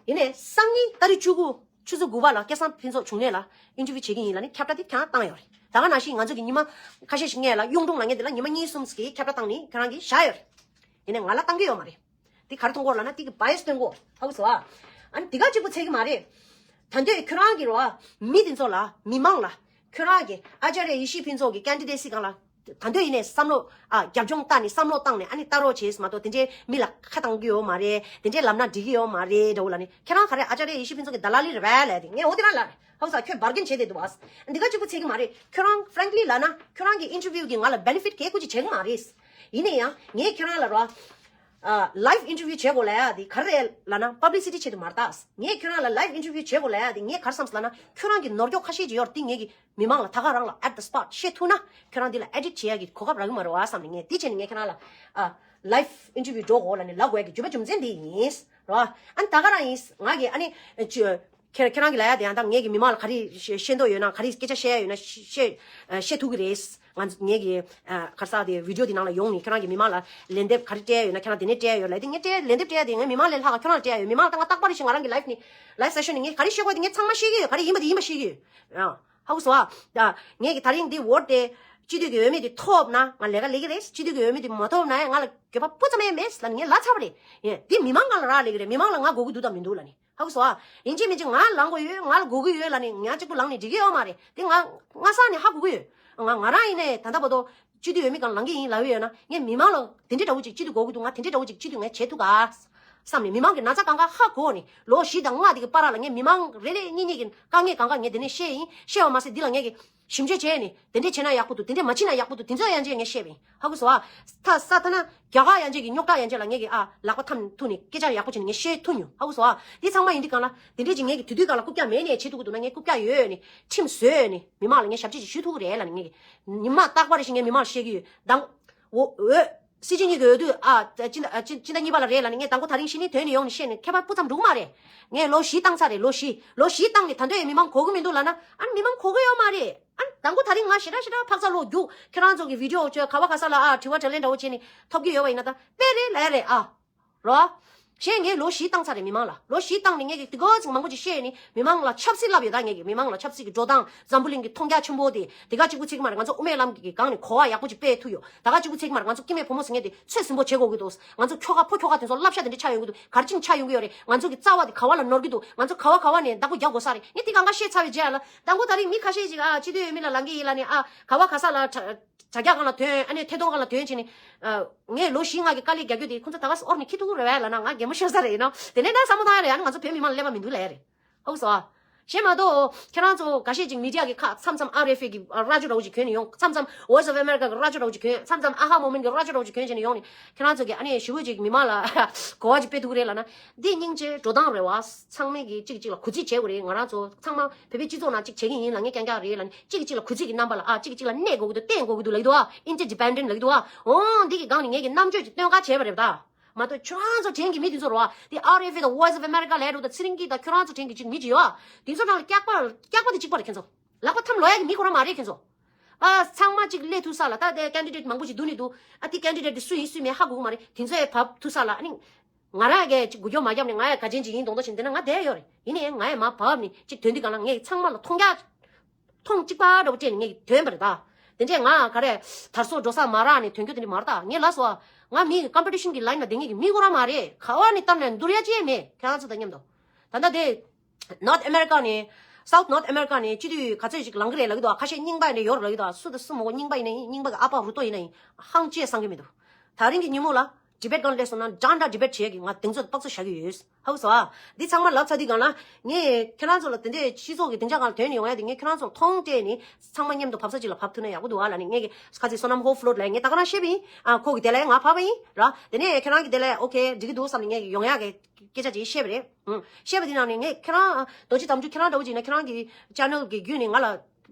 ཡིན་ནའི་སང་ཉིན་ཏ་རིག་བཅུ་དགུ། ཆུ་ཚོད་དགུ་པ་ལ་སྐལ་བཟང་ཕུན་ཚོགས་འབྱུང་གནས་ལ་interview་བྱེད་ཀྱི་ཡིན་ལབ་ནས་ཁྱབ་བསྒྲགས་དེ་ཁྱེད་རང་བཏང་ཡོད་རེད། ད་ག་ནང་བཞིན་ང་ཚོ་གི་ཉི་མ་ཁ་ཤས་ཤིག་སྔོན་ལ་གཡུང་དྲུང་ལགས་ངས་དེ་ལ་ཉི་མ་གཉིས་གསུམ་ཞིག་གི་ཁྱབ་བསྒྲགས་བཏང་ནས་ཁྱེད་རང་གིས་བཞག་ཡོད་རེད། ཡིན་ནའི་ང་ལ་བཏང་གི་ཡོད་མ་རེད། དེ་ག་རེ་མཐོང་གི་ཡོད་ལབ་ན་དེ་གི་bias་སྟོན་གོ་ཧ་གོ་སོང་ཨ། ཨ་ནི་དེ་ག་གཅིག་པོ་ཚད་ཀྱི་མ་རེད། ད་འདོད་ཁྱོད་རང་གི་རོ། མི་དེ་ཚོ་ལ་མི་མང་ལ། ཁྱོད་རང་གི་ཨ་ཅཱརྱ་ཡེ་ཤེས་ཕུན་ཚོགས་ཀྱི་candidacy་སྒང་ལ། ད་འདོད་ཡིན་ནའི་བསམ་བློ་ཨ་རྒྱབ་ལྗོངས་ལྟ་ནས་བསམ་བློ་བཏང་ནས་ཨ་ནི་ལྟ་རོགས་བྱེད་མ་གཏོགས་དེ་འདྲའི་མི་ལ་ཁ་བཏང་གི་ཡོད་མ་རེད། དེ་འདྲའི་ལབ་ན་འགྲིག་གི་ཡོད་མ་རེད་འདྲ་བོ་ལབ་ནས་ཁྱེད་རང་ག་རེ་ཨ་ཅཱརྱ་ཡེ་ཤེས་ཕུན་ཚོགས་ཀྱི་ད་ལ་ལི་རེད་པས་ལབ་དེ་ངས་འོ་དེ་རང་ལབ་རེད། ཧ་གོ་སོང་ཁྱོད་bargain་བྱས་བསྡད་འདུག་བ། འདི་ག་གཅིག་པོ་ཚད་ཀྱི་མ་རེད། ཁྱོད་རང་frankly་ལབ་ན་ཁྱོད་རང་གི་interview་གིས་ང་ལ་benefit་གལ་ཁུ་ཅིག་བྱེད་ཀྱི་མ་རེད། ཡིན་ནའི་ཡང་ངས་ཁྱེད་རང་ལ་རོ། ཨ། live interview་བྱེད་དགོས་ལབ་ཡ་དེ་ག་རེ་རེད་ལབ་ན་publicity་ཆེད་དུ་མ་རེད་ད། ངས་ཁྱོད་རང་ལ་live interview་བྱེད་དགོས་ལབ་ཡ་དེ་ངས་ག་རེ་བསམ་སོང་ལབ་ན་ཁྱོད་རང་གི་ནོར་འཁྱོག་ཁ་ཤས་ཅིག་ཡོད་རེད། དེ་ངས་ཀྱི་མི་མང་ལ་ད་ག་རང་ལ་at the spot་བཤད་ཐུབ་ན་ཁྱོད་རང་འདི་ལ་edit་བྱེད་ཡ་གི་གོ་སྐབས་རག་གི་མ་རེད་བ་བསམ་ནས་ངས་དེ་བྱས་ནས་ངས་ཁྱེད་རང་ལ་ཨ། live interview་འགྲོ་དགོས་ལབ་ནས་ལབ་དགོས་ཡ་གི་རྒྱུ་མ་རྒྱུ་མཚན་འདི་ཡིན་རོ། ཨ་ནི་ད་ག་རང་ཡིན། ང་གི་ཨ་ནི་ཅི། ཁྱེད་ཁྱེད་རང་གིས་ལབ་ཡ་དེ་ཡང་ད་ངས་ཀྱི་མི་མང་ལ་ག་རེ་བཤད་བཤད་འདོད་ཡོད་ན་ག་རེ་སྐད་ཆ་བཤད་ཡ་ཡོད་ན་བཤད་བཤད་ཐུབ་ཀྱི་རེད། ང་ངས་ཀྱི་ཨ་ག་རེ་ཟེར་དེ་video་དེ་ནང་ལ་ཡོང་ནས་ཁྱེད་རང་གིས་མི་མང་ལ་ལན་འདེབས་ག་རེ་སྤྲད་ཡ་ཡོད་ན་ཁྱེད་རང་དེ་ནས་སྤྲད་ཡ་ཡོད་ལབ་དེ་ངས་སྤྲད་ལན་འདེབས་སྤྲད་ཡ་དེ་ངས་མི་མང་ལས་ལྷག་ཁྱེད་རང་ལ་སྤྲད་ཡ་ཡོད། མི་མང་ལ་ད་ང་རྟག་པར་རེ་བཞིན་ང་རང་གི་live་ནས་live session་ནས་ངས་ག་རེ་བཤད་དགོས་དེ་ངས་ཚང་མ་ཤེས་ཀྱི་ཡོད། ག་རེ་ཡིན་པ་དེ་ཡིན་པ་ཤེས་ཀྱི་ཡོད། ཨ་ཧ་གོ་སོང་ཨ། ད་ངས་ཀྱི་ད་རིང་འདི་vote་དེ་སྤྱི་འཐུས་ཀྱི་འོས་མི་དེ་ཐོབ་ན་ང་ལས་ཀ་རེད། སྤྱི་འཐུས་ཀྱི་འོས་མི་དེ་མ་ཐོབ་ན་ཡང་ང་ལ་འགྱོད་པ་སྤུ་ཙམ་ཡང་མེད་ལབ་ནས་ངས་ལབ་ཚར་བ་རེད། ཡིན་འདི་མི་མང་ང་ལ་རག་ལས་ཀྱི་རེད། མི་མང་ལ་ང་དགོས་ཀྱི་འདུག་དང་མི་འདུག་ལབ་ནས། ཧ་གོ་སོང་ཨ། ཡིན་གཅིག་མིན་གཅིག་ང་ལངས་དགོས་ཡོད། ང་ལ་དགོས་ཀྱི་ཡོད་ལབ་ནས་ང་གཅིག་པུ་ལངས་ནས་འགྲིག་གི་ཡོད་མ་རེད། དེ་ང་སྔ་ས་ནས་ཧ་གོ་གི་ཡོད། ང་ང་རང་ཡིན་ནའི་ད་ལྟ་བར་དུ་སྤྱི་འཐུས་འོས་མི་སྒང་ལངས་ཀྱི་ཡིན་ལབ་ཡོད་ན། ངས་མི་མང་ལ་དེ་འདྲའི་འདྲ་བོ་ཅིག་སྤྱི་འཐུས་དགོས་ཀྱི་འདུག་ང་དེ་འདྲའི་འདྲ་བོ་ཅིག་སྤྱི་འཐུས་ངས་བྱེད་ཐུབ་ག་བསམ་ནས། མི་མང་གི་ན་ཚ་གང་ག་ཧ་གོ་ནས། ལོ་བཞི་དང་ལྔ་དེ་གི་བར་ལ་ངས་མི་མང་རེ་རེ་གཉིས་གཉིས་ཀྱི་དཀའ་ངལ་གང་ག་ངས་དེ་ནས་བཤད་ཡིན། བཤད་པ་མ་ཟད་འདི་ལ་ངས་ཀྱི་ཞིབ་འཇུག་བྱས་ནས། དེ་འདྲས་བྱས་ན་ཡག་པོ་འདུག་དེ་འདྲས་མ་བྱས་ན་ཡག་པོ་འདུག་དེ་ཚོ་ཡང་ཅིག་ངས་བཤད་པ་ཡིན། ཧ་གོ་སོང་ཨ། ད་ས་ཐ་ན་རྒྱ་གར་ཡང་ཅིག་གི་རྙོག་དྲ་ཡང་ཅིག་ལ་ངས་ཀྱི་ཨ་ལག་པ་འཐམ་ཐུག་ནས་སྐད་ཆ་ཡག་པོ་བྱས་ནས་ངས་བཤད་ཐུབ་མྱོང་། ཧ་གོ་སོང་ཨ། འདི་ཚང་མ་ཡིན་དུས་སྒང་ལ་དེ་འདྲས་ཅིག་ངས་ཀྱི་དུས་དུས་སྒང་ལ་རྐུབ་བཀྱག་མེད་ནས་བྱེད་ཐུབ་ཀྱི་འདུག་ན། ངས་རྐུབ་བཀྱག་ཡོད་ནས་ཁྲིམས་བཟོས་ནས་མི་མང་ལ་ངས་ཞབས་ཕྱི་ཅིག་ཞུ་ཐུབ་ཀྱི་རེད་ལབ་ནས། ངས་ཀྱི་ཉི་མ་རྟག་པར་བཞིན་ངས་མི་མང་ལ་བཤད་ཀྱི་ཡོད། མདང་འོ་འོ་སྲིད་སྤྱི་གཉིས་ཀྱི་འོས་བསྡུ་ཨ་སྤྱི་ཟླ་ཨ་སྤྱི་སྤྱི་ཟླ་གཉིས་པ་ལ་རེད་ལབ་ནས། ངས་དང་པོ་དེ་རིང་གཞི་ནས་ཐོན་ནས་ཡོང་ནས་བཤད་ནས་ཁྱད་པར་སྤུ་ཙམ་འགྲོ་གི་མ་རེད། ངས་ལོ་བཞི་བཏང་ཚར་རེད། ལོ་བཞི་ལོ་བཞི་བཏང་ནས་ད་དུང་ཡང་མི་མང་གོ་གི་མི་འདུག་ལབ་ན། ཨ་ནི་མི་མང་གོ་གི་ཡོད་མ་རེད། ཨ་ནི་དང་པོ་དེ་རིང་ང་ཞེ་དྲག་ཞེ་དྲག་འཕག་འཚག་ལོག་རྒྱུགས། ཁྱེད་རང་ཚོ་གི་བི་ཌི་ཡོ་བྱས་ག་བ་ག་ས་ལ་ཨ་དྲི་བ་དྲིས་ལན་འདྲ་བོ་བྱས་ནས་ཐོབ་ཀྱི་ཡོད་པ་ཡིན་ན་ད་དཔེ་རེད་ལབ་ཡ་རེད་ཨ། རོ། གཞན་ངས་ལོ་བཞི་བཏང་ཚར་རེད་མི་མང་ལ། ལོ་བཞི་བཏང་ནས་ངས་ཀྱི་དེ་ག་ཚོད་མང་པོ་ཅིག་བཤད་ནས་མི་མང་ལ་ཆབ་སྲིད་བསླབས་ཡོད། ད་ངས་ཀྱི་མི་མང་ལ་ཆབ་སྲིད་ཀྱི་འགྲོ་སྟངས། འཛམ་བུ་གླིང་གི་མཐོང་རྒྱ་ཆེན་པོ་དེ་དེ་ག་གཅིག་པུ་ཚིག་མ་རེད། ང་ཚོ་དབུ་མའི་ལམ་གྱི་སྒང་ནས་གོ་བ་ཡག་པོ་ཅིག་སྤེལ་ཐུབ་ཡོད། ད་ག་གཅིག་པུ་ཚིག་མ་རེད། ང་ཚོ་སྐྱེ་དམན་ཕོ་མོ་ཟེར་མཁན་དེ་ཚོད་ཟིན་པོ་བྱེད་དགོས་ཀྱི་འདུག་ང་ཚོ་ཁྱོ་ག་ཕོ་ཁྱོ་ག་དེ་ཚོ་བསླབ་བྱ་དེ་འདྲ་ཆགས་ཡོང་གི་འདུག་ག་རེ་ཅིག་ཆགས་ཡོང་གི་ཡོད་རེད། ང་ཚོ་གི་རྩ་བ་དེ་ག་བ་ལ་ནོར་གྱི་འདུག་ང་ཚོ་ག་བ་ག་བ་ནས་བདག་པོ་རྒྱག་དགོས་ས་རེད། ངས་དེ་གང་ག་བཤད་ཚར་བའི་རྗེས་ལ་དང་པོ་དེ་རིང་མི་ཁ་ཤས་ཅིག་ཨ་སྤྱི་འཐུས་འོས་མི་ལ་ལངས་ཀྱི་ཡིན་ལབ་ནས་ཨ་ག་བ་ག་ས་ལ་དྲ་དྲ་རྒྱ་སྒང་ལ་ཐོན། ཨ་ནི་ཐད་གཏོང་སྒང་ལ་ཐོན་བྱས་ནས། ཨ་ངས་ལོ་བཞི་ལྔ་གི་དཀའ་ལས་རྒྱག་རྒྱུ་དེ་ཁོང་ཚོ་ད་ག་སེ་ཨོར་ནས་ཁྱི་ཐུག་རེ་བས་ལབ་ན་ང་གད་མོ་ཤོར་ས་རེད་ཡིན་ནོ། དེ་ནས་ན་བསམ་བློ་བཏང་ཡ་རེད། ཨ་ནི་ང་ཚོ་བོད་མི་མང་ལ་ཀླད་པ་མི་འདུག་ལབ་ཡ་རེད། ཧོ་སོ། གཞན་མ་གཏོགས་ཁྱེད་རང་ཚོ་འགའ་ཤས་ཅིག་མི་ཌི་ཡ་གི་ཁག་མཚམས་མཚམས་ཨར་ཨེཕ་ཨེ་གི་ར་ཅོ་འདྲ་བོ་ཅིག་གྱོན་ནས་ཡོང་། མཚམས་མཚམས་Voice of America གི་ར་ཅོ་འདྲ་བོ་ཅིག་གྱོན། མཚམས་མཚམས་ཨ་ཧ་མོ་མེན་གི་ར་ཅོ་འདྲ་བོ་ཅིག་གྱོན་བྱས་ནས་ཡོང་ནས་ཁྱེད་རང་ཚོ་གི་ཨ་ནི་ཞུ་བོ་ཅིག་མི་མང་ལ་གོ་བ་ཅིག་སྤེལ་ཐུབ་ཀྱི་རེད་ལབ་ན། འདི་སྙིང་རྗེ་འགྲོ་སྟངས་རེད་བ། ཚང་མས་གི་གཅིག་གཅིག་ལ་གུས་བརྩི་བྱེད་དགོས་རེད། ང་རང་ཚོ་ཚང་མ་བོད་པའི་སྤྱི་ཚོགས་ནང་གཅིག་བྱེད་ཀྱི་ཡིན་ལབ་མཁན་རྐྱང་རྐྱང་རེད་ལབ་ནས་གཅིག་གཅིག་ལ་གུས་བརྩི་གི་རྣམ་པ་ལ་ཨ་གཅིག་གཅིག་ལ་གནས་དགོས་ཀྱི་འདུག་བརྟེན་དགོས་ཀྱི་འདུག་ལབ་ཀྱི་འདུག་ཨ། Interdependent ལབ་ཀྱི་འདུག་ཨ། འོང་འདི་གི་སྒང་ནས་ངས་ཀྱི་རྣམ་དཔྱོད་ཅིག་སྟོན་ག་བྱས་པ་རེད་ད། མ་གཏོགས་ཁྱོད་རང་ཚོ་དྲན་གྱི་མི་དེ་ཚོ་རེད་བ། དེ་ཨར་ཨེཕ་ཨེ་དང་Voice of America ལབ་འདུག་ད་ཚེ་རིང་སྐྱིད་དང་ཁྱོད་རང་ཚོ་དྲན་གྱི་ཅིག་མི་ཅིག་ཡོད་ཨ། དེ་ཚོ་ནང་ལ་སྐྱག་པ་སྐྱག་པ་དེ་གཅིག་པ་རེད་ཁྱེད་ཚོ། ལག་པ་འཐམ་ལོག་ཡ་གི་མི་ཁོ་རང་མ་རེད་ཁྱེད་ཚོ། ཨ་ཚང་མ་གཅིག་སླེབས་ཐུབ་ས་ལ་ད་དེ་ཀེན་ཌི་ཌེ་ཊི་མང་པོ་ཞིག་འདུག་ནི་འདུག་ཨ་དེ་ཀེན་ཌི་ཌེ་ཊི་དེ་སུ་ཡིན་སུ་མིན་ཧ་གོ་གི་མ་རེད། དེ་ཚོ་ཡ་བབས་ཐུབ་ས་ལ་ཨ་ནི། ང་རང་གིས་ཅིག་འགུལ་སྐྱོད་མ་བརྒྱབ་ནས་ང་ཡ་ག་ཅན་ཅིག་ཡིན་མདོག་མདོག་བྱས་ནས་བསྡད་ན་ང་བསྡད་ཡོད་རེད། ཡིན་ནའི་ང་ཡ་མར་བབས་ནས་ཅིག་ཐོན་དུས་གང་ལ་ངས་ཚང་མ་ལ་མཐོང་རྒྱ་མཐོང་གཅིག་པ་འདྲ་བོ་སྤྲད་ནས་ངས་ཐོན་པ་རེད་ད། དེ་འདྲས་ང་ག་རེ་དར་སྲོལ་འགྲོ་ས་མ་རག་ནས་ཐོན་རྒྱུ་དེ་འདྲས་མ་རེད་ད། ངས་ལབ་སོང་ང་མི་གི་ཀམ་པི་ཊི་ཤན་གི་ལའིན་ལ་བསྡད་མཁན་གི་མི་ཁོ་རང་མ་རེད། ག་བ་ནས་བཏབ་ནས་འདུར་ཡ་ཅི་ཡང་མེད་ཁྱེད་རང་ཚོ་དང་མཉམ་དུ། ད་ལྟ་དེ། North America ནས། South North America ནས་སྤྱི་འཐུས་ག་ཚོད་ཅིག་ལངས་ཀྱི་རེད་ལབ་ཀྱི་འདུག་ཁ་ཤས་རྙིང་པ་ནས་ཡོད་རེད་ལབ་ཀྱི་འདུག་སུ་དང་སུ་མོ་རྙིང་པ་ཡིན་ན་ཡིན། རྙིང་པ་གི་ཨ་ཕ་རུ་ཏོ་ཡིན་ན་ཡིན། ཧང་ཅི་ཡང་བསམ་གྱི་མི་འདུག་ད་རིང་གི་ཉིན་མོ་ལ་ཌི་བེ་ཊི་སྒང་སླེབས་སོང་ན་འདྲ་འདྲ་ཌི་བེ་ཊི་བྱེད་ཀྱི་ང་གདེང་ཚོད་དཔག་ཚོད་བཞག་གི་ཡོད། ཧ་གོ་སོང་ཨ། འདི་ཚང་མ་ལབ་ཚར་དུས་སྒང་ལ་ངས་ཁྱེད་རང་ཚོ་ལ་དེ་འདྲའི་སྤྱི་ཚོགས་ཀྱི་སྡིངས་ཆ་སྒང་ལ་ཐོན་ནས་ཡོང་ཡ་དེ་ངས་ཁྱེད་རང་ཚོ་ལ་མཐོང་སྤྲད་ནས་ཚང་མ་མཉམ་དུ་བབས་ས་གཅིག་ལ་བབས་ཐུབ་ན་ཡག་པོ་འདུག་ཨ་ལབ་ནས། ངས་ཀྱི་ཁ་སང་སོ་ནམ་ཧོ་ཕ་ལོ་ཊི་ལ་ངས་ད་ག་རང་བཤད་པ་ཡིན། ཨ་ཁོ་གི་དེ་ལ་ང་ཕབ་པ་ཡིན་ར། དེ་ནས་ཁྱེད་རང་གི་དེ་ལ་ཨོ་ཁེ་འགྲིག་གི་འདུག་བསམ་ནས་ངས་ཀྱི་ཡོང་ཡ་གི་སྐད་ཆ་ཅིག་བཤད་པ་རེད། ཨུ། བཤད་པ་དེ་ནང་ནས་ངས་ཁྱེད་རང་རྡོ་རྗེ་དམ་ཆོས་ཁྱེད་རང་འདྲ་བོ་ཅིག་ཡིན་ན་ཁྱེད་རང་གི་ཅེ་ནལ་གི་བརྒྱུད་ནས་ང་ལ་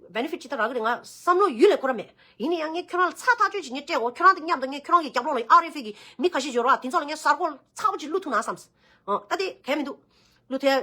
བེ་ནེ་ཕིཊ་ཅི་ལྟར་རག་གི་རེད། ང་བསམ་བློ་ཡུལ་ལས་འཁོར་ར་མེད། ཡིན་ན་ཡང་ངས་ཁྱེད་རང་ལ་ཚ་ཐག་ཆོད་ཅིག་ངས་སྤྲད་འོ། ཁྱེད་རང་དང་མཉམ་དུ་ངས་ཁྱེད་རང་གི་རྒྱབ་ལོགས་ལ་ཨར་ཨེཕ་ཨེ་གི་མི་ཁ་ཤས་ཡོད་ར། དེ་ཚོ་ལ་ངས་གསར་འགོད་ཚ་པོ་ཅིག་བླུག་ཐུབ་ན་བསམ། ཨོ་ད་དེ་གལ་མི་འདུག་བླུག་ཐུབ་ཡ་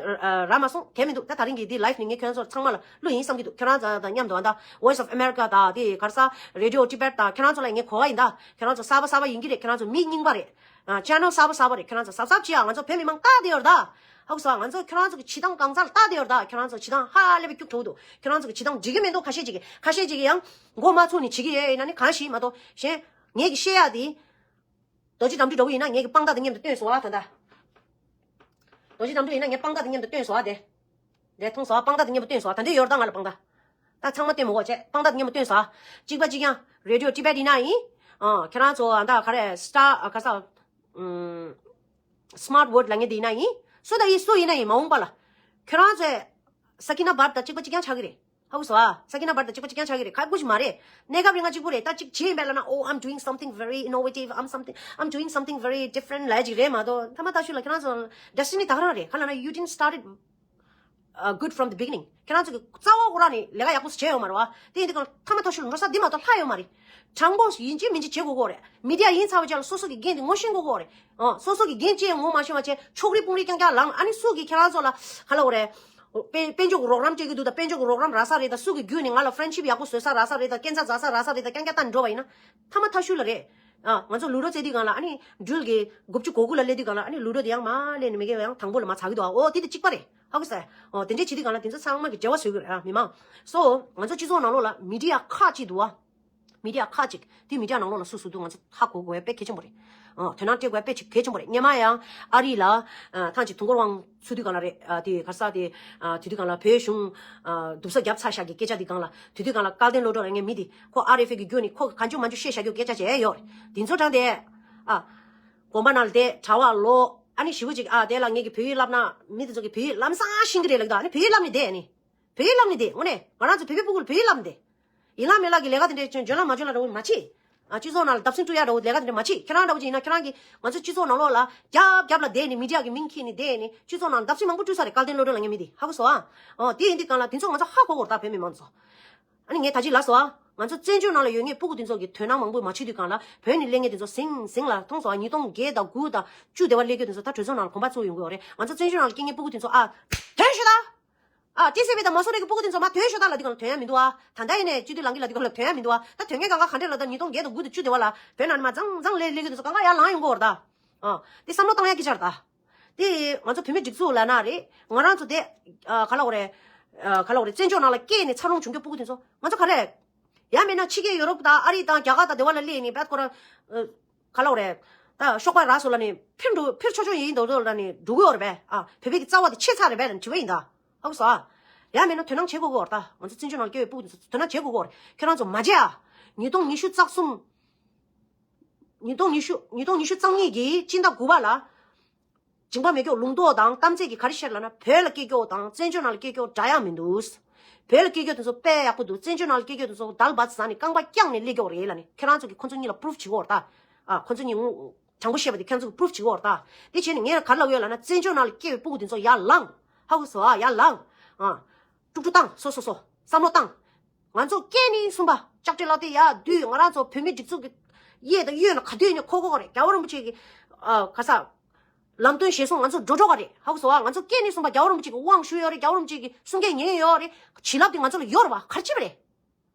རག་མ་སོང་། གལ་མི་འདུག་ད་ད་རིང་གི་འདི་ལའིབ་ནི་ངས་ཁྱེད་རང་ཚོར་ཚང་མ་ལ་བླུག་ཡིན་བསམ་གྱི་འདུག་ཁྱེད་རང་ཚོ་དང་མཉམ་དུ་ཨ་ད་Voice of America དང་དེ་ག་རེ་ཟ་Radio Tibet དང་ཁྱེད་རང་ཚོ་ལ་ངས་གོ་བ་ཡིན་ད། ཁྱེད་རང་ཚོ་གསར་པ་གསར་པ་ཡིན་གྱི་རེད། ཁྱེད་རང་ཚོ་མི་རྙིང་པ་རེད། ཨ་ཅེ་ནལ་གསར་པ་གསར་པ་རེད། ཁྱེད་རང་ཚོ་གཟབ་གཟབ་བྱེད་ཨ། ང་ཚོ་བོད་མི་མང་ལྟ་བསྡད་ཡོད་རེད་ད། ཧ་གོ་སོང་། ང་ཚོ་ཁྱེད་རང་ཚོ་གི་བྱེད་སྟངས་གང་ཟག་ལ་ལྟ་བསྡད་ཡོད་རེད་ད། ཁྱེད་རང་ཚོ་བྱེད་སྟངས་ཧ་ལས་པའི་སྐྱུག་བྲོ་བོ་འདུག་ཁྱེད་རང་ཚོ་གི་བྱེད་སྟངས་འགྲིག་གི་མི་འདུག་ཁ་ཤས་ཅིག་གིས། ཁ་ཤས་ཅིག་གིས་ཡང་མགོ་མ་ཚོས་ནས་བྱེད་ཀྱི་ཡོད་ཡིན་ན་ནི་གང་ཞིག་མ་གཏོགས། གཞན་ངས་གི་བཤད་ཡ་དེ། རྡོ་རྗེ་དམ་ཆོས་འདྲ་བོ་ཡིན་ན་ངས་གི་དཔང་རྟགས་དང་མཉམ་དུ་སྟོན་སོང་ཨ་ད་ལྟ། རྡོ་རྗེ་དམ་ཆོས་ཡིན་ན་ངས་དཔང་རྟགས་དང་མཉམ་དུ་སྟོན་སོང་ཨ་དེ། དེ་མཐོང་སོང་ཨ། དཔང་རྟགས་དང་མཉམ་དུ་སྟོན་སོང་ཨ། ད་འདི་ཡོད་རེད་ད་ང་ལ་དཔང་རྟགས། ད་ཚང་མ་སྟོན་མི་དགོས་བྱས། དཔང་རྟགས་དང་མཉམ་དུ་སྟོན་སོང་ཨ། གཅིག་པ་གཅིག་རྐྱང་Radio Tibet ཡིན་ན་ཡིན། ཨ་ཁྱེད་རང་ཚོ་ཨ་ད་ག་རེ་Star ཨ་ག་ས། ཨུམ། Smart World ལབ་མཁན་དེ་ཡིན་ན་ཡིན། སུ་ད་ཡིན་སུ་ཡིན་ན་ཡིན་མ་འོངས་པ་ལ། ཁྱེད་རང་ཚོས་Sakina Bhatt དང་གཅིག་པ་གཅིག་རྐྱང་ཆགས་ཀྱི་རེད། ཧ་གོ་སོང་ཨ། Sakina Bhatt དང་གཅིག་པ་གཅིག་རྐྱང་ཆགས་ཀྱི་རེད། ཁག་པོ་ཞིག་མ་རེད། གནས་སྐབས་རིང་ང་གཅིག་པུ་རེད། ད་གཅིག་བྱེད་ཡིན་པ་ལབ་ན། Oh, I'm doing something very innovative. I'm something, I'm doing something very different ལབ་ཅིག་རེད་མ་གཏོགས། ཐ་མ་ད་ཤུལ་ལ་ཁྱེད་རང་ཚོ་destiny ད་ག་རང་རེད། ག་ལབ་ན། You didn't start it, uh, good from the beginning. ཁྱེད་རང་ཚོ་གི་རྩ་བ་ཁོ་རང་ནས་ལས་ཀ་ཡག་པོ་བྱས་ཡོད་མ་རེད་བ། དེ་ཡིན་དུས་གང་ཐ་མ་ད་ཤུལ་འགྲོ་ས་འདི་མ་གཏོགས་ལྷག་ཡོད་མ་རེད། དྲང་པོ་ཡིན་གཅིག་མིན་གཅིག་བྱེད་དགོས་ཀྱི་རེད། མི་ཌི་ཡ་ཡིན་ཚར་བའི་རྗེས་ལ་སོ་སོ་གི་འགན་དེ་ངོ་ཤེས་དགོས་ཀྱི་རེད། ཨོ་སོ་སོ་གི་འགན་ཅི་ཡང་ངོ་མ་ཤེས་པ་བྱས་ཕྱོགས་རིས་དཔུང་རིས་རྐྱང་རྐྱང་ལངས། ཨ་ནི་སུ་གིས་ཁྱེད་རང་ཚོ་ལ་ག་ལབ་དགོས་རེད། དཔལ་དཔལ་འབྱོར་གྱི་རོགས་རམ་སྤྲད་ཀྱི་འདུག་ད་དཔལ་འབྱོར་གྱི་རོགས་རམ་རག་ས་རེད། ད་སུ་གི་བརྒྱུད་ནས་ང་ལ་friendship ཡག་པོ་བཟོ་ས་རག་ས་རེད། ད་སྐྱེ་འཚར་འཛེག་ས་རག་ས་རེད། ད་རྐྱང་རྐྱང་ལྟ་ནས་འགྲོ་བ་ཡིན་ན། ཐ་མ་ཐ་ཤུལ་ལ་རེད། ཨ་ང་ཚོ་ལུ་ཌོ་རྩེ་དུས་སྒང་ལ། ཨ་ནི་འགྲུལ་གྱི་དགུ་བཅུ་གོ་དགུ་ལ་སླེབས་དུས་སྒང་ལ། ཨ་ནི་ལུ་ཌོ་དེ་ཡང་མར་སླེབས་ནས་མ་གི་ཡང་དང་པོ་ལ་མར་ཚར་གི་འདུག་ཨ་འོ་དེ་དེ་གཅིག་པ་རེད། ཧ་གོ་སོང་། འོ་དེ་འདྲའི་བྱེད་དུས་སྒང་ལ་དེ་ཚོ་ཚང་མ་གི་འབྲེལ་བ་བཟོ་དགོས་རེད། ཨ་མི་མང་སོ། ང་ཚོ་སྤྱི་ཚོགས་ནང་ལོགས་ལ་མི་ཌི་ཡ་ཁག་ཅིག་འདུག་ཨ། མི་ཌི་ཡ་ཁག་ཅིག་དེ་མི་ཌི་ཡ་ནང་ལོགས་ལ་སུ་སུ་འདུག་ང་ཚོ་ཧ་གོ་དགོས་པ་དཔེ་གལ་ཆེན་པོ་རེད། ཨ། དོ་སྣང་སྤྲད་དགོས་དཔེ་ཅིག་གལ་ཆེན་པོ་རེད། སྔོན་མ་ཡང་ཨ་རི་ལ་ཨ་ཐང་ཅིག་དུས་འཁོར་དབང་ཚུགས་དུས་སྒང་ལ་རེད། ཨ་དེ་ག་ས་དེ་ཨ་དེ་དུས་སྒང་ལ་བོད་གཞུང་ཨ་སྡུག་ས་བརྒྱབ་ཚར་ཤག་གི་སྐད་ཆ་དེ་སྒང་ལ། དེ་དུས་སྒང་ལ་སྐལ་ལྡན་བློ་གྲོས་ལ་ངའི་མི་དེ་ཁོ་ཨ་རི་ཨེཕ་གི་བརྒྱུད་ནས་ཁོ་གང་བྱུང་མང་བྱུང་བཤད་བཞག་རྒྱུ་སྐད་ཆ་བྱས་ཡོད་རེད། དེ་ཚོ་དྲངས་ཏེ་ཨ་དགོན་པ་ནང་ལ་བསྡད་གྲྭ་པ་ལོག་ཨ་ནི་ཞེ་པོ་ཅིག་ཨ་དེ་ལ་ངེད་ཀྱི་བོད་ཡིག་བསླབ་ན་མི་དེ་ཚོ་གི་བོད་ཡིག་ལམ་སང་ཤེས་ཀྱི་རེད་ལབ་ཀྱི་འདུག་ཨ་ནི་བོད་ཡིག་བསླབ་ནས་བསྡད་ཨ་ནི། བོད་ཡིག་བསླབ་ནས་བསྡད། དངོས་གནས་ང་རང་ཚོ་བོད་པའི་སྤུ་གུ་ལ་བོད་ཡིག་བསླབ་ནས་བསྡད། ཡིན་ལ་མེད་ལ་གི་ལས་ཀ་དེ་འདྲའི་བྱོན་བྱོན་ལ་མ་བྱོན་ལ་འདྲ་བོ་མ་བྱེད། ཨ་སྤྱི་ཚོགས་ནང་ལ་བརྡབ་གསིག་སྤྲོད་ཡ་འདྲ་བོ་ལས་ཀ་དེ་འདྲ་མ་བྱེད། ཁྱེད་རང་འདྲ་བོ་ཅིག་ཡིན་ན་ཁྱེད་རང་གི་ང་ཚོ་སྤྱི་ཚོགས་ནང་ལོགས་ལ་རྒྱབ་རྒྱབ་ལ་བསྡད་ནས་མི་ཌི་ཡ་གི་མིང་འཁྱེར་ནས་བསྡད་ནས་སྤྱི་ཚོགས་ནང་ལ་བརྡབ་གསིག་མང་པོ་སྤྲོད་ས་རེད། སྐལ་ལྡན་བློ་གྲོས་ལ་ངའི་མི་དེ་ཧ་གོ་སོང་། ཨ་ཨོ་དེ་ཡིན་དུས་སྒང་ལ་དེ་ཚོ་ང་ཚོ་ཧ་གོ་དགོས་རེད་ད་བོད་མི་མང་ཚོ། ཨ་ནི་ངས་ད་ཅི་ལབ་སོང་། ང་ཚོ་བཙན་བྱོལ་ནང་ལ་ཡོད་མཁན་སྤུ་གུ་དེ་ཚོ་གི་དོ་སྣང་མང་པོ་མ་བྱེད་དུས་སྒང་ལ་བོད་ནས་སླེབས་མཁན་དེ་ཚོ་ཟིང་ཟིང་ལ་མཐོང་སོང་། ཨ་ཉིས་སྟོང་བརྒྱད་དང་དགུ་དང་བཅུ་དེ་བ་སླེབས་མཁན་དེ་ཚོ་ད་གྲོས་ཚོགས་ནང་ལ་གོམ་པ་ཚུགས་ཡོང་གི་ཡོད་རེད། ང་ཚོ་བཙན་བྱོལ་ནང་ལ་སྐྱེས་མཁན་སྤུ་གུ་དེ་ཚོ་ཨ་ཐོན་ཤོག་ད། ཨ་ཏི་སི་བི་དང་མ་སོ་རེ་གི་སྤུ་གུ་དེ་ཚོ་མ་ཐོན་ཤོག་ད་ལབ་དུས་སྒང་ལ་ཐོན་ཡ་མི་འདུག་ཨ། ད་ལྟ་ཡིན་ནས་སྤྱི་འཐུས་ལངས་གི་ལབ་དུས་སྒང་ལ་ཐོན་ཡ་མི་འདུག་ཨ། ད་ཐོན་མཁན་གང་ག་ག་འདྲས་ལབ་ད་ཉིས་སྟོང་བརྒྱད་དང་དགུ་དང་བཅུ་དེ་བ་ལ་བོད་ནང་ནས་མ་ཙང་ཙང་སླེབས་སླེབས་མཁན་དེ་ཚོ་གང་ག་ཡར་ལངས་ཡོང་གི་ཡོད་རེད་ད། ཨ་དེ་བསམ་བློ་བཏང་ཡ་སྐད་ཆ་རེད་ད། དེ་ང་ཚོ་བོད་མི་སྒྲིག་འཛུགས་ལབ་ན་རེད། ང་རང་ཚོ་དེ་ཨ་ག་ལབ་དགོས་རེད། ཨ་ག་ལབ་དགོས་རེད། བཙན་བྱོལ་ནང་ལ་སྐྱེས་ནས་འཚར་ལོངས་བྱུང་རྒྱུ་སྤུ་གུ་དེ་ཚོ་ང་ཚོ་ག་རེ། ཡང་མིན་ན་ཕྱི་རྒྱལ་ཡོ་རོབ་དང་ཨ་རི་དང་རྒྱ་གར་དང་དེ་བ་ལ་སླེབས་ནས་བད་ཁོ་རང་ཨ་ག་ལབ་དགོས་རེད། ད་ཤོག་པ་རག་སོང་ལབ་ནས་འཕུར་འགྲོ་འཕུར་ཆོག་ཆོག་ཡིན་མདོག་མདོག་ལབ་ནས་འགྲོ་གི་ཡོད་རེད་པས། ཨ་བོད་པའི་གི་རྩ་བ་དེ་ཆད་ཚར་རེད་པས་ལབ་ནས་དྲི་བ་ཡིན་ད། ཧ་གོ་སོང་ཨ། ཡང་མིན་ན་དོ་སྣང་བྱེད་དགོས་ཀྱི་ཡོད་རེད་ད། ང་ཚོ་བཙན་བྱོལ་ནང་ལ་སྐྱེས་པའི་སྤུ་གུ་དེ་ཚོ་དོ་སྣང་བྱེད་དགོས་ཀྱི་ཡོད་རེད། ཁྱེད་རང་ཚོ་མ་བརྗེད་ཨ། ཉིས་སྟོང་ཉི་ཤུ་རྩ་གསུམ། ཉིས་སྟོང་ཉི་ཤུ་ཉིས་སྟོང་ཉི་ཤུ་རྩ་གཉིས་ཀྱི་སྤྱི་ཟླ་དགུ་པ་ལ། སྦྱིན་པ་མེད་སྐྱོ་ལུང་རྟོགས་དང་གཏམ་ཚེ་གིས་ག་རེ་བཤད་ལབ་ན་བོད་ལ་སྐྱེས་སྐྱོ་དང་བཙན་བྱོལ་ནང་ལ་སྐྱེས་སྐྱོ་འདྲ་ཡག་མི་འདུག་བོད་ལ་སྐྱེས་སྐྱོ་དེ་ཚོ་དཔེ་ཡག་པོ་འདུག་བཙན་བྱོལ་ནང་ལ་སྐྱེས་སྐྱོ་དེ་ཚོ་དལ་བ་ཟ་ནས་རྐང་པ་བརྐྱངས་ནས་སླེབས་སྐྱོ་རེད་ལབ་ནས་ཁྱེད་རང་ཚོ་གིས་ཁོ་ཚོ་གཉིས་ལ་པུ་རུབ་བྱེད་དགོས་རེད་ད། ཨ་ཁོ་ཚོ་གཉིས་དྲང་པོ་བཤད་པ་དེ་ཁྱེད་ཚོ་གིས་པུ་རུབ་བྱེད་དགོས་རེད་ད། དེ་བྱས་ནས་ངས་ག་རེ་ལབ་ཡོད་ལབ་ན་བཙན་བྱོལ་ནང་ལ་སྐྱེས་པའི་སྤུ་གུ་དེ་ཚོ་ཡར་ལངས། ཧ་གོ་སོང་ཨ། ཡར་ལངས། ཨ་དཀྲུག་དཀྲུག་བཏང་སོ་སོ་སོ་བསམ་བློ་བཏང་། ང་ཚོ་སྐྱེས་ནས་གསུམ་པ་ལྕགས་སྤྲེལ་ལགས་དེ་ཡར་བསྡུས་ང་རང་ཚོ་བོད་མི་སྒྲིག་འཛུགས་ཀྱི་གཡས་དང་གཡོན་ལ་ག་དུས་ནས་འཁོར་གོ་རེད། རྒྱལ་བ་རིན་པོ་ཆེ་གི་ཨ་ག་ས་ལམ་སྟོན་ཞལ་གསུང་ང་ཚོ་འགྲོ་འགྲོ་ག་རེད། ཧ་གོ་སོང་ཨ། ང་ཚོ་སྐྱེས་ནས་གསུམ་པ་རྒྱལ་བ་རིན་པོ་ཆེ་གི་དབང་ཞུས་ཡོད་རེད། རྒྱལ་བ་རིན་པོ་ཆེ་གི་གསུང་སྐད་ཉན་ཡོད་རེད། བྱིན་རླབས་དེ་ང་ཚོ་ལ་ཡོད་རེད་བ། ག་རེ་བྱས་པ་རེད།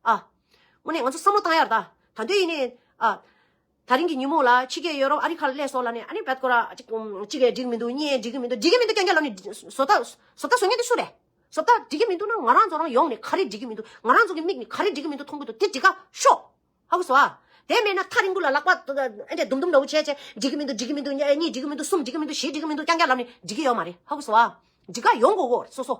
ཨ། དངོས་གནས་ང་ཚོ་བསམ་བློ་བཏང་ཡར་ད། ད་འདོད་ཡིན་ནས་ཨ། ད་རིང་གི་ཉིན་མོ་ལ་ཕྱི་རྒྱལ་ཡོ་རོབ་ཨ་རི་ཁ་ལ་སླེབས་སོང་ལབ་ནས་ཨ་ནི་བད་ཁོ་ར་གཅིག་གཅིག་གས་འགྲིག་མི་འདུག་གཉིས་འགྲིག་གི་མི་འདུག་འགྲིག་གི་མི་འདུག་རྐྱང་རྐྱང་ལབ་ནས་བཟོ་ལྟ་བཟོ་ལྟ་བཟོ་མཁན་དེ་སུ་རེད། བཟོ་ལྟ་འགྲིག་གི་མི་འདུག་ན་ང་རང་ཚོ་རང་ཡོང་ནས་ག་རེ་འགྲིག་གི་མི་འདུག་ང་རང་ཚོ་གི་མིག་ནས་ག་རེ་འགྲིག་གི་མི་འདུག་མཐོང་གི་འདུག་དེ་འགྲིག་ག་ཤོག་ཧ་གོ་སོང་ཨ། དེ་མེད་ན་ཐག་རིང་པོ་ལ་ལག་པ་ཨེ་འདྲས་དུམ་དུམ་འདྲ་བོ་བྱས་བྱས་འགྲིག་གི་མི་འདུག་འགྲིག་གི་མི་འདུག་གཉིས་འགྲིག་གི་མི་འདུག་གསུམ་འགྲིག་གི་མི་འདུག་བཞི་འགྲིག་གི་མི་འདུག་རྐྱང་རྐྱང་ལབ་ནས་འགྲིག་གི་ཡོད་མ་རེད། ཧ་གོ་སོང་ཨ། འགྲིག་ག་ཡོང་དགོས་གོ་སོ་སོ།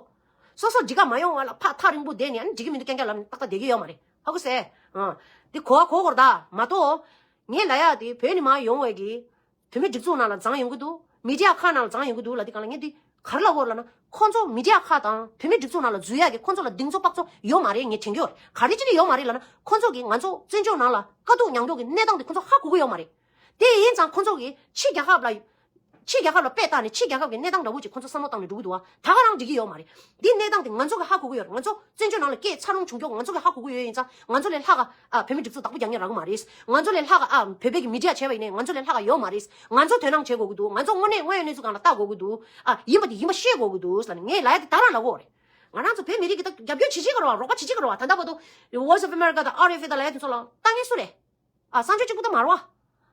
སོ་སོ་འགྲིག་ག་མ་ཡོང་བ་ལ་ཕ་ཐག་རིང་པོ་བསྡད་ནས་ཨ་ནི་འགྲིག་གི་མི་འདུག་རྐྱང་རྐྱང་ལབ་ནས་ཏག་ཏག་བསྡད་ཀྱི་ཡོད་མ་རེད། ཧ་གོ་སོང་ཨ། འདི་གོ་བ་གོ་དགོས་རེད་ད་མ་གཏོགས། ངས་ལབ་ཡ་དེ་བོད་ནས་མར་ཡོང་བའི་གི་བོད་མི་སྒྲིག་འཛུགས་ནང་ལ་འཛིང་ཡོང་གི་འདུག་མི་ཌི་ཡ་ཁག་ནང་ལ་འཛིང་ཡོང་གི་འདུག་ལབ་དུས་སྒང་ལ་ངས་འདི་ག་རེ་ལབ་དགོས་རེད་ལབ་ན་ཁོ་ཚོ་མི་ཌི་ཡ་ཁག་དང་བོད་མི་སྒྲིག་འཛུགས་ནང་ལ་འཛུལ་ཡ་གི་ཁོ་ཚོ་ལ་གདེང་ཚོད་དཔག་ཚོད་ཡོད་མ་རེད། ངས་དྲན་གྱི་ཡོད་རེད། ག་རེ་བྱས་ནས་ཡོད་མ་རེད་ལབ་ན་ཁོ་ཚོ་གིས་ང་ཚོ་བཙན་བྱོལ་ནང་ལ་དཀའ་སྡུག་མྱངས་མྱོང་གི་གནས་སྟངས་དེ་ཁོ་ཚོ་ཧ་གོ་གི་ཡོད་མ་རེད། དེ་ཡིན་ཙང་ཁོ་ཚོ་གིས་ཕྱི་རྒྱལ་ཁབ་ལ། ཕྱི་རྒྱལ་ཁབ་ལ་དཔེ་བལྟས་ནས་ཕྱི་རྒྱལ་ཁབ་ཀྱི་གནས་སྟངས་འདྲ་བོ་ཅིག་ཁོ་ཚོ་བསམ་བློ་བཏང་ནས་འགྲོ་གི་འདུག་བ། ད་ག་རང་འགྲིག་གི་ཡོད་མ་རེད། འདི་གནས་སྟངས་དེ་ང་ཚོ་གིས་ཧ་གོ་གི་ཡོད་རེད། ང་ཚོ་བཙན་བྱོལ་ནང་ལ་སྐྱེས་འཚར་ལོངས་བྱུང་མཁན་ང་ཚོ་གིས་ཧ་གོ་གི་ཡོད་ཡིན་ཙང་ང་ཚོ་ལས་ལྷག་ག་ཨ་བོད་མི་སྒྲིག་འཛུགས་བདག་པོ་རྒྱག་མཁན་རག་གི་མ་རེད། ང་ཚོ་ལས་ལྷག་ག་ཨ་བོད་པའི་གི་མི་ཌི་ཡ་བྱས་པ་ཡིན་ནའི་ང་ཚོ་ལས་ལྷག་ག་ཡོད་མ་རེད། ང་ཚོ་དོ་སྣང་བྱེད་དགོས་ཀྱི་འདུག་ང་ཚོ་དངོས་གནས་དངོས་ཡོད་གནས་ཚུལ་སྒང་ལ་ལྟ་དགོས་ཀྱི་འདུག་ཨ་ཡིན་པ་དེ་ཡིན་པ་བཤད་དགོས་ཀྱི་འདུག་ཟེར་ནས་ངས་ལབ་ཡ་དེ་ད་རང་ལབ་དགོས་རེད། ང་རང་ཚོ་བོད་མི་རིགས་ཀྱི་ད་རྒྱབ་སྐྱོར་བྱེད་ཀྱི་རེད་བ། རོགས་པ་བྱེད་ཀྱི་རེད་བ། ད་ལྟ་བར་དུ་Voice of America་དང་ཨར་ཨེཕ་ཨེ་དང་ལབ་ཡ་དེ་ཚོ་ལ་ལྟ་མཁན་སུ་རེད། ཨ་གསར་འགྱུར་གཅིག་པུ་ད་མ་རེད་བ།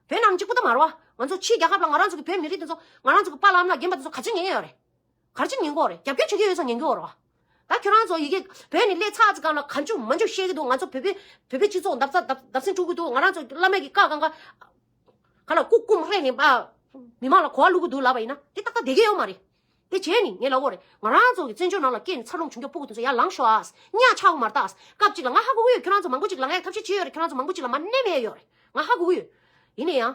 བོད་ནང་གཅིག་པུ་ད་མ་རེད་བ། ང་ཚོ་ཕྱིའི་རྒྱལ་ཁབ་ལ་ང་རང་ཚོ་གི་བོད་མི་རིགས་དེ་ཚོ་ང་རང་ཚོ་གི་པཱ་ལགས་ཨ་མ་ལགས་རྒན་པ་དེ་ཚོ་ག་ཚོད་ཉན་ཡོད་རེད། ག་ཚོད་ཉན་གྱི་ཡོད་རེད། རྒྱབ་སྐྱོར་བྱེད་ཀྱི་ཡོད་ཙང་ཉན་གྱི་ཡོད་རེད་བ། ད་ཁྱོད་རང་ཚོ་ཡི་གེ་བོད་ནས་སླེབས་ཚར་ཙམ་སྒང་ལ་གང་བྱུང་མང་བྱུང་བཤད་ཀྱི་འདུག་ང་ཚོ་བོད་པའི་བོད་པའི་སྤྱི་ཚོགས་འདབ་ས་འདབ་འདབ་སེང་འཁྲུག་གི་འདུག་ང་རང་ཚོ་བླ་མའི་གི་བཀའ་གང་ག་ག་ལ་ལྐུགས་རྐུབ་རེག་ནས་པ་མི་མང་ལ་གོ་བ་བླུག་གི་འདུག་ལབ་པ་ཡིན་ན་དེ་ཏག་ཏག་བསྡད་ཀྱི་ཡོད་མ་རེད། དེ་བྱས་ནས་ངས་ལབ་དགོས་རེད། ང་རང་ཚོ་གི་བཙན་བྱོལ་ནང་ལ་སྐྱེས་ནས་འཚར་ལོངས་བྱུང་རྒྱུ་སྤུ་གུ་དེ་ཚོ་ཡར་ལངས་ཤོག་ཨ། གཉའ་ཆག་གི་མ་རེད་ད། སྐབས་གཅིག་ལ་ང་ཧ་གོ་གི་ཡོད། ཁྱོད་རང་ཚོ་མང་པོ་ཅིག་ལ་ངས་ཐབས་ཤེས་བྱས་ཡོད་རེད། ཁྱོད་རང་ཚོ་མང་པོ་ཅིག་ལ་མར་མནན་ཡས་ཡོད་རེད། ང་ཧ་གོ་གི་ཡོད། ཡིན་ན་ཡང་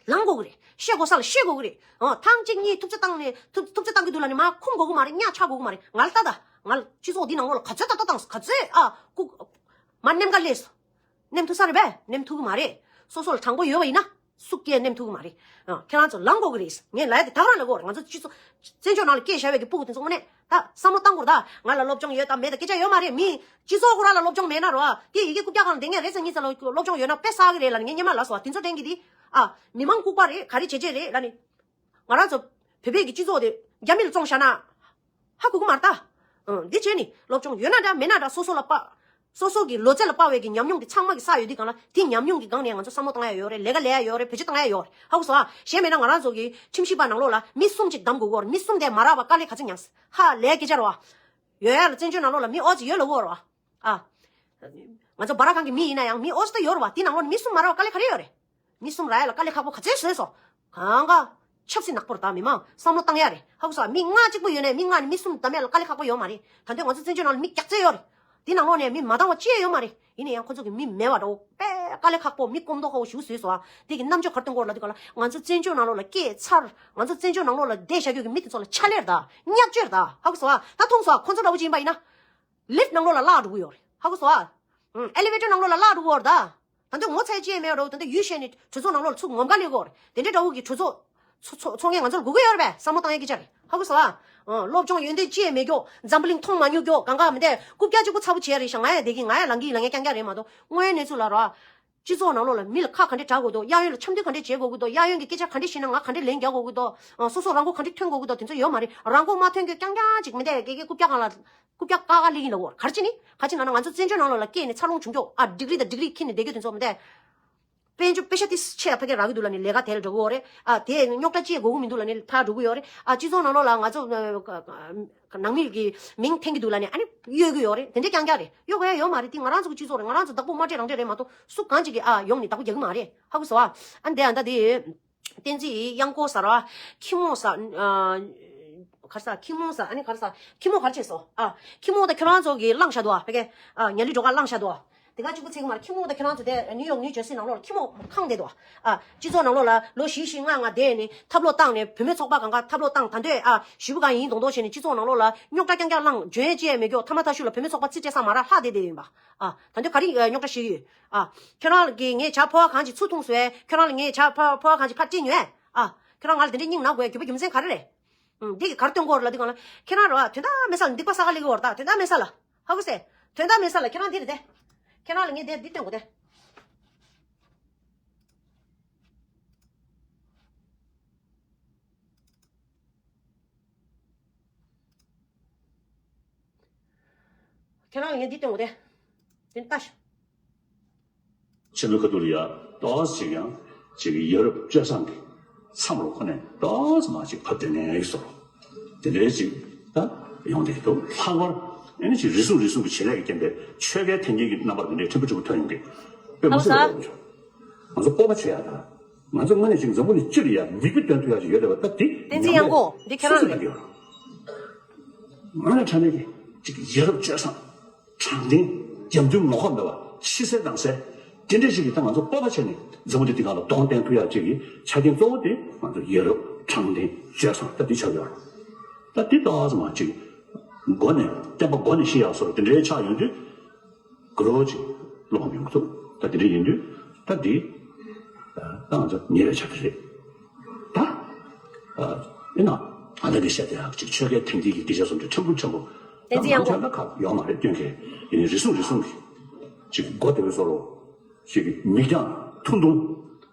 ལངས་དགོས་གི་རེད། བཤད་དགོས་ས་ལ་བཤད་དགོས་གི་རེད། ཨོ་ཐང་གཅིག་གཉིས་ཐུབ་ཚོད་བཏང་ནས་ཐུབ་ཐུབ་ཚོད་བཏང་གི་འདུག་ལབ་ནས་མར་འཁུམ་དགོས་གི་མ་རེད། གཉའ་ཆག་དགོས་གི་མ་རེད། ང་ལ་ལྟ་ད། ང་ལ་སྤྱི་ཚོགས་འདི་ནང་ལོགས་ལ་ག་ཚོད་ད་ལྟ་བཏང་སོང་། ག་ཚོད་ཨ་ལྐུགས་མར་མནན་ག་སླེབས་སོང་། མནན་ཐུབ་ས་རེད་པས། མནན་ཐུབ་གི་མ་རེད། སོ་སོ་ལ་དྲང་པོ་ཡོད་པ་ཡིན་ན། སུ་སྐད་མནན་ཐུབ་ཀྱི་མ་རེད། ཨ། ཁྱེད་རང་ཚོ་ལངས་དགོས་ཀྱི་རེད། ངས་ལབ་ཡ་དེ་ད་ག་རང་ལབ་དགོས་རེད། ང་ཚོ་སྤྱི་ཚོགས་བཙན་བྱོལ་ནང་ལ་སྐྱེས་བཞག་པའི་གི་སྤུ་གུ་དེ་ཚོ་དངོས་གནས་ད་བསམ་བློ་བཏང་དགོས་རེད་ད། ང་ལ་སློབ་སྦྱོང་ཡོད་དམ་མེད་དམ་སྐད་ཆ་ཡོད་མ་རེད། མི་སྤྱི་ཚོགས་ཁོ་རང་ལ་སློབ་སྦྱོང་མེད་ན་རོ། དེ་ཡི་གེ་རྐུབ་བཀྱག་སྒང་ལ་བསྡད་མཁན་རེད་ཟེར་གཉིས་ཚོ་ལ་སློབ་སྦྱོང་ཡོད་ན་དཔེ་བསགས་ཀྱི་རེད་ལབ་ནས་ངས་སྔོན་མ་ལབ་སོང་། དེ་ཚོ་དྲན་གྱི་དེ། ཨ། མི་མང་ལྐུགས་པ་རེད། ག་རེ་བྱས་བྱས་རེད་ལབ་ནས། ང་རང་ཚོ་བོད་པའི་གི་སྤྱི་ཚོགས་དེ་རྒྱ་མི་ལ་བཙོང་བཞག་ན། ཧ་གོ་གི་མ་རེད་ད། ཨང་། འདི་བྱས་ནི་སློབ་སྦྱོང་ཡོད་ན་འདྲ་མེད་ན་འདྲ་སོ་སོ་ལ་དཔག་སོ་སོ་གི་ལོ་ཚད་ལ་དཔག་པའི་གི་ཉམས་མྱོང་གི་ཚང་མ་གི་བསགས་ཡོད་དུས་སྒང་ལ་དེ་ཉམས་མྱོང་གི་སྒང་ནས་ང་ཚོ་བསམ་བློ་བཏང་ཡ་ཡོད་རེད། ལས་ཀ་ལས་ཡ་ཡོད་རེད། བེད་སྤྱོད་བཏང་ཡ་ཡོད་རེད། ཧ་གོ་སོང་ཨ། གཞན་མེད་ན་ང་རང་ཚོ་གི་ཁྲིམས་ཞིབ་པ་ནང་ལོགས་ལ་མི་གསུམ་ཅིག་བདམས་དགོས་ཀྱི་ཡོད་རེད། མི་གསུམ་དེ་མ་རག་པ་དཀའ་ལས་ག་ཚོད་མྱངས། ཧ་ལས་སྐད་ཆ་རེད་བ། ཡོད་ཡ་ལ་བཙན་བྱོལ་ནང་ལོགས་ལ་མི་ཨོ་ཙི་ཡོད་ལ་འོ་རེད་བ། ཨ། ང་ཚོ་སྦ་ར་གང་གི་མི་ཡིན་ན་ཡང་མི་ཨོ་ཙི་ད་ཡོད་རེད་བ། དེ་ནང་ལོགས་ནས་མི་གསུམ་མ་རག་པ་དཀའ་ལས་ག་རེ་ཡོད་རེད། མི་གསུམ་རག་ཡ་ལ་དཀའ་ལས་ཁག་པོ་ག་ཚོད་བཟོས་སོང་། གང་ག་ཆབ་སྲིད་ནག་པོ་རེད་ད། མི་མང་བསམ་བློ་བཏང་ཡ་རེད། ཧ་གོ་སོང་། མི་ལྔ་གཅིག་པོ་ཡོད་ནས་མི་ལྔ་ནས་མི་གསུམ་བདམས་ཡ་ལ་དཀའ་ལས་ཁག་པོ་ཡོད་མ་རེད། ད་དུང་ང་ཚོ་བཙན་བྱོལ་ནང་ལ་མི་རྒྱག་རྩལ་ཡོད་རེད། དེ་ནང་ལོགས་ནས་མི་མ་འདང་བ་ཅི་ཡང་ཡོད་མ་རེད། ཡིན་ན་ཡང་ཁོ་ཚོ་གི་མི་མེད་པ་འདྲ་བོ་དཔེ་དཀའ་ལས་ཁག་པོ་མི་སྐོམ་མདོག་ཁ་པོ་ཞིག་བཟོས་སོང་ཨ། དེ་གི་རྣམ་འགྱུར་ག་རེ་སྟོན་གྱི་ཡོད་རེད་ལབ་དུས་ག་ལ། ང་ཚོ་བཙན་བྱོལ་ནང་ལོགས་ལ་སྐྱེས་ཚར། ང་ཚོ་བཙན་བྱོལ་ནང་ལོགས་ལ་བསྡད་བཞག་རྒྱུ་གི་མི་དེ་ཚོ་ལ་ཕྱག་ལས་རེད་ད། བརྙས་བཅོས་རེད་ད། ཧ་གོ་སོང་ཨ། ད་མཐོང་སོང་ཨ། ཁོ་ཚོ་འདྲ་བོ་ཅིག་ཡིན་པ་ཡིན་ན། ལིཕ་ནང་ལོགས་ལ་བརླག་འགྲོ་གི་ཡོད་རེད། ཧ་གོ་སོང་ཨ། ཨེ་ལི་ཝེ་ཊར་ནང་ལོགས་ལ་བརླག་འགྲོ་གི་ཡོད་རེད་ད། ད་དུང་ངོ་ཚ་ཅི་ཡང་མེད་རོ། ད་དུང་ཡུལ་གཞན་ནས་གྲོས་ཚོགས་ནང་ལོགས་ལ་ཚུར་ངོམ་ག་སླེབས་ཀྱི་ཡོད་རེད། དེ་འདྲའི་འདྲ་བོ་གི་གྲོས་ཚོགས་ཚོ་ཚོ་ཚོགས་མཁན་ང་ཚོར་དགོས་ཀྱི་ཡོད་རེད་པས། བསམ་བློ་བཏང་ཡས་སྐད་ཆ་རེད། ཧ་གོ་སོང་ཨ། ཨ། སློབ་སྦྱོང་ཡོན་ཏན་ཅི་ཡང་མེད་ཀྱོག་འཛམ་བུ་གླིང་མཐོང་མ་མྱོང་ཀྱོག་གང་ག་མི་འདས་རྐུབ་བཀྱག་གཅིག་པོ་ཚ་པོ་བྱས་རེད་ཤག་ང་ཡང་བསྡད་ཀྱི། ང་ཡང་ལངས་ཀྱི་ལངས་ཀྱི་རྐྱང་རྐྱང་རེད་མ་གཏོགས། དངོས་ཡོད་གནས་ཚུལ་ལ་ར། སྤྱི་ཚོགས་ནང་ལོགས་ལ་མི་ལ་ཁ་ག་འདྲས་གྲག་དགོས་འདུག་གཡས་གཡོན་ལ་འཆམ་མཐུན་ག་འདྲས་བྱེད་དགོས་ཀྱི་འདུག་གཡས་གཡོན་གྱི་སྐད་ཆ་ག་འདྲས་བཤད་ན་ང་ག་འདྲས་ལན་རྒྱག་དགོས་ཀྱི་འདུག་ཨ། སོ་སོ་རང་མགོ་ག་འདྲས་ཐོན་དགོས་ཀྱི་འདུག་དེ་ཚོ་ཡོད་མ་རེད། རང་མགོ་མ་ཐོན་ཀྱོག་རྐྱང་རྐྱང་ཅིག་མི་འདས་ཀྱི་ཀྱི་རྐུབ་བཀྱག་སྒང་ལ་རྐུབ་བཀྱག་ཀ་ཀ་སླེབས་ཀྱི་ཡིན་ལབ་དགོས། ག་རེ་བྱས་ནས། ག་རེ་བྱས་ན་ན་ང་ཚོ་བཙན་བྱོལ་ནང་ལོགས་ལ་སྐྱེས་ནས་འཚར་ལོངས་བྱུང་ཀྱོག་ཨ། ཌིག་རི་དང་ཌིག་རི་འཁྱེར་ནས་བསྡད་རྒྱུ་དེ་ཚོ་མི་འདས། དཔལ་འབྱོར་པེ་ཤ་ཏིས་ཆེ་ཕ་གི་རག་གི་འདུག་ལབ་ནས་ལས་ཀ་དེ་ལ་འགྲོ་གི་ཡོད་རེད། ཨ། དེ་རྙོག་དྲ་ཅི་དགོས་ཀྱི་མི་འདུག་ལབ་ནས་ཕར་འགྲོ་གི་ཡོད་རེད། ཨ། སྤྱི་ཚོགས་ནང་ལོགས་ལ་ང་ཚོ་ནང་མི་གི་མིང་འཐེན་གྱི་འདུག་ལབ་ནས་ཨ་ནི་གཡོལ་གྱི་ཡོད་རེད། དེ་འདྲས་རྐྱང་རྐྱང་རེད། གཡོལ་དགོས་ཡ་ཡོད་མ་རེད། དེ་ང་རང་ཚོ་གི་སྤྱི་ཚོགས་རེད། ང་རང་ཚོ་བདག་པོ་མ་སྤྲད་རང་སྤྲད་རེད་མ་གཏོགས་སུ་གང་ཅིག་གིས་ཨ་ཡོང་ནས་བདག་པོ་རྒྱག་གི་མ་རེད། ཧ་གོ་སོང་ཨ། ཨ་ནི་དེ་ཡང་ད་དེ། བསྟན་འཛིན་གཡང་འགོག་ཟེར་བ། ཁྱི་མོ་ཟེར། ཨ། ག་རེ་ཟེར། ཁྱི་མོ་ཟེར། ཨ་ནི་ག་རེ་ཟེར། ཁྱི་མོ་ག་རེ་བྱས་སོང་ཨ། ཁྱི་མོ་ད་ཁྱོད་རང་ཚོ་གིས་བླངས་བཞག་འདུག་ཨ། ཕ་གི། ཨ། ཉ་ལི་སྒྲོལ་དཀར་བླངས་བཞག་འདུག་ཨ། དེ་ག་གཅིག་པོ་ཚིག་མ་རེད། ཁྱི་མོ་ད་ཁྱོད་རང་ཚོ་དེ་ནིའུ་ཡོག་ནིའུ་ཇར་སི་ནང་ལོགས་ལ་ཁྱི་མོ་ཁེངས་བསྡད་འདུག་ཨ། སྤྱི་ཚོགས་ནང་ལོགས་ལ་ལོ་བཞི་བཞི་ལྔ་ལྔ་བསྡད་ནས་ཐབས་ལོག་བཏང་ནས་བུད་མེད་ཚོགས་པ་གང་ག་ཐབས་ལོག་བཏང་། ད་འདོད་ཨ་ཞེ་པོ་གང་ཡིན་མདོག་མདོག་བྱས་ནས་སྤྱི་ཚོགས་ནང་ལོགས་ལ་རྙོག་དྲ་རྐྱང་རྐྱང་བསླངས། འཇོན་ཡས་ཅི་ཡང་མེད་ཀྱོག་ཐ་མ་ཐ་ཤུ་ལ་བུད་མེད་ཚོགས་པ་རྩིས་སྤྲད་ས་མ་རག་ལྷག་བསྡད་བསྡད་ཡིན་པ། ཨ། ད་འདོད་ག་རེ་རྙོག་དྲ་ཞིག་ཡོད། ཨ། ཁྱོད་རང་གིས་ངའི་ཇ་ཕོར་བ་གང་ཅིག་ཚུར་འཐུང་སོང་ཨེ། ཁྱོད་རང་ལ་ངའི་ཇ་ཕོར་ཕོར་བ་གང་ཅིག་ཕར་སྤྲད་ཉོན་ཨེ། ཨ། ཁྱོད་རང་ང་ལ་དེ་འདྲས་སྙིང་ནག་དགོས་ཡ་རྒྱུ་མཚན་ག་རེ་རེད། ཨུམ། འདི་གི་ག་རེ་སྟོན་གྱི་ཡོད་རེད་ལབ་དུས་སྒང་ལ། ཁྱེད་རང་རེད་བ། དོན་དག་མེད་ས་ལ་སྡིག་པ་བསགས་ག་སླེབས་ཀྱི་ཡོད་རེད་ད། དོན་དག་མེད་ས་ལ། ཧ་གོ་སོང་། དོན་དག་མེད་ས་ལ་ཁྱེད་རང་འདི་རེད་དེ། ཁྱེད་རང་ལ་ངས་འདི་འདི་སྟོན་དགོས་ཏེ། ཁྱེད་རང་ལ་ངས་འདི་སྟོན་དགོས་ཏེ། དེ་ལྟ་ཤོག་ཕྱི་ལོ་ཁ་ཐུག་ལ་ཡ་ཏོག་ཙམ་ཅིག་ཡང་ཅིག་ཡ་རབས་སྤྱོད་བཟང་གི་མཚམས་ལ་ཁོ་ནས་ཏོག་ཙམ་མ་ཅིག་ཕབ་སྟེ་ནས་ཡིག་སོ། དེ་འདྲའི་ཅིག་ད་ཡོང་བསྡད་ཀྱི་འདུག་ལྷག་པར་ཨ་ནི་ཅིག་རེ་ཟུང་རེ་ཟུང་གི་བྱེད་ལས་ཀྱི་རྐྱེན་པས་ཆོལ་ཁའི་འཐེན་འཁྱེར་གྱི་རྣམ་པ་དེ་འདྲའི་ཕྲན་བུ་ཕྲན་བུ་ཐོན་ཡོང་གི། དཔེ་མི་སྲིད་པ་འདྲ་བོ་བྱུང་། ང་ཚོ་སྤོབས་པ་བྱེད་ཡག་དང་། ང་ཚོ་དངོས་གནས་ཅིག་འཛམ་བུ་གླིང་སྤྱི་ལ་ཡ་མིག་དཔེ་སྟོན་ཐུབ་ཡག་ཅིག་ཡོད་བསྡད་པ་ད་དེ་བསྟན་འཛིན་གཡང་འགོག་འདི་ཁྱེད་རང་རེད། ང་ལ་དྲང་གནས་ཀྱི་ཅིག་ཡ་རབས་སྤྱོད་བཟང་། དྲང་བདེན། རྒྱབ་མདུན་ངོ་ལྐོག་མེད་པ། ཕྱི་གསལ་ནང་གསལ། དེ་འདྲ་ཞིག་གིས་ད་ང་ཚོ་སྤོབས་པ་བྱས་ནས་འཛམ་བུ་གླིང་འདི་སྒང་ལ་གདོང་བསྟན་ཐུབ་ཡག་ཅིག་གི་ཆ་རྐྱེན་གཙོ་བོ་དེ་ང་ཚོ་ཡ་རབས་དྲང་བདེན་སྤྱོད་བཟང་ད་འདི་ཆགས་ཡོད་རེད། ད་འདི་ཏོག་ཙམ་ཅིག་མགོ་ནས་བསྟན་པ་མགོ་ནས་ཤེས་ཡག་བཟོ་འདྲ་དེ་འདྲའི་ཆགས་ཡོང་དུས་དགའ་རབ་ཅིག་བློ་ཕམ་ཡོང་གི་འདུག་ད་དེ་འདྲ་ཡིན་དུས་ད་འདི་ད་ང་ཚོ་ཉེ་བའི་ཆ་དེ་རེད། ད་ཨ་ཨེ་ན་ཨ་ད་གི་བཤད་དེ་ཡག་ཅིག་ཆོལ་ཁའི་འཐེན་འཁྱེར་གྱི་སྐད་ཆ་བཟོ་འདྲ་ཕྲན་བུ་ཕྲན་བུ་ད་བསྟན་འཛིན་གཡང་འགོག་ད་ང་ཚོ་ལ་ཁག་ཡོད་མ་རེད་སྟོན་མཁན་ཡིན་ནའི་རེ་ཟུང་རེ་ཟུང་གི་ཅིག་མགོ་དེ་བས་བཟོ་རོགས། ཞིག་གི་མིག་རྒྱང་ཐུང་ཐུང་།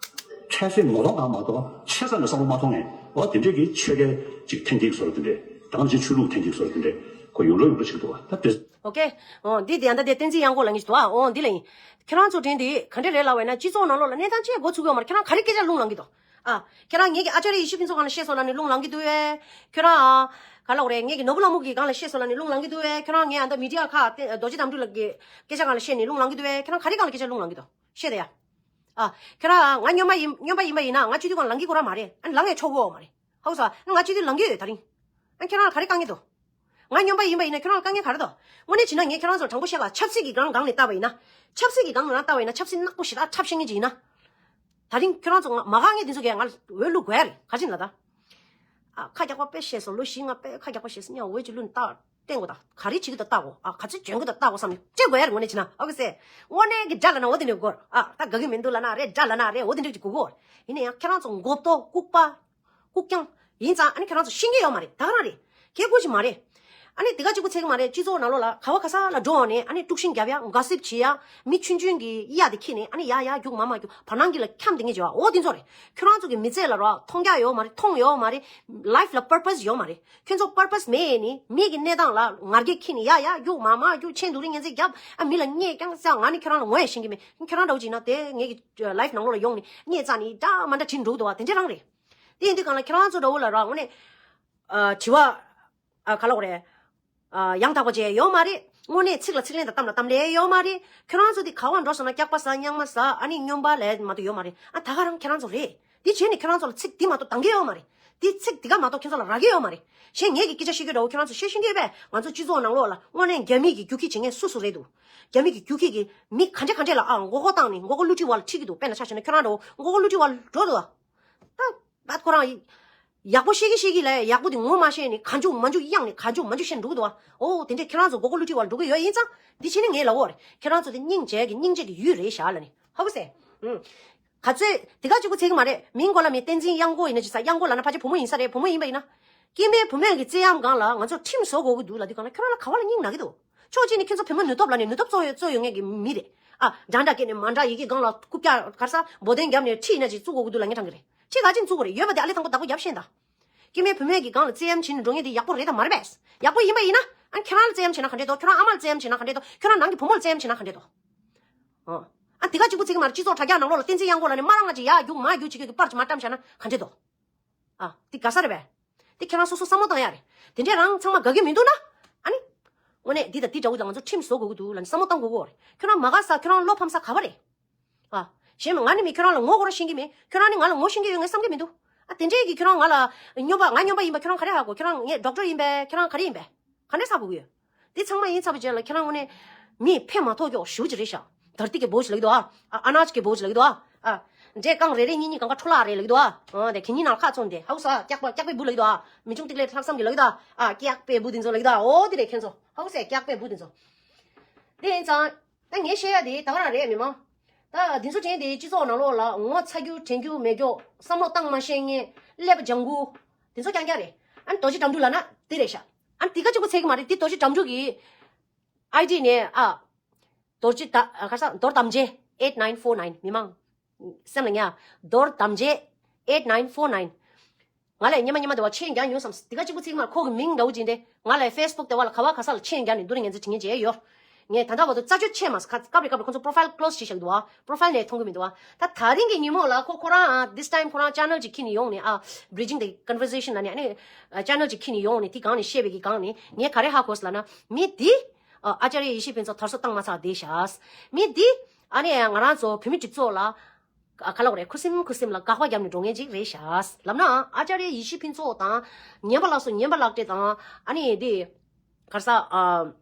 འཕྲལ་སེལ་ངོ་གདོང་གང་མ་གཏོགས་ཆེ་ས་ནས་བསམ་བློ་མ་ཐོངས་ངས། འོ་དེ་འདྲས་ཀྱི་ཆོལ་ཁའི་ཅིག་འཐེན་འཁྱེར་བཟོ་འདྲ་དེ་འདྲས་ད་ག་ནང་བཞིན་ཆོས་ལུགས་འཐེན་འཁྱེར་བཟོ་འདྲ་དེ་འདྲས་ཁོ་ཡོང་འགྲོ་ཡོང་འགྲོ་ཞིག་འདུག་བ་ད་དེ། ཨོ་ཀེ། འོ་འདི་དེ་ཡང་ད་དེ་བསྟན་འཛིན་གཡང་འགོག་ལབ་མཁན་ཞིག་འདུག་བ། འོ་འདི་ལ་ཡིན། ཁྱེད་རང་ཚོ་དྲན་དེ་ག་འདྲས་རེད་ལབ་པ་ཡིན་ན་སྤྱི་ཚོགས་ནང་ལོགས་ལ་གནས་སྟངས་ཅི་ཡང་འགོ་ཚུགས་ཡོད་མ་རེད། ཁྱེད་རང་ག་རེ་སྐད་ཆ་རླུང་ལངས་ཀྱི་འདུག་ཨ། ཁྱེད་རང་ངེད་ཀྱི་ཨ་ཅཱརྱ་ཡེ་ཤེས་ཕུན་ཚོགས་སྒང་ལ་བཤད་སོང་ལབ་ནས་རླུང་ལངས་ཀྱི་འདུག་བས། ཁྱོད་རང་ཨ། ག་ལབ་དགོས་རེད། ངེད་ཀྱི་ནོར་བུ་གླང་མ་གི་སྒང་ལ་བཤད་སོང་ལབ་ནས་རླུང་ལངས་ཀྱི་འདུག་བས། ཁྱོད་རང་ངས་ཨ་མདའ་མི་ཌི་ཡ་ཁག་རྡོ་རྗེ་དམ་སྤྲུལ་ལགས་ཀྱི་སྐད་ཆ་སྒང་ལ་བཤད་ནས་རླུང་ལངས་ཀྱི་འདུག་བས། ཁྱོད་རང་ག་རེ་སྒང་ལ་སྐད་ཆ་རླུང་ལངས་ཀྱི་འདུག་བཤད་དེ་ཡ། ཨ། ཁྱོད་རང་ང་སྨྱོན་པ་ཡིན་སྨྱོན་པ་ཡིན་པ་ཡིན་ན་ང་སྤྱི་འཐུས་སྒང་ལ་ལངས་ཀྱི་ཁོ་རང་མ་རེད། ཨ་ནི་ལངས་ཡས་ཆོག་གི་ཡོད་མ་རེད། ཧ་གོ་སོང་ཨ། ང་སྤྱི་འཐུས་ལངས་ཀྱི་ཡོད་ད་རིང་། ཨ་ཁྱོད་རང་ལ་ག་རེ་དཀའ་ངལ་འདུག་ང་སྨྱོན་པ་ཡིན་པ་ཡིན་ན་ཁྱོད་རང་ལ་དཀའ་ངལ་ག་རེ་འདུག་དངོས་གནས་བྱས་ན་ངས་ཁྱོད་རང་ཚོར་དྲང་པོ་བཤད་ལ་ཆབ་སྲིད་ཀྱི་སྒང་སྒང་ནས་བལྟས་པ་ཡིན་ན། ཆབ་སྲིད་ཀྱི་སྒང་ནས་བལྟས་པ་ཡིན་ན་ཆབ་སྲིད་ནག་པོ་ཞེ་དྲག་འཁྲབ་ཤེས་མཁན་ཅིག་ཡིན་ན། ད་རིང་ཁྱོད་རང་ཚོ་ང་མ་དགའ་མཁན་དེ་ཚོ་གས་ང་ལ་འོས་བླུག་དགོས་ཡ་རེད། ག་ཅི་ལ་ད། ཨ་ཁ་རྒྱག་པ་དཔེ་བཤད་སོང་། ལོ་བཞི་ལྔ་དཔེ་ཁ་རྒྱག་པ་བཤད་སོང་། ངས་འོས་ཅིག་བླུག་ནས་ལྟ་བསྟན་དགོས་ད། ག་རེ་བྱེད་ཀྱི་འདུག་ལྟ་དགོས། ཨ་ག་ཚོད་འཇོན་གྱི་འདུག་ལྟ་དགོས་བསམ་ནས་དཔྱད་དགོས་ཡ་རེད། དངོས་གནས་བྱས་ན་ཨ་ཁུ་སེ། དངོས་གནས་ཀྱི་དགྲ་ལབ་ན་འོ་དེ་འདྲ་དགོས། ཨ་ད་དགའ་གི་མི་འདུག་ལབ་ན་རེད། དགྲ་ལབ་ན་རེད། འོ་དེ་འདྲ་ཅིག་དགོས་གོ། ཡིན་ན་ཡང་ཁྱེད་རང་ཚོ་མགོ་བཏོག་ལྐུགས་པ། ལྐུགས་རྐྱང་། ཡིན་ཙང་ཨ་ནི་ཁྱེད་རང་ཚོ་ཤེས་ཀྱི་ཡོད་མ་རེད། ད་ག་རང་རེད། ཁྱེད་ཀུན་ཞིག་མ་རེད། ཨ་ནི་དེ་ག་གཅིག་པུ་ཚད་ཀྱི་མ་རེད། སྤྱི་ཚོགས་ནང་ལོགས་ལ་ག་བ་ག་ས་ལ་འགྲོ་འོང་ནས་ཨ་ནི་དཀྲུག་ཤིང་རྒྱབ་ཡ་གོ་སིབ་བྱེད་ཡ། མི་ཆུང་ཆུང་གི་གཡའ་དེ་ཁྱེར་ནས་ཨ་ནི་ཡ་ཡ་རྒྱུག་མ་མ་རྒྱུག་བར་སྣང་གི་ལ་འཁྱམས་བསྡད་མཁན་ཅིག་ཡོད། འོ་དེ་ཚོ་རེད། ཁྱོད་རང་ཚོ་གི་མི་ཚེ་ལ་རོ་མཐོང་རྒྱ་ཡོད་མ་རེད། མཐོང་ཡོད་མ་རེད། ལའིཕ་ལ་པར་པས་ཡོད་མ་རེད། ཁྱོད་ཚོ་པར་པས་མེད་ནི་མི་གི་གནས་སྟངས་ལ་ངར་སྐད་ཁྱེར་ནས་ཡ་ཡ་རྒྱུག་མ་མ་རྒྱུག་ཆེན་དུ་རིང་ངན་ཚིག་རྒྱབ། ཨ་མི་ལ་བརྙས་རྐྱང་ཟ། ང་ནི་ཁྱོད་རང་ལ་ངོ་ཡ་ཤེས་ཀྱི་མེད། ཁྱོད་རང་འདྲ་བོ་ཅིག་ན་དེ་ངེད་ཀྱི་ལའིཕ་ནང་ལོགས་ལ་ཡོང་ནས་བརྙས་ཙ་ནི་འདྲ་མ་འདྲ་བྲིས་འགྲོ་གི་འདུག་བ། དེ་འདྲ་རང་རེད། དེ་ཡིན་དུས་གང་ལ་ཁྱེད་རང་ཚོ་འདྲ་བོ་ལ་ར་དངོས་གནས། ཨ་དྲི་བ། ཨ་ག་ལབ་དགོས་རེད། ཨ་ཡང་དག་པ་ཅིག་ཡོད་མ་རེད། དངོས་གནས་ཚིག་ལ་ཚིག་ལན་དང་གཏམ་ལ་གཏམ་ལན་ཡོད་མ་རེད། ཁྱོད་རང་ཚོ་དེ་ག་བ་འགྲོ་སོང་ན་སྐྱག་པ་ཟ། རྙིང་མ་ཟ། ཨ་ནི་སྨྱོན་པ་ལས་མ་གཏོགས་ཡོད་མ་རེད། ཨ་ད་ག་རང་ཁྱེད་རང་ཚོ་རེད། དེ་བྱས་ནས་ཁྱེད་རང་ཚོ་ལ་ཚིག་དེ་མ་གཏོགས་འདང་གི་ཡོད་མ་རེད། དེ་ཚིག་དེ་ག་མ་གཏོགས་ཁྱེད་ཚོ་ལ་རག་གི་ཡོད་མ་རེད། གཞན་ངེད་ཀྱི་སྐད་ཆ་བཤད་རྒྱུ་འདྲ་བོ་ཁྱེད་རང་ཚོ་བཤད་ཤེས་ཀྱི་ཡོད་པས། ང་ཚོ་སྤྱི་ཚོགས་ནང་ལོགས་ལ་དངོས་གནས་རྒྱ་མི་གི་རྒྱུག་ཁྱི་བྱེད་མཁན་སུ་སུ་རེད་འདུག་རྒྱ་མི་གི་རྒྱུག་ཁྱི་གིས་མི་ག་འདྲ་ག་འདྲ་ལ་ཨ་མགོ་སྐོར་བཏང་ནས་མགོ་སྐོར་བསླུ་བྲིད་བ་ལ་ཁྲིད་ཀྱི་འདུག་དཔེར་ན་ཆ་བཞག་ན་ཁྱོད་རང་འདྲ་བོ་མགོ་སྐོར་བསླུ་བྲིད་བ་ལ་འགྲོ་འདུག་ད་ད་ཁོ་རང་ཡག་པོ་བཤད་ཀྱི་བཤད་ཀྱི་ལས་ཡག་པོ་དེ་ངོ་མ་ཤེས་ནས་ག་འཇུག་མ་འཇུག་གཡེང་ནས་ག་འཇུག་མ་འཇུག་བཤད་འགྲོ་གི་འདུག་བ། ཨོ་དེ་འདྲས་ཁྱེད་རང་ཚོ་མགོ་སྐོར་བསླུ་བྲིད་བ་ལ་འགྲོ་གི་ཡོད་ཡིན་ཙང་། འདི་བྱས་ནས་ངས་ལབ་ཡོད་རེད། ཁྱེད་རང་ཚོ་དེ་སྙིང་རྗེ་གི་སྙིང་རྗེ་གི་ཡུལ་རེད་བཞག་ལབ་ནས། ཧ་གོ་སོང་། ཨུམ། ག་ཚོད་དེ་ག་གཅིག་པུ་ཚད་ཀྱི་མ་རེད། མིང་གོ་ལ་མི་བསྟན་འཛིན་གཡང་འགོག་ཡིན་ན་ཅི་ས། གཡང་འགོག་ལབ་ན་ཕལ་ཆེར་བུ་མོ་ཡིན་ས་རེད། བུ་མོ་ཡིན་པ་ཡིན་ན། སྐྱེ་དམན་བུད་མེད་ཀྱི་བཙན་གཡེམ་སྒང་ལ་ང་ཚོར་ཁྲིམས་བཟོ་དགོས་ཀྱི་འདུག་ལབ་དུས་སྒང་ལ་ཁྱོད་རང་ལ་ག་བ་ལ་སྙིང་ན་གི་འདུག་ཕྱོགས་གཅིག་ནས་ཁྱེད་ཚོ་བུད་མེད་ནུས་སྟོབས་ལབ་ནས་ནུས་སྟོབས་བཙོང་ཡོད་བཙོང་ཡོད་མཁན་གྱི་མི་རེད། ཨ་འདྲ་འདྲ་སྐད་ནས་མ་འདྲ་ཡི་གེ་སྒང་ལ་རྐུབ་བཀྱག་ག་རེ་ཟ་འབོ་དོན་བརྒྱབ་ནས་ཁྲིད་ཡིན་ན་ཅིག་བཙུགས་དགོས་ཀྱི་འདུག་ལབ་མཁན་གྲངས་ཀྱི་རེད། ཁྲིད་ག་ཅིག་བཙུགས་དགོས་རེད། ཡོད་པ་དེ་ཨ་ལེ་དང་པོ་བདག་པོ་རྒྱབ་ཤེས་ད། སྐྱེ་དམན་བུད་མེད་ཀྱི་སྒང་ལ་བཙན་གཡེམ་བྱས་ནས་འགྲོ་མཁན་དེ་ཡག་པོ་རེད་དམ་མ་རེད་པས། ཡག་པོ་ཡིན་པ་ཡིན་ན་ཨ་ཁྱེད་རང་ལ་བཙན་གཡེམ་བྱས་ན་ག་འདྲས་འདུག་ཁྱོད་རང་ཨ་མ་ལ་བཙན་གཡེམ་བྱས་ན་ག་འདྲས་འདུག་ཁྱོད་རང་ནང་གི་བུ་མོ་ལ་བཙན་གཡེམ་བྱས་ན་ག་འདྲས་འདུག་ཨ་དེ་ག་གཅིག་པུ་ཚད་ཀྱི་མ་རེད། སྤྱི་ཚོགས་དྲ་རྒྱ་ནང་ལོགས་ལ་བསྟན་འཛིན་གཡང་འགོག་ལབ་ནས་མ་རང་ང་ཅིག་ཡར་རྒྱུག་མར་རྒྱུག་བྱེད་ཀྱི་གི་པར་ཅིག་མར་བཀྲམ་བཞག་ན་ག་འདྲས་འདུག་ཨ་དེ་དགའ་ས་རེད་པས། དེ་ཁྱེད་རང་སོ་སོ་བསམ་བློ་བཏང་ཡ་རེད། དེ་འདྲས་རང་ཚང་མ་དགའ་གི་མི་འདུག་ན། ཨ་ནི། དངོས་གནས་འདི་དང་འདི་འདྲ་བོ་ལ་ང་ཚོ་ཁྲིམས་བཟོ་དགོས་ཀྱི་འདུག་ལབ་ནས་བསམ་བློ་བཏང་དགོས་ཀྱི་ཡོད་རེད། ཁྱོད་རང་མ་དགའ་ས་ཁྱོད་རང་བློ་ཕམ་ས་ག་བ་རེད། ཨ། གཞན་མ་ང་ནི་མི་ཁྱོད་རང་ལ་ངོ་ཁོ་རང་ཤེས་ཀྱི་མེད། ཁྱོད་རང་ནི་ང་ལ་ངོ་ཤེས་ཀྱི་ཡོད་ངས་བསམ་གྱི་མི་འདུག་ཨ་དེ་འདྲས་ཀྱི་ཁྱོད་རང་ང་ལ་སྨྱོན་པ་ང་སྨྱོན་པ་ཡིན་པ་ཁྱོད་རང་ག་རེ་ཧ་གོ། ཁྱོད་རང་ངས་ཌོག་ཊར་ཡིན་པས། ཁྱོད་རང་ག་རེ་ཡིན་པས། ག་འདྲས་ཧ་གོ་གི་ཡོད། དེ་ཚང་མ་ཡིན་ཚར་བའི་རྗེས་ལ་ཁྱེད་རང་དངོས་གནས་མི་ཕན་མ་ཐོགས་ཀྱོག་ཞུ་ཅི་རེད་ཤག་དར་ཏི་གི་བོ་ཅི་ལབ་ཀྱི་འདུག་ཨ། ཨ་ཨ་ནཱ་ཅི་གི་བོ་ཅི་ལབ་ཀྱི་འདུག་ཨ། ཨ། འདྲས་རྐང་རེ་རེ་གཉིས་གཉིས་གང་ག་འཕྲོ་བརླག་རེད་ལབ་ཀྱི་འདུག་ཨ། ཨ་དེ་ཁྱེད་གཉིས་ནང་ཁག་ཚོང་དེ་ཧ་གོ་ས། སྐྱག་པ་སྐྱག་པའི་བུ་ལབ་ཀྱི་འདུག་ཨ། མི་ཆུང་ཏིག་ལས་ལྷག་བསམ་གྱི་ལབ་ཀྱི་འདུག་ཨ། ཨ་སྐྱག་པའི་བུ་དེ་ཚོ་ལབ་ཀྱི་འདུག་ཨ། ཨོ་དེ་རེད་ཁྱེད་ཚོ་ཧ་གོ་ས། སྐྱག་པའི་བུ་དེ་ཚོ། དེ་ཡིན་ཙང་། ད་ངས་བཤད་ཡ་དེ་ད་ག་རང་རེད་མི་མང་། ད་འདི་ཚོ་དྲན་དེ་སྤྱི་ཚོགས་ནང་ལོགས་ལ་ངོ་ཚ་རྒྱུ་དྲན་རྒྱུ་མེད་རྒྱུ་བསམ་བློ་བཏང་མ་ཤེས་མཁན་ཀླད་པ་ལྗང་གུ། དེ་ཚོ་རྐྱང་རྐྱང་རེད། ཨ་ནི་རྡོ་རྗེ་དགྲ་འབྲུག་ལབ་ན་དེ་རེད་ཤག་ཨ་ནི་དེ་ག་གཅིག་པུ་ཚད་ཀྱི་མ་རེད། དེ་རྡོ་རྗེ་དགྲ་འབྲུག་གི་ཨའི་ཌི་ནས་ཨ། རྡོ་རྗེ་ད་ག་ས་རྡོར་དམ་རྗེ་eight nine four nine མི་མང་། སེམས་ལ་ཉར། རྡོར་དམ་རྗེ་eight nine four nine། ང་ལ་སྙེ་མ་སྙེ་མ་དེ་བ་མཆན་རྒྱག་མྱོང་བསམ། དེ་ག་གཅིག་པུ་ཚིག་མ་ཁོ་གི་མིང་འདྲ་བོ་ཅིག་འདི་ང་ལ་ཕེ་སི་བུག་དེ་བ་ལ་ག་བ་ག་ས་ལ་མཆན་རྒྱག་ནས་འདུག་རེད། ངན་ཚེ་དྲི་ངན་བྱས་ཡོད། ངས་ད་ལྟ་བར་དུ་རྩད་གཅོད་བྱས་མ་སོང་། སྐབས་རེ་སྐབས་རེ་ཁོ་ཚོ་པོ་རོ་ཕའིལ་ཀློ་སི་བྱས་བཞག་འདུག་བ། པོ་རོ་ཕའིལ་ནས་མཐོང་གི་མི་འདུག་བ། ད་ད་རིང་གི་ཉིན་མོ་ལ་ཁོ་ཁོ་རང་ཨ་this time ཁོ་རང་ཅེ་ནལ་ཅིག་ཁྱེར་ནས་ཡོང་ནས་ཨ་Bridging the Conversation ལབ་ནས་ཨ་ནི་ཅེ་ནལ་ཅིག་ཁྱེར་ནས་ཡོང་ནས་དེ་སྒང་ནས་བཤད་པའི་གི་སྒང་ནས་ངས་ག་རེ་ཧ་གོ་སོང་ལབ་ན་མི་དེ་ཨ་ཨ་ཅཱརྱ་ཡེ་ཤེས་ཕུན་ཚོགས་དར་སྲོལ་བཏང་མ་ཚར་བསྡད་ཤག་མི་དེ་ཨ་ནི་ང་རང་ཚོ་བོད་མི་སྒྲིག་འཛུགས་ལ། ག་ལ་བ་རེད། ཁུ་སིམ་ཁུ་སིམ་ལ་དགག་པ་བརྒྱབ་ནས་འགྲོ་མཁན་ཅིག་རེད་ཤག་ལབ་ན་ཨ་ཅཱརྱ་ཡེ་ཤེས་ཕུན་ཚོགས་དང་ཉན་པ་ལགས་སོ་ཉན་པ་ལགས་བཀྲས་དང་ཨ་ནི་དེ་ག་རེ་ཟ་ཨ་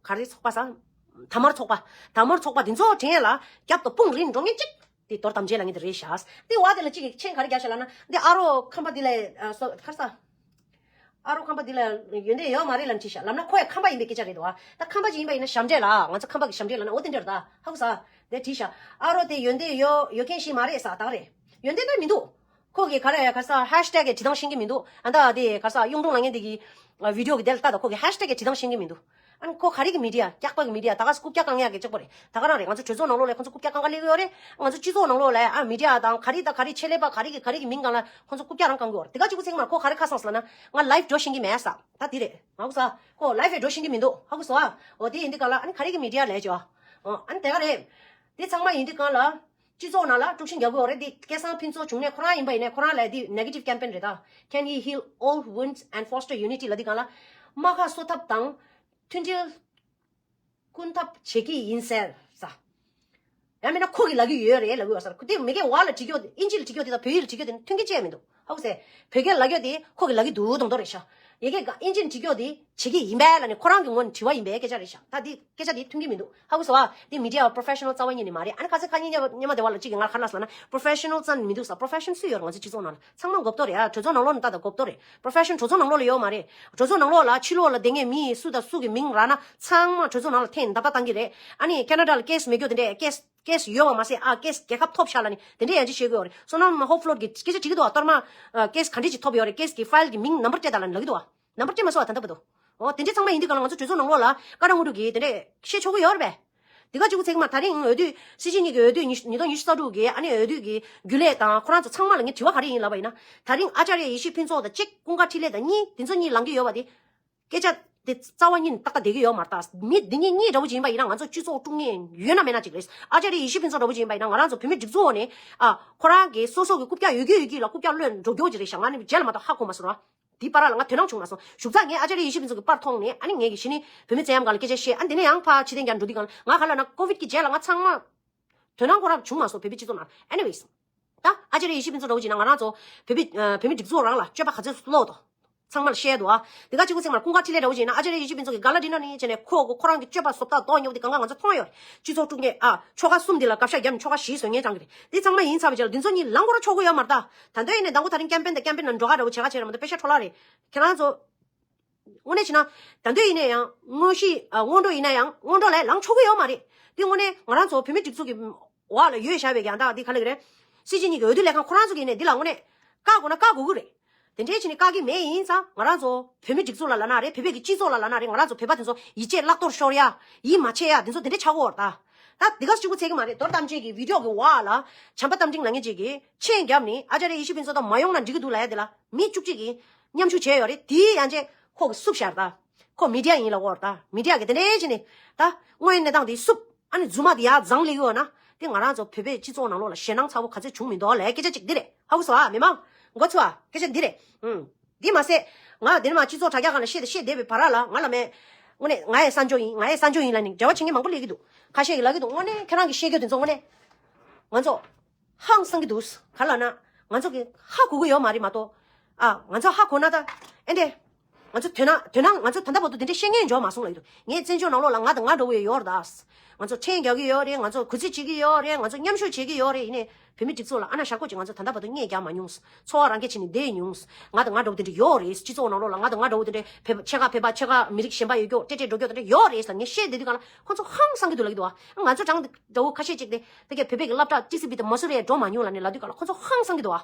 ག་རེ་ཚོགས་པ་ཟ་དར་དམར་ཚོགས་པ་དར་དམར་ཚོགས་པ་དེ་ཚོ་དྲན་ལ་རྒྱབ་ཏུ་དཔུང་རིང་འགྲོ་མཁན་ཅིག་དེ་རྡོར་དམ་རྗེ་ལབ་མཁན་དེ་རེད་ཤག་དེ་བ་དེ་ལ་ཅིག་མཆན་ག་རེ་རྒྱག་ཤག་ལབ་ན་འདི་ཨ་རོ་ཁམས་པ་འདི་ལ་ཨ་སོ་ག་རེ་ཟ། ཨ་རོ་ཁམས་པ་འདི་ལ་ཡོན་ཏན་ཡོད་མ་རེད་ལབ་བྲིས་ཤག་ལབ་ན་ཁོ་ཡང་ཁམས་པ་ཡིན་པའི་སྐད་ཆ་རེད་འདུག་བ། ད་ཁམས་པ་ཅིག་ཡིན་པ་ཡིན་ན་ཞབས་འདྲེན་ལ་ང་ཚོ་ཁམས་པ་གི་ཞབས་འདྲེན་ལབ་ན་འོ་དེ་འདྲ་རེད་ད་ཧ་གོ་ས། དེ་བྲིས་ཤག་ཨ་རོ་དེ་ཡོན་ཏན་ཡོད་ཡོད་མཁན་ཞིག་མ་རེད་ས་ད་ག་རེད། ཡོན་ཏན་ད་མི་འདུག་ཁོ་གི་ག་རེ་ག་རེ་ཟ་ཧེཤ་ཊེག་གི་བྲིས་སྟངས་ཤེས་ཀྱི་མི་འདུག་ཨ་ད་དེ་ག་རེ་ཟ་གཡུང་དྲུང་ལབ་མཁན་དེ་གི་བི་ཌི་ཡོ་གི་དེ་ལ་ལྟ་ད་ཁོ་གི་ཧེཤ་ཊེག་གི་བྲིས་སྟངས་ཤེས་ཀྱི་མི་འདུག་ཨ་ནི་ཁོ་ག་རེ་གི་མི་ཌི་ཡ་སྐྱག་པ་གི་མི་ཌི་ཡ་ད་ག་སེ་རྐུབ་བཀྱག་བཀང་ཡག་གི་གཅིག་པོ་རེད། ད་ག་རང་རེད། ང་ཚོ་གྲོས་ཚོགས་ནང་ལོགས་ལ་ཁོ་ཚོ་རྐུབ་བཀྱག་བཀང་ག་སླེབས་ཀྱི་ཡོད་རེད། ང་ཚོ་སྤྱི་ཚོགས་ནང་ལོགས་ལ་ཨ་མི་ཌི་ཡ་དང་ག་རེ་དང་ག་རེ་ཆེད་ལས་པ་ག་རེ་གི་ག་རེ་གི་མིང་སྒང་ལ་ཁོ་ཚོ་རྐུབ་བཀྱག་རང་བཀང་གི་ཡོད་རེད། དེ་ག་གཅིག་པུ་ཚིག་མ་ཁོ་ག་རེ་ཁ་སང་ཟེར་ལབ་ན་ང་ལའིབ་འགྲོ་ཤེས་ཀྱི་མེད་ས་ད་དེ་རེད། ང་གོ་ས་ཁོ་ལའིབ་ཧེ་འགྲོ་ཤེས་ཀྱི་མི་འདུག་ཧ་གོ་སོང་ཨ། འོ་དེ་ཡིན་དུས་གང་ལ་ཨ་ནི་ག་རེ་གི་མི་ཌི་ཡ་ལས་ཅོ། འོ་ཨ་ནི་དེ་ག་རེད། དེ་ཚང་མ་ཡིན་དུས་གང་ལ། སྤྱི་ཚོགས་ནང་ལ་དཀྲུག་ཤིང་རྒྱག་གི་ཡོད་རེད། དེ་སྐལ་བཟང་ཕུན་ཚོགས་བྱུང་ནས་ཁོ་རང་ཡིན་པ་ཡིན་ནས་ཁོ་རང་ལ་དེ་ནེ་གེ་ཊིབ་ཀེམ་པེན་རེད་ད། Can he heal all wounds and foster unity ལབ་དུས་གང་ལ། རྨ་ཁ་གསོ་ཐབས་དང་། མཐུན་སྒྲིལ། སྐུན་ཐབས་བྱེད་ཀྱི་ཡིན་ཟེར་ས། ཡང་མིན་ན་ཁོ་གིས་ལབ་ཀྱི་ཡོད་རེད་ལབ་ཀྱི་ཡོད་ས་རེད། ཁོ་དེ་མི་སྐད་བ་ལ་བྲིས་ཀྱོག་དེ་ཨིན་ཇི་ལ་བྲིས་ཀྱོག་དེ་དང་བོད་ཡིག་ལ་བྲིས་ཀྱོག་དེ་ནི་མཐུན་རྐྱེན་ཅི་ཡང་མི་འདུག་ཧ་གོ་སོང་། བོད་སྐད་ལབ་ཀྱོག་དེ་ཁོ་གིས་ལབ་ཀྱི་འདུག་མདོག་མདོག་རེད་ཤག་ཡ་གི་ཨིན་ཇི་ལ་བྲིས་ཀྱོག་དེ་བྱེད་ཀྱི་ཡིན་པས་ལབ་ནས་ཁོ་རང་གི་ངོས་ནས་དྲི་བ་ཡིན་པའི་སྐད་ཆ་རེད་ཤག་ད་དེ་སྐད་ཆ་དེ་མཐུན་གྱི་མི་འདུག་ཧ་གོ་སོང་ཨ། དེ་མི་ཌི་ཡ་པོ་རོ་ཕེ་ཤ་ནལ་རྩ་བ་ཉིད་ནས་མ་རེད། ཨ་ནི་ཁ་སང་ཁ་ཉིན་སྙེ་མ་སྙེ་མ་དེ་བ་ལ་གཅིག་གིས་ང་ལ་ཁ་ན་སོང་ན་པོ་རོ་ཕེ་ཤ་ནལ་རྩ་ནས་མི་འདུག་ས། པོ་རོ་ཕེ་ཤ་ནལ་སུ་ཡོད་རེད། ང་ཚོ་སྤྱི་ཚོགས་ནང་ལ་ཚང་མ་མགོ་བཏོག་རེད་ཨ། གྲོས་ཚོགས་ནང་ལོགས་ནས་ད་ད་མགོ་བཏོག་རེད། པོ་རོ་ཕེ་ཤ་ནལ་གྲོས་ཚོགས་ནང་ལོགས་ལ་ཡོད་མ་རེད། གྲོས་ཚོགས་ནང་ལོགས་ལ་ཕྱི་ལོགས་ལ་བསྡད་མཁན་མི་སུ་དང་སུ་གི་མིང་རག་ན་ཚང་མ་གྲོས་ཚོགས་ནང་ལ་འཐེན་ནས་ད་ད་བཏང་གི་རེད། ཨ་ནི་ཁེ་ན་ཌ་ལ་ཀེ་སི་མེད་རྒྱུ་དེ་འདྲས་ཀེ་སི་ཀེ་སི་ཡོད་པ་མ་ཟད་ཨ་ཀེ་སི་རྒྱལ་ཁབ་ཐོབ་ཤག་ལབ་ནས་དེ་འདྲས་ཡང་ཅིག་བཤད་གི་ཡོད་རེད། བསོད་ནམས་ཧོབ་ཕློད་ཀྱིས་སྐད་ཆ་དྲིས་ཀྱི་འདུག་ཨ། གཏོར་མ་ཀེ་སི་ག་འདྲས་ཅིག་ཐོབ་ཡོད་རེད། ཀེ་སི་གི་ཕའིལ་གི་མིང་ནམ་བར་སྤྲད་དང་ལབ་ནས་ལབ་ཀྱི་འདུག་ཨ། ནམ་བར་སྤྲད་མ་སོང་བ་ད་ལྟ་བར་དུ། འོ་དེ་འདྲས་ཚང་མ་ཡིན་དུས་གང་ལ་ང་ཚོ་གྲོས་ཚོགས་ནང་ལོགས་ལ་བཀའ་ཁྲ་དངོས་གྲུབ་ཀྱིས་དེ་འདྲས་བཤད་ཆོག་གི་ཡོད་རེད་པས། དེ་ག་གཅིག་པུ་ཚིག་མ་ད་རིང་འོས་བསྡུ་སྲིད་སྤྱི་གཉིས་ཀྱི་འོས་བསྡུ་ཉིས་ཉིས་སྟོང་ཉི་ཤུ་རྩ་དྲུག་གི་ཨ་ནི་འོས་བསྡུ་གི་རྒྱུན་ལས་དང་ཁོ་རང་ཚོ་ཚང་མ་ལ་ངས་དྲི་བ་ག་རེ་ཡིན་ལབ་པ་ཡིན་ན། ད་རིང་ཨ་ཅཱརྱ་ཡེ་ཤེས་ཕུན་ཚོགས་དང་གཅིག་ཀུན་དགའ་འཕྲིན་ལས་དང་གཉིས་དེ་ཚོ་གཉིས་ལངས་ཀྱི་ཡོད་པ་དེ། སྐད་ཆ་དེ་རྩ་བ་ཉིད་ནས་ཏག་ཏག་བསྡད་ཀྱི་ཡོད་མ་རེད་ད། མི་འདི་གཉིས་གཉིས་འདྲ་བོ་ཅིག་ཡིན་པ་ཡིན་ན་ང་ཚོ་སྤྱི་ཚོགས་དཀྲུག་མཁན་ཡོད་ན་མེད་ན་ཅིག་རེད། ཨ་ཅཱརྱ་ཡེ་ཤེས་ཕུན་ཚོགས་འདྲ་བོ་ཅིག་ཡིན་པ་ཡིན་ན་ང་རང་ཚོ་བོད་མི་སྒྲིག་འཛུགས་འོག་ནས་ཨ་ཁོ་རང་གི་སོ་སོ་གི་རྐུབ་བཀྱག་ཡོད་རྒྱུ་ཡོད་རྒྱུ་ལ་རྐུབ་བཀྱག་གློད་འགྲོ་རྒྱུ་ཅིག་རེད་ཤག་ང་ནི་རྗེས་ལ་མ་གཏོགས་ཧ་གོ་མ་སོང་ར། དེའི་བར་ལ་ང་དོ་སྣང་བྱུང་མ་སོང་། ཞུགས་ཚགས་ངས་ཨ་ཅཱ་རི་ཡེ་ཤེས་ཕུན་ཚོགས་ཀྱི་པར་མཐོང་ནས། ཨ་ནི་ངས་ཀྱི་གཞི་ནི་བོད་མི་མཚན་ཡམ་སྒང་ལ་སྐད་ཆ་བཤད། ཨ་ནི་དེ་ནས་ཡང་ཕར་ཕྱི་ཐེངས་ཀྱང་འགྲོ་དུས་སྒང་ལ་ང་ག་ལ་ན་ཀོ་བིད་ཀྱི་རྗེས་ལ་ང་ཚང་མ་དོ་སྣང་ཁོ་རང་བྱུང་མ་སོང་བོད་པའི་སྤྱི་ཚོགས་ནང་། Anyways། ད་ཨ་ཅཱ་རི་ཡེ་ཤེས་ཕུན་ཚོགས་འདྲ་བོ་ཅིག་ན་ང་རང་ཚོ་བོད་པའི་ཨ་བོད་མི་སྒྲིག་འཛུགས་རང་ལ་སྤྱོད་པ་ག་ཚོད་ལོག་འདུག་ཚང་མར་བཤད་འདུག་ཨ། དེ་ག་གཅིག་པུ་ཚང་མར་ཀུན་དགའ་འཕྲིན་ལས་འདྲ་བོ་ཅིག་ན་ཨ་ཅཱ་རི་ཡེ་ཤེས་ཕུན་ཚོགས་ཀྱིས་ག་ལ་འདྲི་ན་ནི་བྱས་ནས་ཁོ་གོ་ཁོ་རང་གི་སྤྱོད་པ་བཟོ་ལྟ་རྡོག་ཉོ་དེ་གང་ག་ང་ཚོ་མཐོང་ཡོད་རེད། སྤྱི་ཚོགས་དཀྲུག་མཁན་ཨ་ཆོལ་ཁ་གསུམ་དེ་ལ་དགག་བཞག་བརྒྱབ་ནས་ཆོལ་ཁ་བཞི་བཟོ་མཁན་ཅང་གི་རེད། དེ་ཚང་མ་ཡིན་ཚར་བ་ཅིག་ལ་འདི་ཚོ་གཉིས་ལངས་སྐོར་ཆོག་གི་ཡོད་མ་རེད་ད། ད་འདོད་ཡིན་ནས་མདང་དགོང་དེ་རིང་ཀེམ་པེན་དང་ཀེམ་པེན་ནང་འགྲོ་ག་འདྲ་བོ་བྱེད་ག་བྱེད་ར་མ་གཏོགས་པེ་ཤ་འཕྲོ་བརླག་རེད། ཁྱེད་རང་ཚོ། དངོས་གནས་བྱས་ན། ད་འདོད་ཡིན་ན་ཡང་དངོས་གཞི་ཨ་སྔོན་འགྲོ་ཡིན་ན་ཡང་སྔོན་འགྲོ་ལ་ལངས་ཆོག་གི་ཡོད་མ་རེད། དེ་དངོས་གནས་ང་རང་ཚོ་བོད་མི་སྒྲིག་འཛུགས་ཀྱི་འོག་ལ་ཡོད་བཞག་པའི་ཡང་དག་འདི་ག་ལ་གི་རེད། སྲིད་སྤྱི་གཉིས་ཀྱི་འོས་བསྡུ་ལས་ཁང་ཁོ་རང་ཚོ་གིས་ནས་འདི་ལ་དངོས་གནས་བཀག་དགོས་ན་བཀག་དགོས་ཀྱི་རེད། དེ་འདྲའི་བྱས་ནས་བཀག་གི་མེད་ཡིན་ཙང་ང་རང་ཚོ་བོད་མི་སྒྲིག་འཛུགས་ལ་ལབ་ན་རེད། བོད་པའི་གི་སྤྱི་ཚོགས་ལ་ལབ་ན་རེད། ང་རང་ཚོ་བོད་པ་དེ་ཚོ་ཡིད་ཆེས་བརླག་གཏོར་ཤོར་ཡ། ཡིད་མ་ཆེས་ཡ་དེ་ཚོ་དེ་འདྲའི་ཆགས་ཀྱི་ཡོད་རེད་ད། ད་འདི་ག་གཅིག་པུ་ཚད་ཀྱི་མ་རེད། རྡོར་གཏམ་ཅན་གྱི་བི་ཌི་ཡོ་གི་འོག་ལ་བྱམས་པ་རྟ་མགྲིན་ལབ་མཁན་ཅིག་གིས་མཆན་བརྒྱབ་ནས་ཨ་ཅཱ་རི་ཡེ་ཤེས་ཕུན་ཚོགས་དང་མ་ཡོང་ན་འགྲིག་གི་འདུག་ལབ་ཡ་དེ་ལ་མི་བཅུ་གཅིག་གིས་མཉམ་ཞུགས་བྱས་ཡོད་རེད། དེའི་ཡང་རྗེས་ཁོ་གིས་བསུབས་བཞག་རེད་ད། ཁོ་མི་ཌི་ཡ་ཡིན་ལབ་ཀྱི་ཡོད་རེད་ད། མི་ཌི་ཡ་གིས་དེ་འདྲའི་བྱས་ནས་ད་དངོས་ཡོད་གནས་སྟངས་དེ་བསུབས། ཨ་ནི་རྫུན་མ་དེ་ཡར་བརྫངས་སླེབས་ཀྱི་ཡོད་ན་དེ་ང་རང་ཚོ་བོད་པའི་སྤྱི་ཚོགས་ནང་ལོགས་ལ་ཞེད་སྣང་ཚ་པོ་ག་ཚོད་བྱུང་མི་འདུག་ལབ་སྐད་ཆ་གཅིག་འདི་རེད། ཧ་གོ་སོང་ཨ། མི་མང་མགོ་ཚོས་ཨ། སྐད་ཆ་འདི་རེད། ཨུམ། འདི་མ་ཟད། ང་དེ་ནས་མར་སྤྱི་ཚོགས་དྲ་རྒྱ་སྒང་ལ་བཤད་དེ་བཤད་བསྡད་པའི་བར་ལ་ང་ལ་མེད། དངོས་གནས་ང་ཡང་གསར་འབྱོར་ཡིན། ང་ཡང་གསར་འབྱོར་ཡིན་ལབ་ནས་འབྲེལ་བ་བྱེད་མཁན་མང་པོ་སླེབས་ཀྱི་འདུག་ཁ་ཤས་ཀྱིས་ལབ་ཀྱི་འདུག་དངོས་གནས་ཁྱེད་རང་གིས་བཤད་རྒྱུ་དེ་ཚོ་དངོས་གནས། ང་ཚོ། ཧང་སང་གི་འདུག་ག་ལབ་ན། ང་ཚོ་གི་ཧ་གོ་གི་ཡོད་མ་རེད་མ་གཏོགས། ཨ། ང་ཚོ་ཧ་གོ་ན་ད། ཨེ་འདྲས། ང་ཚོ་དོ་སྣང་དོ་སྣང་ང་ཚོ་ད་ལྟ་བར་དུ་དེ་འདྲས་བཤད་མཁན་འཇོག་མ་སོང་ལབ་ཀྱི་འདུག་ངས་བཙན་བྱོལ་ནང་ལོགས་ལ་ང་དང་ང་འདྲ་བོ་ཡོད་རེད་ད། ང་ཚོ་ཕྲན་རྒྱག་གི་ཡོད་རེད། ང་ཚོ་གུས་བརྩི་བྱེད་ཀྱི་ཡོད་རེད། ང་ཚོ་མཉམ་ཞུགས་བྱེད་ཀྱི་ཡོད་རེད། ཡིན་ནའི་བོད་མི་སྒྲིག་འཛུགས་ལ་ཨ་ན་ཞར་ཁོག་ཅིག་ང་ཚོ་ད་ལྟ་བར་དུ་རྙེད་རྒྱག་མ་མྱོང་། འཚོ་བ་རང་གིས་བྱས་ནས་བསྡད་མྱོང་། ང་དང་ང་འདྲ་བོ་དེ་འདྲ་ཡོད་རེད། སྤྱི་ཚོགས་ནང་ལོགས་ལ་ང་དང་ང་འདྲ་བོ་དེ་འདྲ་བོད་ཕྱེད་ཀ་བོད་པ་ཕྱེད་ཀ་མི་རིགས་གཞན་པ་ཡོད་ཀྱོག་ཏྲེ་ཏྲེ་འགྲོ་ཀྱོག་དེ་འདྲ་ཡོད་རེད་ལབ་ངས་བཤད་བསྡད་དུས་གང་ལ་ཁོ་ཚོ་ཧང་སང་གི་འདུག་ལབ་ཀྱི་འདུག་ཨ། ང་ཚོ་གྲངས་འདྲ་བོ་ཁ་ཤས་ཅིག་དེ་དེ་གའི་བོད་པའི་གི་སློབ་གྲྭ་ཊི་སི་བི་དང་མ་སུ་རི་ཡ་འགྲོ་མ་མྱོང་ལབ་ནས་ལབ་དུས་གང་ལ་ཁོ་ཚོ་ཧང་སང་གི་འདུག་ཨ།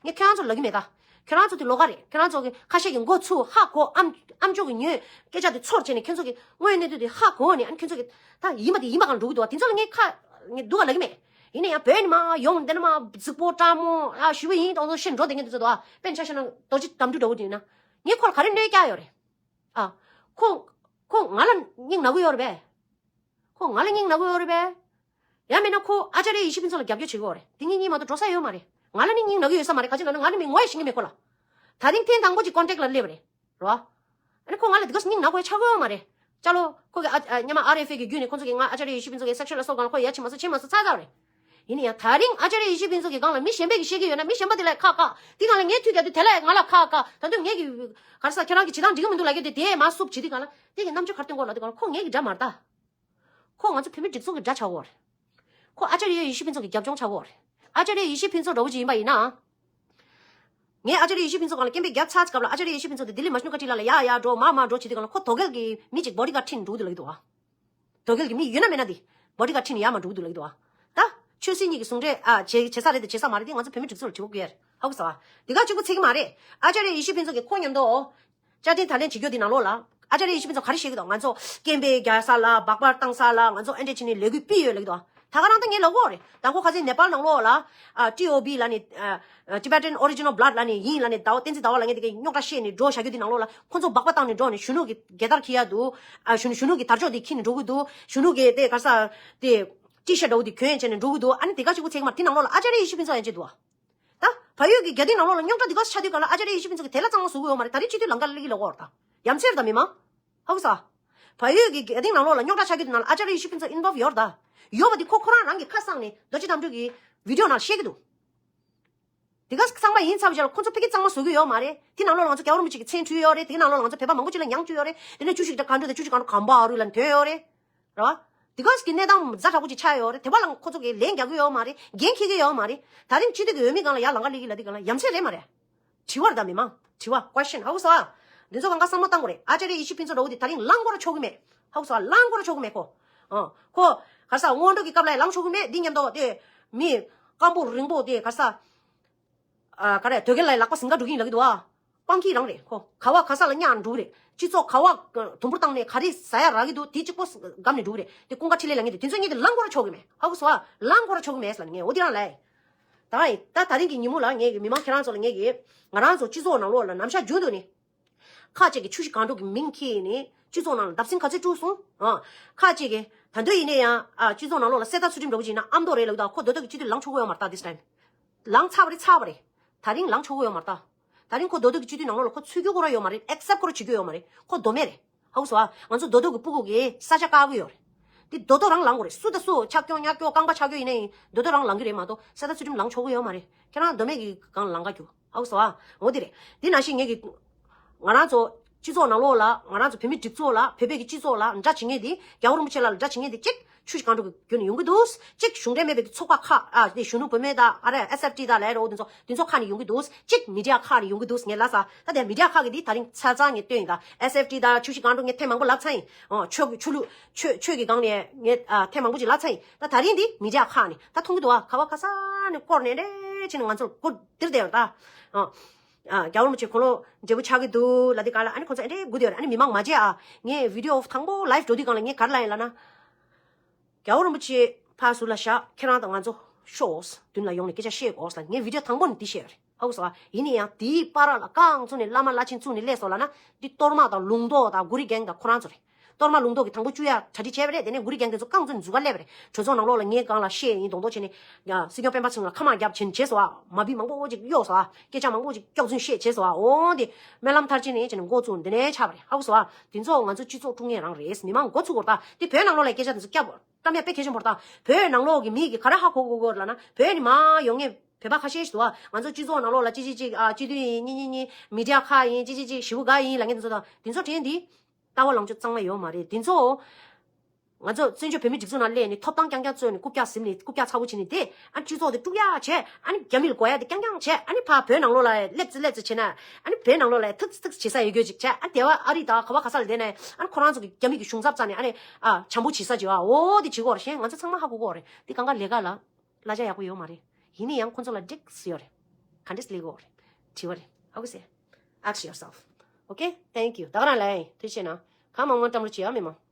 ངས་ཁྱེད་རང་ཚོ་ལབ་ཀྱི་མེད་ད། ཁྱེད་རང་ཚོ་དེ་ལོགས་ཀ་རེད། ཁྱེད་རང་ཚོ་གི་ཁ་ཤས་ཀྱི་མགོ་ཚུགས་ཧ་གོ། ཨམ་ཨམ་ཅོག་གི་ཉོས་སྐད་ཆ་དེ་ཚོར་བྱས་ནས་ཁྱེད་ཚོ་གི་དངོས་གནས་དུས་དེ་ཧ་གོ་ནས་ཨ་ནི་ཁྱེད་ཚོ་གི་ད་ཡིན་པ་དེ་ཡིན་པ་གང་འགྲོ་གི་འདུག་བ། དེ་ཚོ་ལ་ངས་ཁ་ངས་སྡུག་ག་ལབ་ཀྱི་མེད། ཡིན་ན་ཡང་བོད་ནས་མར་ཡོང་འདི་ནས་མར་རྫིག་པོ་སྤྲང་མོ་ཨ་ཞུ་བ་ཡིན་དང་ཚོ་ཤེས་འགྲོ་བསྡད་མཁན་དེ་ཚོ་འདུག་བ། དཔེར་ན་ཆ་བཞག་ན་རྡོ་རྗེ་དམ་ཕྲུག་འདྲ་བོ་དེ་ཡིན་ན་ངས་ཁོ་ལ་ག་རེ་གནོད་བསྐྱལ་ཡོད་རེད། ཨ། ཁོ་ཁོ་ང་ལ་སྙིང་ན་གི་ཡོད་རེད་པས། ཁོ་ང་ལ་སྙིང་ན་གི་ཡོད་རེད་པས། ཡང་མིན་ན་ཁོ་ཨ་ཅཱ་རི་ཡེ་ཤེས་ཕུན་ཚོགས་ལ་རྒྱབ་སྐྱོར་བྱེད་ཀྱི་ཡོད་རེད། དེ་གཉིས་གཉིས་མ་གཏོགས་འགྲོ་ས་ཡོད་མ་རེད། ང་ལ་ནི་སྙིང་ན་གི་ཡོད་ས་མ་རེད། ག་ཅི་ལབ་ན་ང་ནི་མི་ངོ་ཡང་ཤེས་ཀྱི་མེད་ཁོ་ལ། ད་རིང་ཐེངས་དང་པོ་གཅིག་ཀོན་ཊེག་ལ་སླེབས་པ་རེད། རོ། ཨ་ནི་ཁོ་ང་ལ་དེ་ག་སྙིང་ན་གི་ཡོད་ཆགས་ཀྱི་ཡོད་མ་རེད། ཅ་ལོ་ཁོ་གི་ཨ་ཨ་སྔོན་མ་ཨར་ཨེཕ་ཨེ་གི་བརྒྱུད་ནས་ཁོ་ཚོ་གིས་ང་ཨ་ཅཱ་རི་ཡེ་ཤེས་ཕུན་ཚོགས་ཀྱི་སེག་ཤུ་ལ་སོགས་གང་ལ་ཁོ་ཡ་བྱེད་མ་སོང་བྱེད་མ་སོང་ཚར་ཚར་བ་རེད། ཡིན་ན་ཡང་ད་རིང་ཨ་ཅཱ་རི་ཡེ་ཤེས་ཕུན་ཚོགས་ཀྱི་སྒང་ལ་མི་གཞན་པས་ཀྱིས་བཤད་ཀྱི་ཡོད་ན་མི་གཞན་པ་དེ་ལ་ཁག་བཀག་དེ་སྒང་ལ་ངས་ཐུགས་རྒྱག་དུས་དེ་ལ་ང་ལ་ཁག་བཀག་ད་དུང་ངས་ཀྱི་ག་རེ་ཟ་ཁྱེད་རང་གིས་བྱེད་སྟངས་འགྲིག་གི་མི་འདུག་ལབ་ཀྱི་དེ་དེ་མར་བསུབ་བྱེད་དུས་སྒང་ལ་དེ་གི་རྣམ་དཔྱོད་ག་རེ་སྟོན་གྱི་ཡོད་ལབ་དུས་སྒང་ལ་ཁོ་ངེད་ཀྱི་དགྲ་མ་རེད་ད། ཁོ་ང་ཚོ་བོད་མི་སྒྲིག་འཛུགས་ཀྱི་དགྲ་ཆགས་ཀྱི་ཡོད་རེད། ཁོ་ཨ་ཅཱ་རི་ཡེ་ཤེས་ཕུན་ཚོགས་ཀྱི་རྒྱབ་ལྗོངས་ཆགས་ཀྱི་ཡོད་རེད། ཨ་ཅཱ་རི་ཡེ་ཤེས་ཕུན་ཚོགས་འདྲ་བོ་ཅིག་ཡིན་པ་ཡིན་ན། ངས་ཨ་ཅཱ་རི་ཡེ་ཤེས་ཕུན་ཚོགས་སྒང་ལ་སྐད་འབོད་བརྒྱབ་ཚར་སྐབས་ལ་ཨ་ཅཱ་རི་ཡེ་ཤེས་ཕུན་ཚོགས་དེ་ལྡི་ལི་མ་ཤུ་ནུ་ཀ་ཊི་ལ་ལ་ཡར་ཡར་འགྲོ་མར་མར་འགྲོ་བྱེད་དུས་སྒང་ལ་ཁོ་དོ་གལ་གྱི་མི་གཅིག་བོ་ཌི་གཱཌ་ཁྲིད་ནས་འགྲོ་གི་འདུག་ལབ་ཀྱི་འདུག་བ། དོ་གལ་གྱི་མི་ཡོད་ན་མེད་ན་དེ་བོ་ཌི་གཱཌ་ཁྲིད་ནས་ཡར་མར་འགྲོ་གི་འདུག་ལབ་ཀྱི་འདུག་བ། ད་ཆོས་སྲིད་གཉིས་ཀྱི་ཟུང་འབྲེལ་ཨ་བྱེད་བྱེད་ས་རེད་དང་བྱེད་ས་མ་རེད་དེ་ང་ཚོ་བོད་མི་སྒྲིག་འཛུགས་ལ་དྲི་བ་བཀོད་ཡ་རེད། ཧ་གོ་སོང་ཨ། དེ་ག་གཅིག་པུ་ཚད་ཀྱི་མ་རེད། ཨ་ཅཱ་རི་ཡེ་ཤེས་ཕུན་ཚོགས་ཀྱིས་ཁོ་མཉམ་དུ། བཅའ་ཁྲིམས་དང་ལེན་བྱེད་རྒྱུ་དེ་ནང་ལོགས་ལ། ཨ་ཅཱ་རི་ཡེ་ཤེས་ཕུན་ཚོགས་ག་རེ་བཤད་ཀྱི་འདུག་ང་ཚོ་སྐད་འབོད་རྒྱག་ས་ལ་སྦག་སྦག་བཏང་ས་ལ་ང་ཚོ་ཨེ་འདྲས་བྱས་ནས་ལས་འགུལ་སྤེལ་ཡོད་ལབ་ཀྱི་འདུག་ད་ག་རང་ད་ངས་ལབ་ཀྱི་ཡོད་རེད། ད་ཁོ་ཁ་སང་ནེ་པཱལ་ནང་ལོགས་ལ། ཨ་ཊི་ཨོ་བྷི་ལབ་ནས། ཨ་Tibetan Original Blood ལབ་ནས་ཡིན་ལབ་ནས་ཟླ་བ་བསྟན་འཛིན་ཟླ་བ་ལབ་མཁན་དེ་གས་རྙོག་དྲ་བཤད་ནས་འགྲོ་བཞག་རྒྱུ་དེ་ནང་ལོགས་ལ་ཁོ་ཚོ་སྦག་སྦག་བཏང་ནས་འགྲོ་ནས་གཞོན་ནུ་གི་རྒྱལ་དར་འཁྱེར་ཡ་འདུག་ཨ་གཞོན་གཞོན་ནུ་གི་དར་ལྕོག་དེ་འཁྱེར་ནས་འགྲོ་གི་འདུག་གཞོན་ནུ་གི་དེ་ག་རེ་ཟ། དེ། ཊི་ཤར་འདྲ་བོ་དེ་གྱོན་བྱས་ནས་འགྲོ་གི་འདུག་ཨ་ནི་དེ་ག་གཅིག་པུ་ཚད་ཀྱི་མ་རེད། དེ་ནང་ལོགས་ལ་ཨ་ཅཱ་རི་ཡེ་ཤེས་ཕུན་ཚོགས་ཡང་བྱས་འདུག་ཨ། ད་བལ་ཡུལ་གྱི་རྒྱ་སྡིངས་ནང་ལོགས་ལ་རྙོག་དྲ་འདི་ག་ཆགས་དུས་སྒང་ལ་ཨ་ཅཱ་རི་ཡེ་ཤེས་ཕུན་ཚོགས་ཀྱིས་དེ་ལ་གཙང་མ་བཟོ་གི་ཡོད་མ་རེད། ད་རེས་སྤྱི་འཐུས་ལམ་ཁ་སླེབས་ཀྱི་ལབ་ཀྱི་ཡོད་རེད་ད། ཡ་མཚན་རེད་ད་མི་མང་། ཧ་གོ་སོང་ཨ། བལ་ཡུལ་གྱི་རྒྱ་སྡིངས་ནང་ལོགས་ལ་རྙོག་དྲ་ཆགས་རྒྱུ་དེ་ནང་ལ་ཨ་ཅཱ་རི་ཡེ་ཤེས་ཕུན་ཚོགས་ཨིན་བོལ་ཡོད་རེད་ད། ཡོད་པ་དེ་ཁོ་ཁོ་རང་རང་གི་ཁ་གསང་ནས་རྡོ་རྗེ་དམ་ཕྲུག་གི་བི་ཌི་ཡོ་ནང་བཤད་ཀྱི་འདུག་དེ་ག་ཚང་མ་ཡིན་ཚར་བའི་རྗེས་ལ་ཁོ་ཚོ་ཕ་གི་གཙང་མ་བཟོ་གི་ཡོད་མ་རེད། དེ་ནང་ལོགས་ལ་ང་ཚོ་རྒྱལ་བ་རིན་པོ་ཆེ་གི་མཚན་བྲིས་ཡོད་རེད། དེ་ག་ནང་ལོགས་ལ་ང་ཚོ་བོད་པ་མང་པོ་ཅིག་ལ་མྱང་བཅུག་ཡོད་རེད། དེ་ནས་བཅུ་ཞིག་ད་ག་འགྲོ་དང་བཅུ་ཞིག་ག་འགྲོ་གམ་པ་ཨ་རུ་ལ་འཐོན་ཡོད་རེད། རེད་བ། དེ་ག་ཟིག་གི་གནས་སྟངས་ཛ་དྲག་པོ་ཅིག་ཆགས་ཡོད་རེད། དེ་བ་ལ་ཁོ་ཚོ་གིས་ལན་རྒྱག་གི་ཡོད་མ་རེད། འགན་འཁྱེར་གི་ཡོད་མ་རེད། ད་རིང་སྤྱི་འཐུས་ཀྱི་འོས་མི་སྒང་ལ་ཡར་ལམ་ཁ་སླེབས་ཀྱི་ལབ་དུས་སྒང་ལ་ཡ་མཚན་རེད་མ་རེད། དྲི་བ་རེད་ད་མི་མང་། དྲི་བ། ཀོ་ཤན། ཧ་གོ་སོང་ཨ། འདི་ཚོ་གང་ག་བསམ་བློ་བཏང་དགོས་རེད། ཨ་ཅཱ་རི་ཡེ་ཤེས་ཕུན་ཚོགས་འདྲ་བོ་དེ་ད་རིང་ལངས་སྐོར་ཆོག་གི་མེད། ཧ་གོ་སོང་ཨ། ལངས་སྐོར་ཆོག་གི་མེད་ཁོ། ཨ། ཁོ། ག་རེ་ཟ། སྔོན་འགྲོ་གི་སྐབས་ལ་ཡ་ལངས་ཆོག་གི་མེད། འདི་མཉམ་དུ་དེ། མི། སྐམ་པོ་རིང་པོ་དེ་ག་རེ་ཟ། ཨ། ག་རེ། དོལ་རྒྱལ་ལ་ཡ་ལག་པ་ཟིང་ག་འགྲོ་གི་ཡིན་ལབ་ཀྱི་འདུག་ཨ། སྤང་ཁྱི་རང་རེད་ཁོ། ག་བ་ག་ས་ལ་གཉའ་འགྲོ་གི་རེད། སྤྱི་ཚོགས་ག་བ་དུམ་བུར་བཏང་ནས་ག་རེ་ཟ་ཡ་རག་གི་འདུག་དེ་གཅིག་པོ་སྒམ་ནས་འགྲོ་གི་རེད། དེ་ཀུན་དགའ་འཕྲིན་ལས་ལབ་མཁན་དེ་དེ་ཚོ་གཉིས་དེ་ལངས་སྐོར་ཆོག་གི་མེད། ཧ་གོ་སོང་ཨ། ལངས་སྐོར་ཆོག་གི་མེད་ཟེར་ལབ་ནས་ངས་འོ་དེ་རང་ལབ་ཡ། ད་ད་ད་རིང་གི་ཉིན་མོ་ལ་ངས་ཀྱི་མི་མང་ཁྱེད་རང་ཚོ་ལ་ངས་ཀྱི་ང་རང་ཚོ་སྤྱི་ཚོགས་ནང་ལོགས་ལ་ནམ་ཞག་རྒྱུན་དུ་ནས། ཁ་ཅིག་གིས་ཆུ་བཞི་སྒང་དྲུག་གི་མིང་འཁྱེར་ནས་སྤྱི་ཚོགས་ནང་ལ་བརྡབ་གསིག་ག་ཚོད་བསྐྲུན་སོང་། ཨ། ཁ་ཅིག་གིས་ད་དུང་ཡིན་ན་ཡང་ཨ་སྤྱི་ཚོགས་ནང་ལོགས་ལ་གསེར་རྟ་ཚུལ་ཁྲིམས་འདྲ་བོ་ཅིག་ཡིན་ན་ཨ་མདོ་རེད་ལབ་ཀྱི་འདུག་ཁོ་ད་ལྟ་གི་སྤྱི་འཐུས་ལངས་ཆོག་གི་ཡོད་མ་རེད་ད། this time། ལངས་ཚར་བ་རེད་ཚར་བ་རེད། ད་རིང་ལངས་ཆོག་གི་ཡོད་མ་རེད་ད། ད་རིང་ཁོ་རྡོ་རྡོ་གི་སྤྱི་འཐུས་ནང་ལོགས་ལ་ཁོ་ཚུད་རྒྱུ་ཁོ་རང་ཡོད་མ་རེད། ཨེག་སེབ་ཁོ་རང་བྱེད་རྒྱུ་ཡོད་མ་རེད། ཁོ་མདོ་སྨད་རེད། ཧ་གོ་སོང་ཨ། ང་ཚོ་རྡོ་རྡོ་གི་སྤུ་གུ་གི་ས་ཆ་བཀག་གི་ཡོད་རེད། འདི་རྡོ་རྡོ་རང་ལངས་དགོས་རེད། སུ་དང་སུ་ཆག་སྐྱོང་ཉག་སྐྱོང་རྐང་པ་ཆག་སྐྱོང་ཡིན་ན་ཡིན། རྡོ་རྡོ་རང་ལངས་གི་རེད་མ་གཏོགས་ས་མཐའ་ཚུལ་ཁྲིམས་ལངས་ཆོག་གི་ཡོད་མ་རེད། ཁྱེད་རང་མདོ་སྨད་ཀྱི་སྒང་ལངས་ག་རྒྱུ། ཧ་གོ་སོང་ཨ། འོ་དེ་རེད། དེ་ནང་བཞིན་ངེད་ཀྱི་ང་རང་ཚོ་སྤྱི་ཚོགས་ནང་ལོགས་ལ། ང་རང་ཚོ་བོད་མི་སྒྲིག་འཛུགས་ལ། བོད་པའི་གི་སྤྱི་ཚོགས་ལ་དགྲ་བྱེད་མཁན་དེ། རྒྱལ་བ་རིན་པོ་ཆེ་ལ་དགྲ་བྱེད་མཁན་དེ་གཅིག་ཆུ་བཞི་སྒང་དྲུག་གི་བརྒྱུད་ནས་ཡོང་གི་འདུག་གཅིག་གཞུང་འབྲེལ་མེད་པའི་གི་ཚོགས་པ་ཁག་ཨ་དེ་གཞོན་ནུ་བུད་མེད་དང་ཨ་རེ་ཨེས་ཨེཕ་ཊི་དང་ལས་རོགས་དེ་ཚོ་དེ་ཚོ་ཁག་ནས་ཡོང་གི་འདུག་གཅིག་མི་ཌི་ཡ་ཁག་ནས་ཡོང་གི་འདུག་ངས་ལབ་ས། ད་དེ་མི་ཌི་ཡ་ཁག་གི་དེ་ད་རིང་ཚར་ཚར་ངས་སྟོན་ཡིན། ད་ཨེས་ཨེཕ་ཊི་དང་ཆུ་བཞི་སྒང་དྲུག་ངས་ཐེངས་མང་པོ་ལབ་ཚར་ཡིན། ཨོ་ཆོས་ཀྱི་ཆོས་ལུགས་ཆོས་ཆོས་ཀྱི་སྒང་ནས་ངས་ཨ་ཐེངས་མང་པོ་ཅིག་ལབ་ཚར་ཡིན། ད་ད་རིང་འདི་མི་ཌི་ཡ་ཁག་ནས་ད་མཐོང་གི་འདུག་ཨ། ག་བ་ག་ས་ནས་བསྐོར་ནས་འདྲེ་ཕྱིན་ནས་ང་ཚོར་སྒོ་འདིར་བསྡད་ཡོད་ད། ཨ་ཨ་རྒྱལ་བ་རིན་པོ་ཆེ་དགུང་ལོ་བགྲེས་པོ་ཆགས་ཀྱི་འདུག་ལབ་དེ་ག་ལ། ཨ་ནི་ཁོང་ཚོ་ཨེ་འདྲེ་སྒུག་བསྡད་ཡོད་རེད། ཨ་ནི་མི་མང་མ་བརྗེད་ཨ། ངས་བི་ཌི་ཡོ་དང་པོ་ལའིབ་འགྲོ་དུས་སྒང་ལ་ངས་ག་རེ་ལབ་ཡིན་ལབ་ན། རྒྱལ་བ་རིན་པོ་ཆེ་ཕར་ཟུར་ལ་བཞག་ཁྱེད་རང་དང་ང་ཚོ་ཤོག་མདུན་ལ་ཡོང་ནས་སྐད་ཆ་བཤད་དགོས་ལབ། ངས་བི་ཌི་ཡོ་དང་པོ་ནས་འདི་བཤད་ཡོད་རེད། ཧ་གོ་སོང་ཨ། ཡིན་ན་ཡང་དེའི་བར་ལ་རྐང་བཙུགས་ནས་བླ་མ་བླ་ཆེན་བཙུགས་ནས་སླེབས་སོང་ལབ་ན། འདི་གཏོར་མ་དང་ལུང་རྟོགས་དང་གུ་རི་གེང་དང་ཁོ་རང་ཚོ་རེད། གཏོར་མ་ལུང་རྟོགས་ཀྱིས་དང་པོ་བཅུག་ཡ་གྲ་སྒྲིག་བྱས་པ་རེད། དེ་ནས་གུ་རི་གེང་དེ་ཚོ་རྐང་བཙུགས་ནས་འཛུལ་ག་སླེབས་པ་རེད། གྲོས་ཚོགས་ནང་ལོགས་ལ་ངའི་སྒང་ལ་བཤད་ཡིན་མདོག་མདོག་བྱས་ནས། ཡ་སྲིད་སྐྱོང་སྤེན་པ་ཚེ་རིང་ལ་ཁ་མང་རྒྱབ་བྱས་བྱས་སོང་ཨ། མ་བི་མང་པོ་ཅིག་གཡོགས་སོང་ཨ། སྐད་ཆ་མང་པོ་ཅིག་སྐྱག་རྫུན་བཤད་བྱས་སོང་ཨ། འོ་འདི་སྨོན་ལམ་མཐར་ཕྱིན་ནས་བྱས་ནས་མགོ་བཙུགས་འདི་ནས་ཆགས་པ་རེད། ཧ་གོ་སོང་ཨ། དེ་ཚོ་ང་ཚོ་སྤྱི་ཚོགས་དཀྲུག་མཁན་རང་རེད། མི་མང་མགོ་ཚུགས་དགོས་རེད་ད། དེ་བོད་ནང་ལོགས་ལ་སྐད་ཆ་དེ་ཚོ་སྐྱབས་བཀྲམ་ཡ་དཔེ་གལ་ཆེན་པོ་རེད་ད། བོད་ནང་ལོགས་ཀྱི་མི་གིས་ག་རེ་ཧ་གོ་དགོས་ཀྱི་ཡོད་ལབ་ན། བོད་ནས་མར་ཡོང་མཁན་བོད་པ་ཁ་ཤས་ཤིག་འདུག་ཨ། ང་ཚོ་སྤྱི་ཚོགས་ནང་ལོགས་ལ་གཅིག་གཅིག་གཅིག་ཨ་སྤྱི་འཐུས་ཡིན། གཉིས་གཉིས་གཉིས་མི་ཌི་ཡ་ཁག་ཡིན། གཅིག་གཅིག་གཅིག་ཞེ་པོ་དགའ་ཡིན་ལབ་མཁན་དེ་ཚོ་དང་། དེ་ཚོ་དྲན་འདི་ལྟ་བ་ལངས་ཕྱོགས་གཙང་མ་ཡོད་མ་རེད། དེ་ཚོ་ང་ཚོ་བཙན་བྱོལ་བོད་མི་སྒྲིག་འཛུགས་ནང་སླེབས་ནས་ཐོབ་ཐང་རྐྱང་རྐྱང་རྩོད་ནས་རྐུབ་བཀྱག་ཟིན་ནས་རྐུབ་བཀྱག་ཚ་པོ་བྱས་ནས་དེ། ཨ་སྤྱི་ཚོགས་དེ་དཀྲུག་ཡག་བྱས། ཨ་ནི་རྒྱ་མི་ལ་དགོས་ཡག་དེ་རྐྱང་རྐྱང་བྱས། ཨ་ནི་ཕར་བོད་ནང་ལོགས་ལ་སླེབས་ཙི་སླེབས་ཙི་བྱས་ན། ཨ་ནི་བོད་ནང་ལོགས་ལ་ཐུག་ཙི་ཐུག་ཙི་བྱེད་ས་ཡོད་རྒྱུ་ཅིག་བྱས། ཨ་ནི་དེ་བ་ཨ་རི་དང་ག་བ་ག་ས་ལ་བསྡད་ནས། ཨ་ནི་ཁོ་རང་ཚོ་གི་རྒྱ་མི་གི་གཞུང་ཚབ་རྩ་ནས་ཨ་ནི་ཨ་བྱམས་པོ་བྱེད་ས་ཅིག་ཨ། འོ་དེ་བྱེད་དགོས་རེད། ཤེས། ང་ཚོ་ཚང་མ་ཧ་གོ་གོ་རེད། དེ་གང་ག་ལས་ཀ་ལ་གླ་ཆ་ཡག་པོ་ཡོད་མ་རེད། ཡིན་ན་ཡང་ཁོ་ཚོ་ལ་འགྲིག་སི་ཡོད་རེད། ག་འདྲས་ལས་གོ་རེད། དྲི་བ་རེད། ཧ་གོ་སེ། Ask yourself. Okay? Thank you. ད་ག་རང་ལ་ཡིན། ཐུགས་རྗེ་ཆེ་གནང་། གང་མང་མང་བཀྲམ་རོགས་བྱེད་ཡ་མི་མང་།